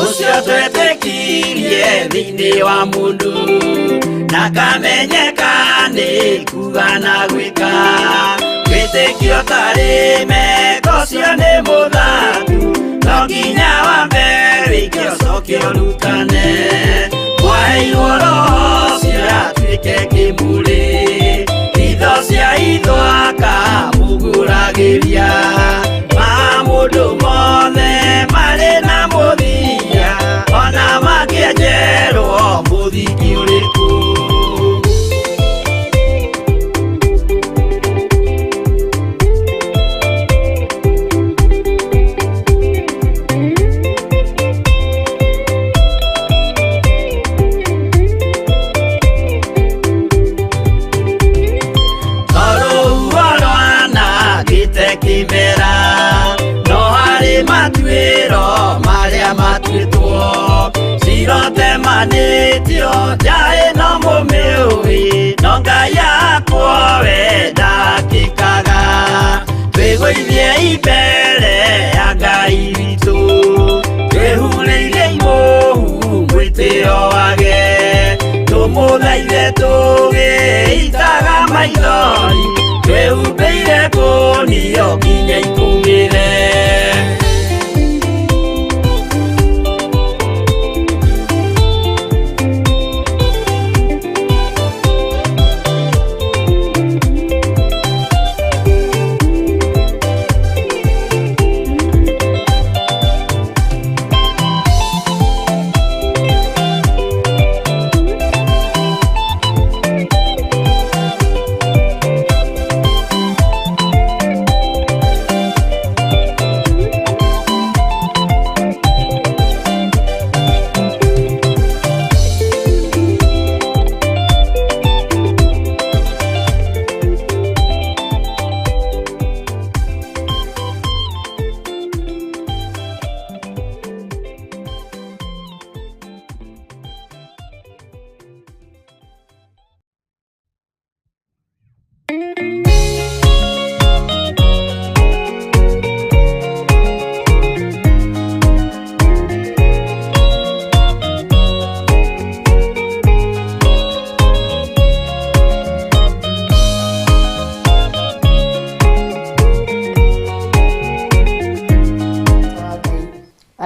Ũcio twetĩkirie thĩinĩ wa mũndũ na kamenyeka nĩ kuga na gwĩka wĩtĩkio tarĩ meko ũcio nĩ mũthaku no nginya wambe wĩke ũcoke ũrutane mwaheirwo roho ũcio atuĩke kĩmũrĩ itho cia itho akamũgũragĩria ma mũndũ mothe marĩ na mũthia ona mangĩenjerwo mũthingi ũrĩkũ. Tondũ rwanangĩte kĩmera no harĩ matuĩro marĩa matuĩtwo cirotemanĩtio njaĩ no mũmĩũĩ no Ngai akwo we ndakĩkaga twĩgũithie imbere ya Ngai witũ twĩhurĩire imũhu mwĩtĩo wage tũmũthaithe tũgĩitaga maithori twĩhumbĩire kũnio nginya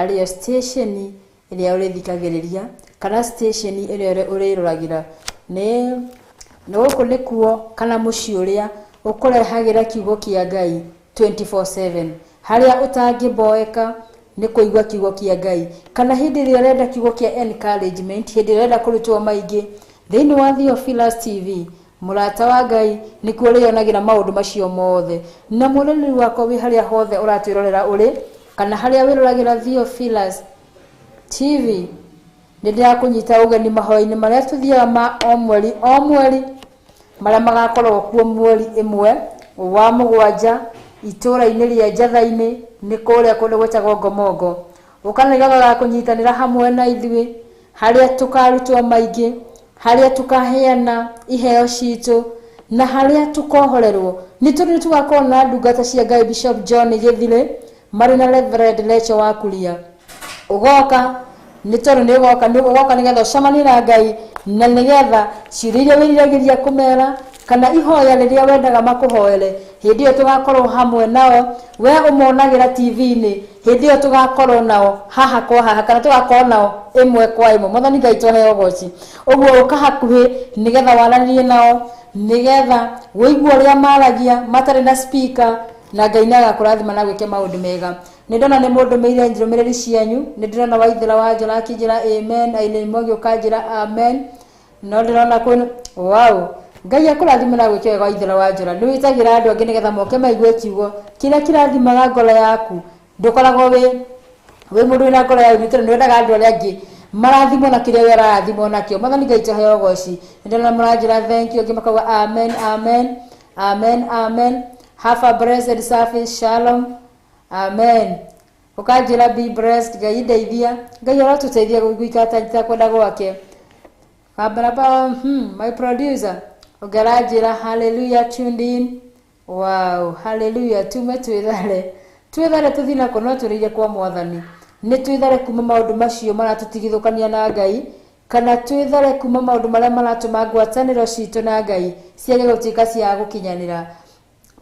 Arĩyo station ĩrĩa ũrĩthikagĩrĩria kana station ĩrĩa ũrĩroragĩra. Nĩ gũkũ nĩkuo kana mũciĩ ũrĩa ũkũrehagĩra kiugo kĩa Ngai 24/7, harĩa ũtangĩboeka nĩ kũigua kiugo kĩa Ngai, kana hĩndĩ ĩrĩa ũrenda kiugo kĩa encouragement, hĩndĩ ĩrĩa ũrenda kũrutwo maingĩ thĩinĩ wa Theophilus TV, mũrata wa Ngai nĩkuo ũrĩonagĩra maũndũ macio mothe. Na mwĩroreri wakwa wĩ harĩa hothe ũratwĩrorera ũrĩ kana harĩa wĩroragĩra Theophilus TV, nĩ ndĩrakũnyita ũgeni mahoya-inĩ marĩa tũthiaga ma o mweri o mweri, marĩa magakorwo kuo mweri ĩmwe wa mũgwanja itũra-inĩ rĩa Njatha-inĩ, nĩ kũrĩa kũndũ gwĩtagwo Ngomongo. Ũka nĩgetha ũgakũnyitanĩra hamwe na ithuĩ, harĩa tũkarutwo maingĩ, harĩa tũkaheana iheo citũ, na harĩa tũkohorerwo. Nĩ tondũ nĩ tũgakorwo na ndungata cia Ngai Bishop John Gĩthire marĩ na Reverend Lecho wa Kuria. Ũgoka nĩ tondũ nĩ ũgoka, nĩ ũgoka nĩgetha ũcemanie na Ngai, na nĩgetha ciũria iria wĩriragĩria kũmera kana ihoya rĩrĩa wendaga makũhoere, hĩndĩ ĩyo tũgakorwo hamwe nao. We ũmonagĩra TV-inĩ, hĩndĩ ĩyo tũgakorwo nao haha kwa haha, kana tũgakorwo nao ĩmwe kwa ĩmwe. Mwathani Ngai tũheo ũgoci. Ũguo ũka hakuhĩ nĩgetha waranĩrie nao, nĩgetha wĩigue ũrĩa maragia matarĩ na speaker, na Ngai nĩ agakũrathima na gwĩke maũndũ mega. Nĩ ndona nĩ mũndũmĩire ndũmĩrĩri cianyu, nĩ ndĩrona Waithera wa Njora akĩnjĩra amen, Aileen Mwangi ũkanjĩra amen, no ndĩrona kwĩna wow. Ngai akũrathime na gwĩke wega Waithera wa Njora. Nĩ wĩtagĩra andũ angĩ nĩgetha moke maigue kiugo kĩrĩa kĩrathimaga ngoro yaku. Ndũkoragwo wĩ mũndũ wĩna ngoro ya ũiru, tondũ nĩ wendaga andũ arĩa angĩ marathimwo na kĩrĩa we ũrarathimwo nakĩo. Mwathani Ngai tũheo ũgoci. Nĩ ndĩrona mũranjĩra thank you, angĩ makauga amen, amen, amen, amen. Have a blessed service, shalom, amen. Ũkanjĩra be blessed, Ngai ndeithia. Ngai arotũteithia gũikara ta kwenda gwake. Kabaraba, my producer ũngeranjĩra hallelujah, tuned in. Wow, hallelujah. Tume twĩthare, twĩthare tũthiĩ nako, no tũrĩire kwa Mwathani. Nĩ twĩthare kuma maũndũ macio maratũtigithũkania na Ngai, kana twĩthare kuma maũndũ marĩa maratũma ngwatanĩro citũ na Ngai ciage gũtuĩka cia gũkinyanĩra.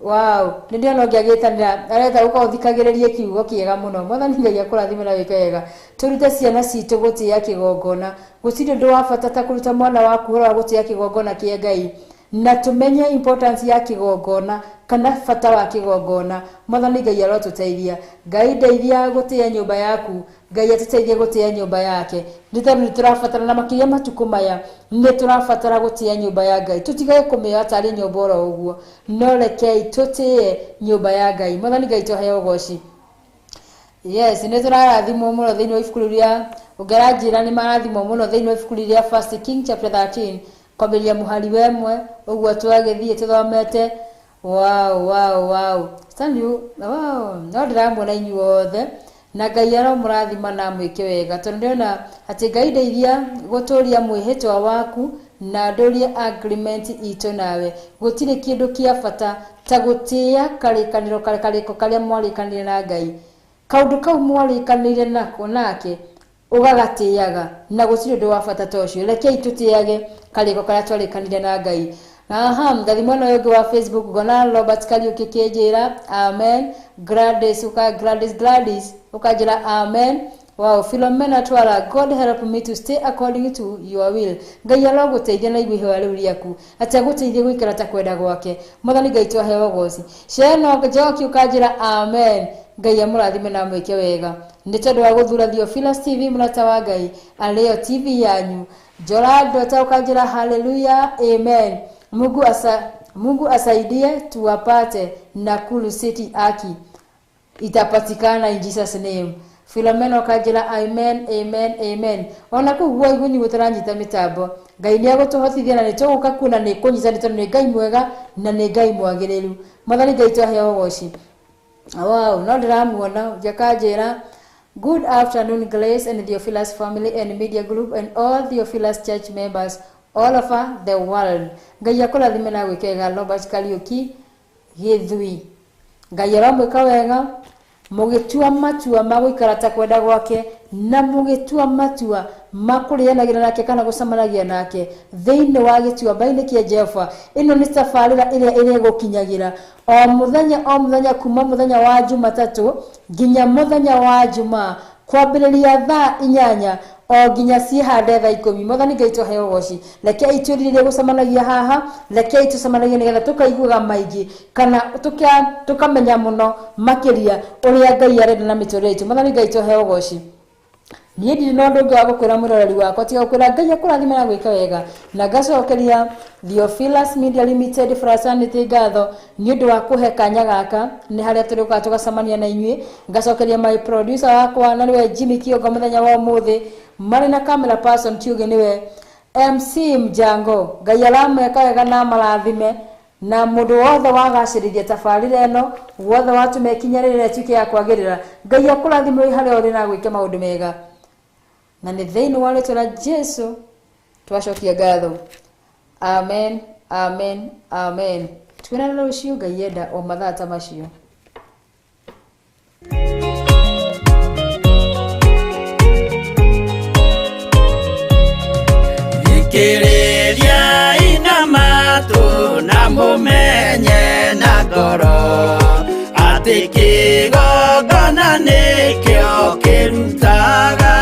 Wow, nĩ ndĩrona ũngĩ agĩtanĩra, areta gũka ũthikagĩrĩrie kiugo kĩega mũno. Mwathani Ngai akũrathime na wĩke wega. Tũrute ciana citũ gũtĩĩa kĩgongona. Gũtirĩ ũndũ wa bata ta kũruta mwana waku ũhoro wa gũtĩĩa kĩgongona kĩa Ngai, na tũmenye importance ya kĩgongona kana bata wa kĩgongona. Mwathani Ngai arotũteithia. Ngai ndeithia gũtĩĩa nyũmba yaku, Ngai atũteithie gũtĩĩa nyũmba yake. Nĩ tondũ nĩ tũrabatara, na makĩria matukũ maya nĩ tũrabatara gũtĩĩa nyũmba ya Ngai. Tũtigage kũmĩoya tarĩ nyũmba oro ũguo, no rekei tũtĩĩe nyũmba ya Ngai. Mwathani Ngai tũheo ũgoci. Yes, nĩ tũrarathimwo mũno thĩinĩ wa ibuku rĩu ũngĩranjĩra nĩ marathimwo mũno thĩinĩ wa ibuku rĩu rĩa First King chapter 13 kwambĩrĩria mũhari wa ĩmwe ũguo twagĩthiĩ tũthomete. Wow, wow, wow. Stanley, wow, no ndĩramuona inyuothe, na Ngai aromũrathima na amwĩke wega, tondũ ndĩrona atĩ Ngai ndeithia gũtũria mwĩhĩtwa waku na ndũrie agreement itũ nawe. Gũtirĩ kĩndũ kĩa bata ta gũtĩĩa karĩkanĩro karĩko karĩa mwarĩkanĩire na Ngai. Kaũndũ kau mwarĩkanĩire nako nake ũgagatĩaga, na gũtirĩ ũndũ wa bata ta ũcio. Rekei tũtĩage karĩko karĩa twarĩkanĩire na Ngai. Aha, ngathi mwena ũyũ ũngĩ wa Facebook ngona Robert Kariuki kĩnjĩra amen. Gladys uka Gladys Gladys ũkanjĩra amen. Wow, Philomena Twara, God help me to stay according to your will. Ngai arogũteithia na igue ihoya rĩu rĩaku, atĩ agũteithie gũikara ta kwenda gwake. Mwathani Ngai twaheo ũgoci. Ciana Njoki ũkanjĩra amen. Ngai amũrathime na amwĩke wega. Nĩ tondũ wa gũthura Theophilus TV mũrata wa Ngai, arĩyo TV yanyu. Njora Ndota ũkanjĩra hallelujah, amen. Mungu asaidie tuwapate Nakuru City aki itapatikana in Jesus name. Philomena ũkanjĩra amen, amen, amen. Ona kũu guo igunyi gũtaranyita mĩtambo, Ngai nĩ agũtũhotithia na nĩ tũgũka kuona nĩ kũnyita, nĩ tondũ nĩ Ngai mwega na nĩ Ngai mwagĩrĩru. Mwathani Ngai twaheo ũgoci. Wow, no ndĩramuona njakanjĩra good afternoon Grace and Theophilus family and media group and all Theophilus church members all over the world. Ngai akũrathime na gwĩke wega. Robert Kariuki Gĩthui, Ngai aromwĩka wega mũgĩtua matua ma gũikara ta kwenda gwake, na mũgĩtua matua ma kũrĩanagĩra nake kana gũcemanagia nake thĩinĩ wa gĩtuamba-inĩ kĩa Jehova. Ĩno nĩ tabarĩra ĩrĩa ĩrĩgũkinyagĩra o mũthenya o mũthenya kuma mũthenya wa Jumatatũ nginya mũthenya wa Jumaa, Kwambĩrĩria thaa 8 o nginya ciĩhande thaa 10. Mwathani Ngai tũheo ũgoci. Rekei twĩrirĩrie gũcemanagia haha, rekei tũcemanagie nĩgetha tũkaiguaga maingĩ kana tũkamenya mũno makĩria ũrĩa Ngai arenda na mĩtũrĩre itũ. Mwathani Ngai tũheo ũgoci. Niĩ ndirĩ na ũndũ ũngĩ wa gũkwĩra mũroreri wakwa tiga gũkwĩra Ngai akũrathime na gwĩka wega, na ngacokeria Theophilus Media Limited Fraternity ngatho nĩ ũndũ wa kũhe kanya gaka nĩ harĩa tũrĩũkaga tũgacemania na inyuĩ. Ngacokeria my producer wakwa na nĩwe Jimmy Kiongo mũthenya wa ũmũthĩ, marĩ na camera person ti ũngĩ nĩwe MC Mjango. Ngai arameka wega na amarathime, na mũndũ wothe wagacĩrithia tabarĩra ĩno, wothe watũma ĩkinyanĩre ĩtuĩke ya kwagĩrĩra. Ngai akũrathime wĩ harĩa ũrĩ na gwĩke maũndũ mega, na nĩ thĩinĩ wa rĩtwa rĩa Jesu twacokia ngatho. Amen, amen, amen. Twĩrane rũciũ Ngai enda o mathaa ta macio. Thikĩrĩria ina matũ na mũmenye na ngoro atĩ kĩgongona nĩkĩo kĩrutaga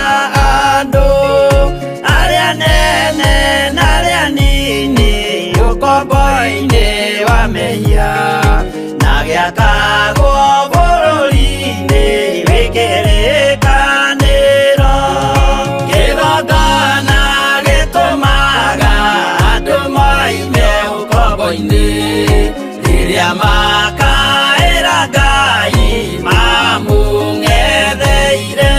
andũ arĩa nene na arĩa nini ũkombo-inĩ wa mehia na gĩakagwo bũrũri-inĩ wĩ kĩrĩkanĩro. Kĩgongona gĩtũmaga andũ moime ũkombo-inĩ rĩrĩa makaĩra Ngai mamũng'etheire.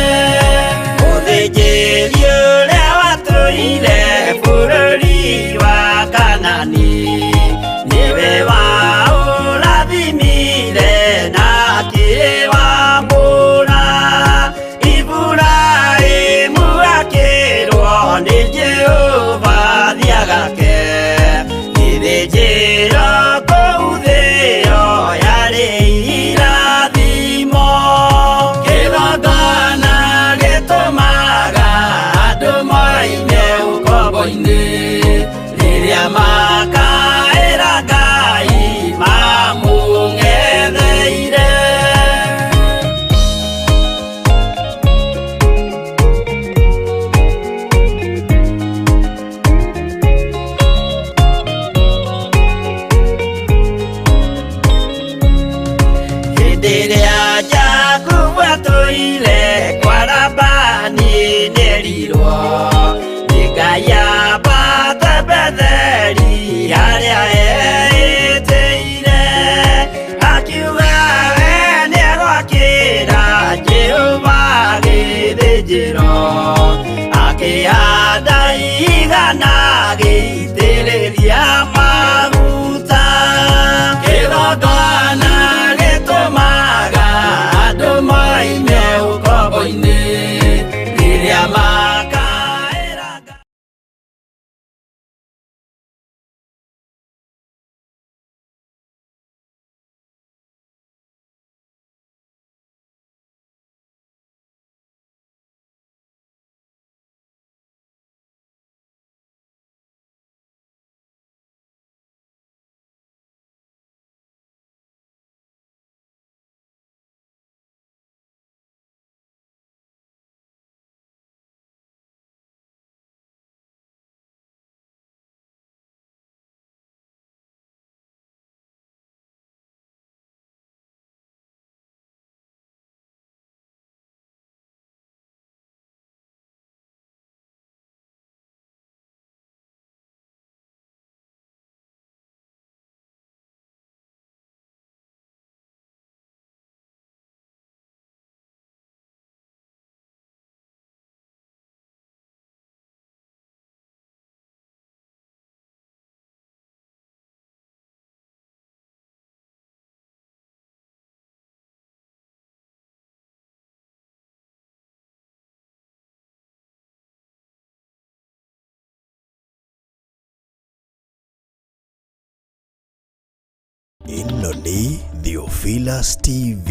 Mũthĩnjĩri ũrĩa watũire bũrũri wa Kanani nĩwe waũrathimire na akĩwamũra. Iburahĩmu akĩrwo nĩ Jehova thiagake gĩthĩnjĩro kũu thĩo yarĩ irathimo. Kĩgongona gĩtũmaga andũ moime ũkombo-inĩ rĩrĩa makaĩra Ngai mamũng'etheire. Hĩndĩ ĩrĩa Jakubu atũire kwa Labani nĩerirwo nĩ Ngai ambate Betheli harĩa eĩtĩire, akiuga we nĩegwakĩra Jehova gĩthĩnjĩro, akĩhanda igana agĩitĩrĩria maguta. Kĩgongona gĩtũmaga andũ moime ũkombo-inĩ rĩrĩa makaĩra Ngai. Ĩno nĩ Theophilus TV.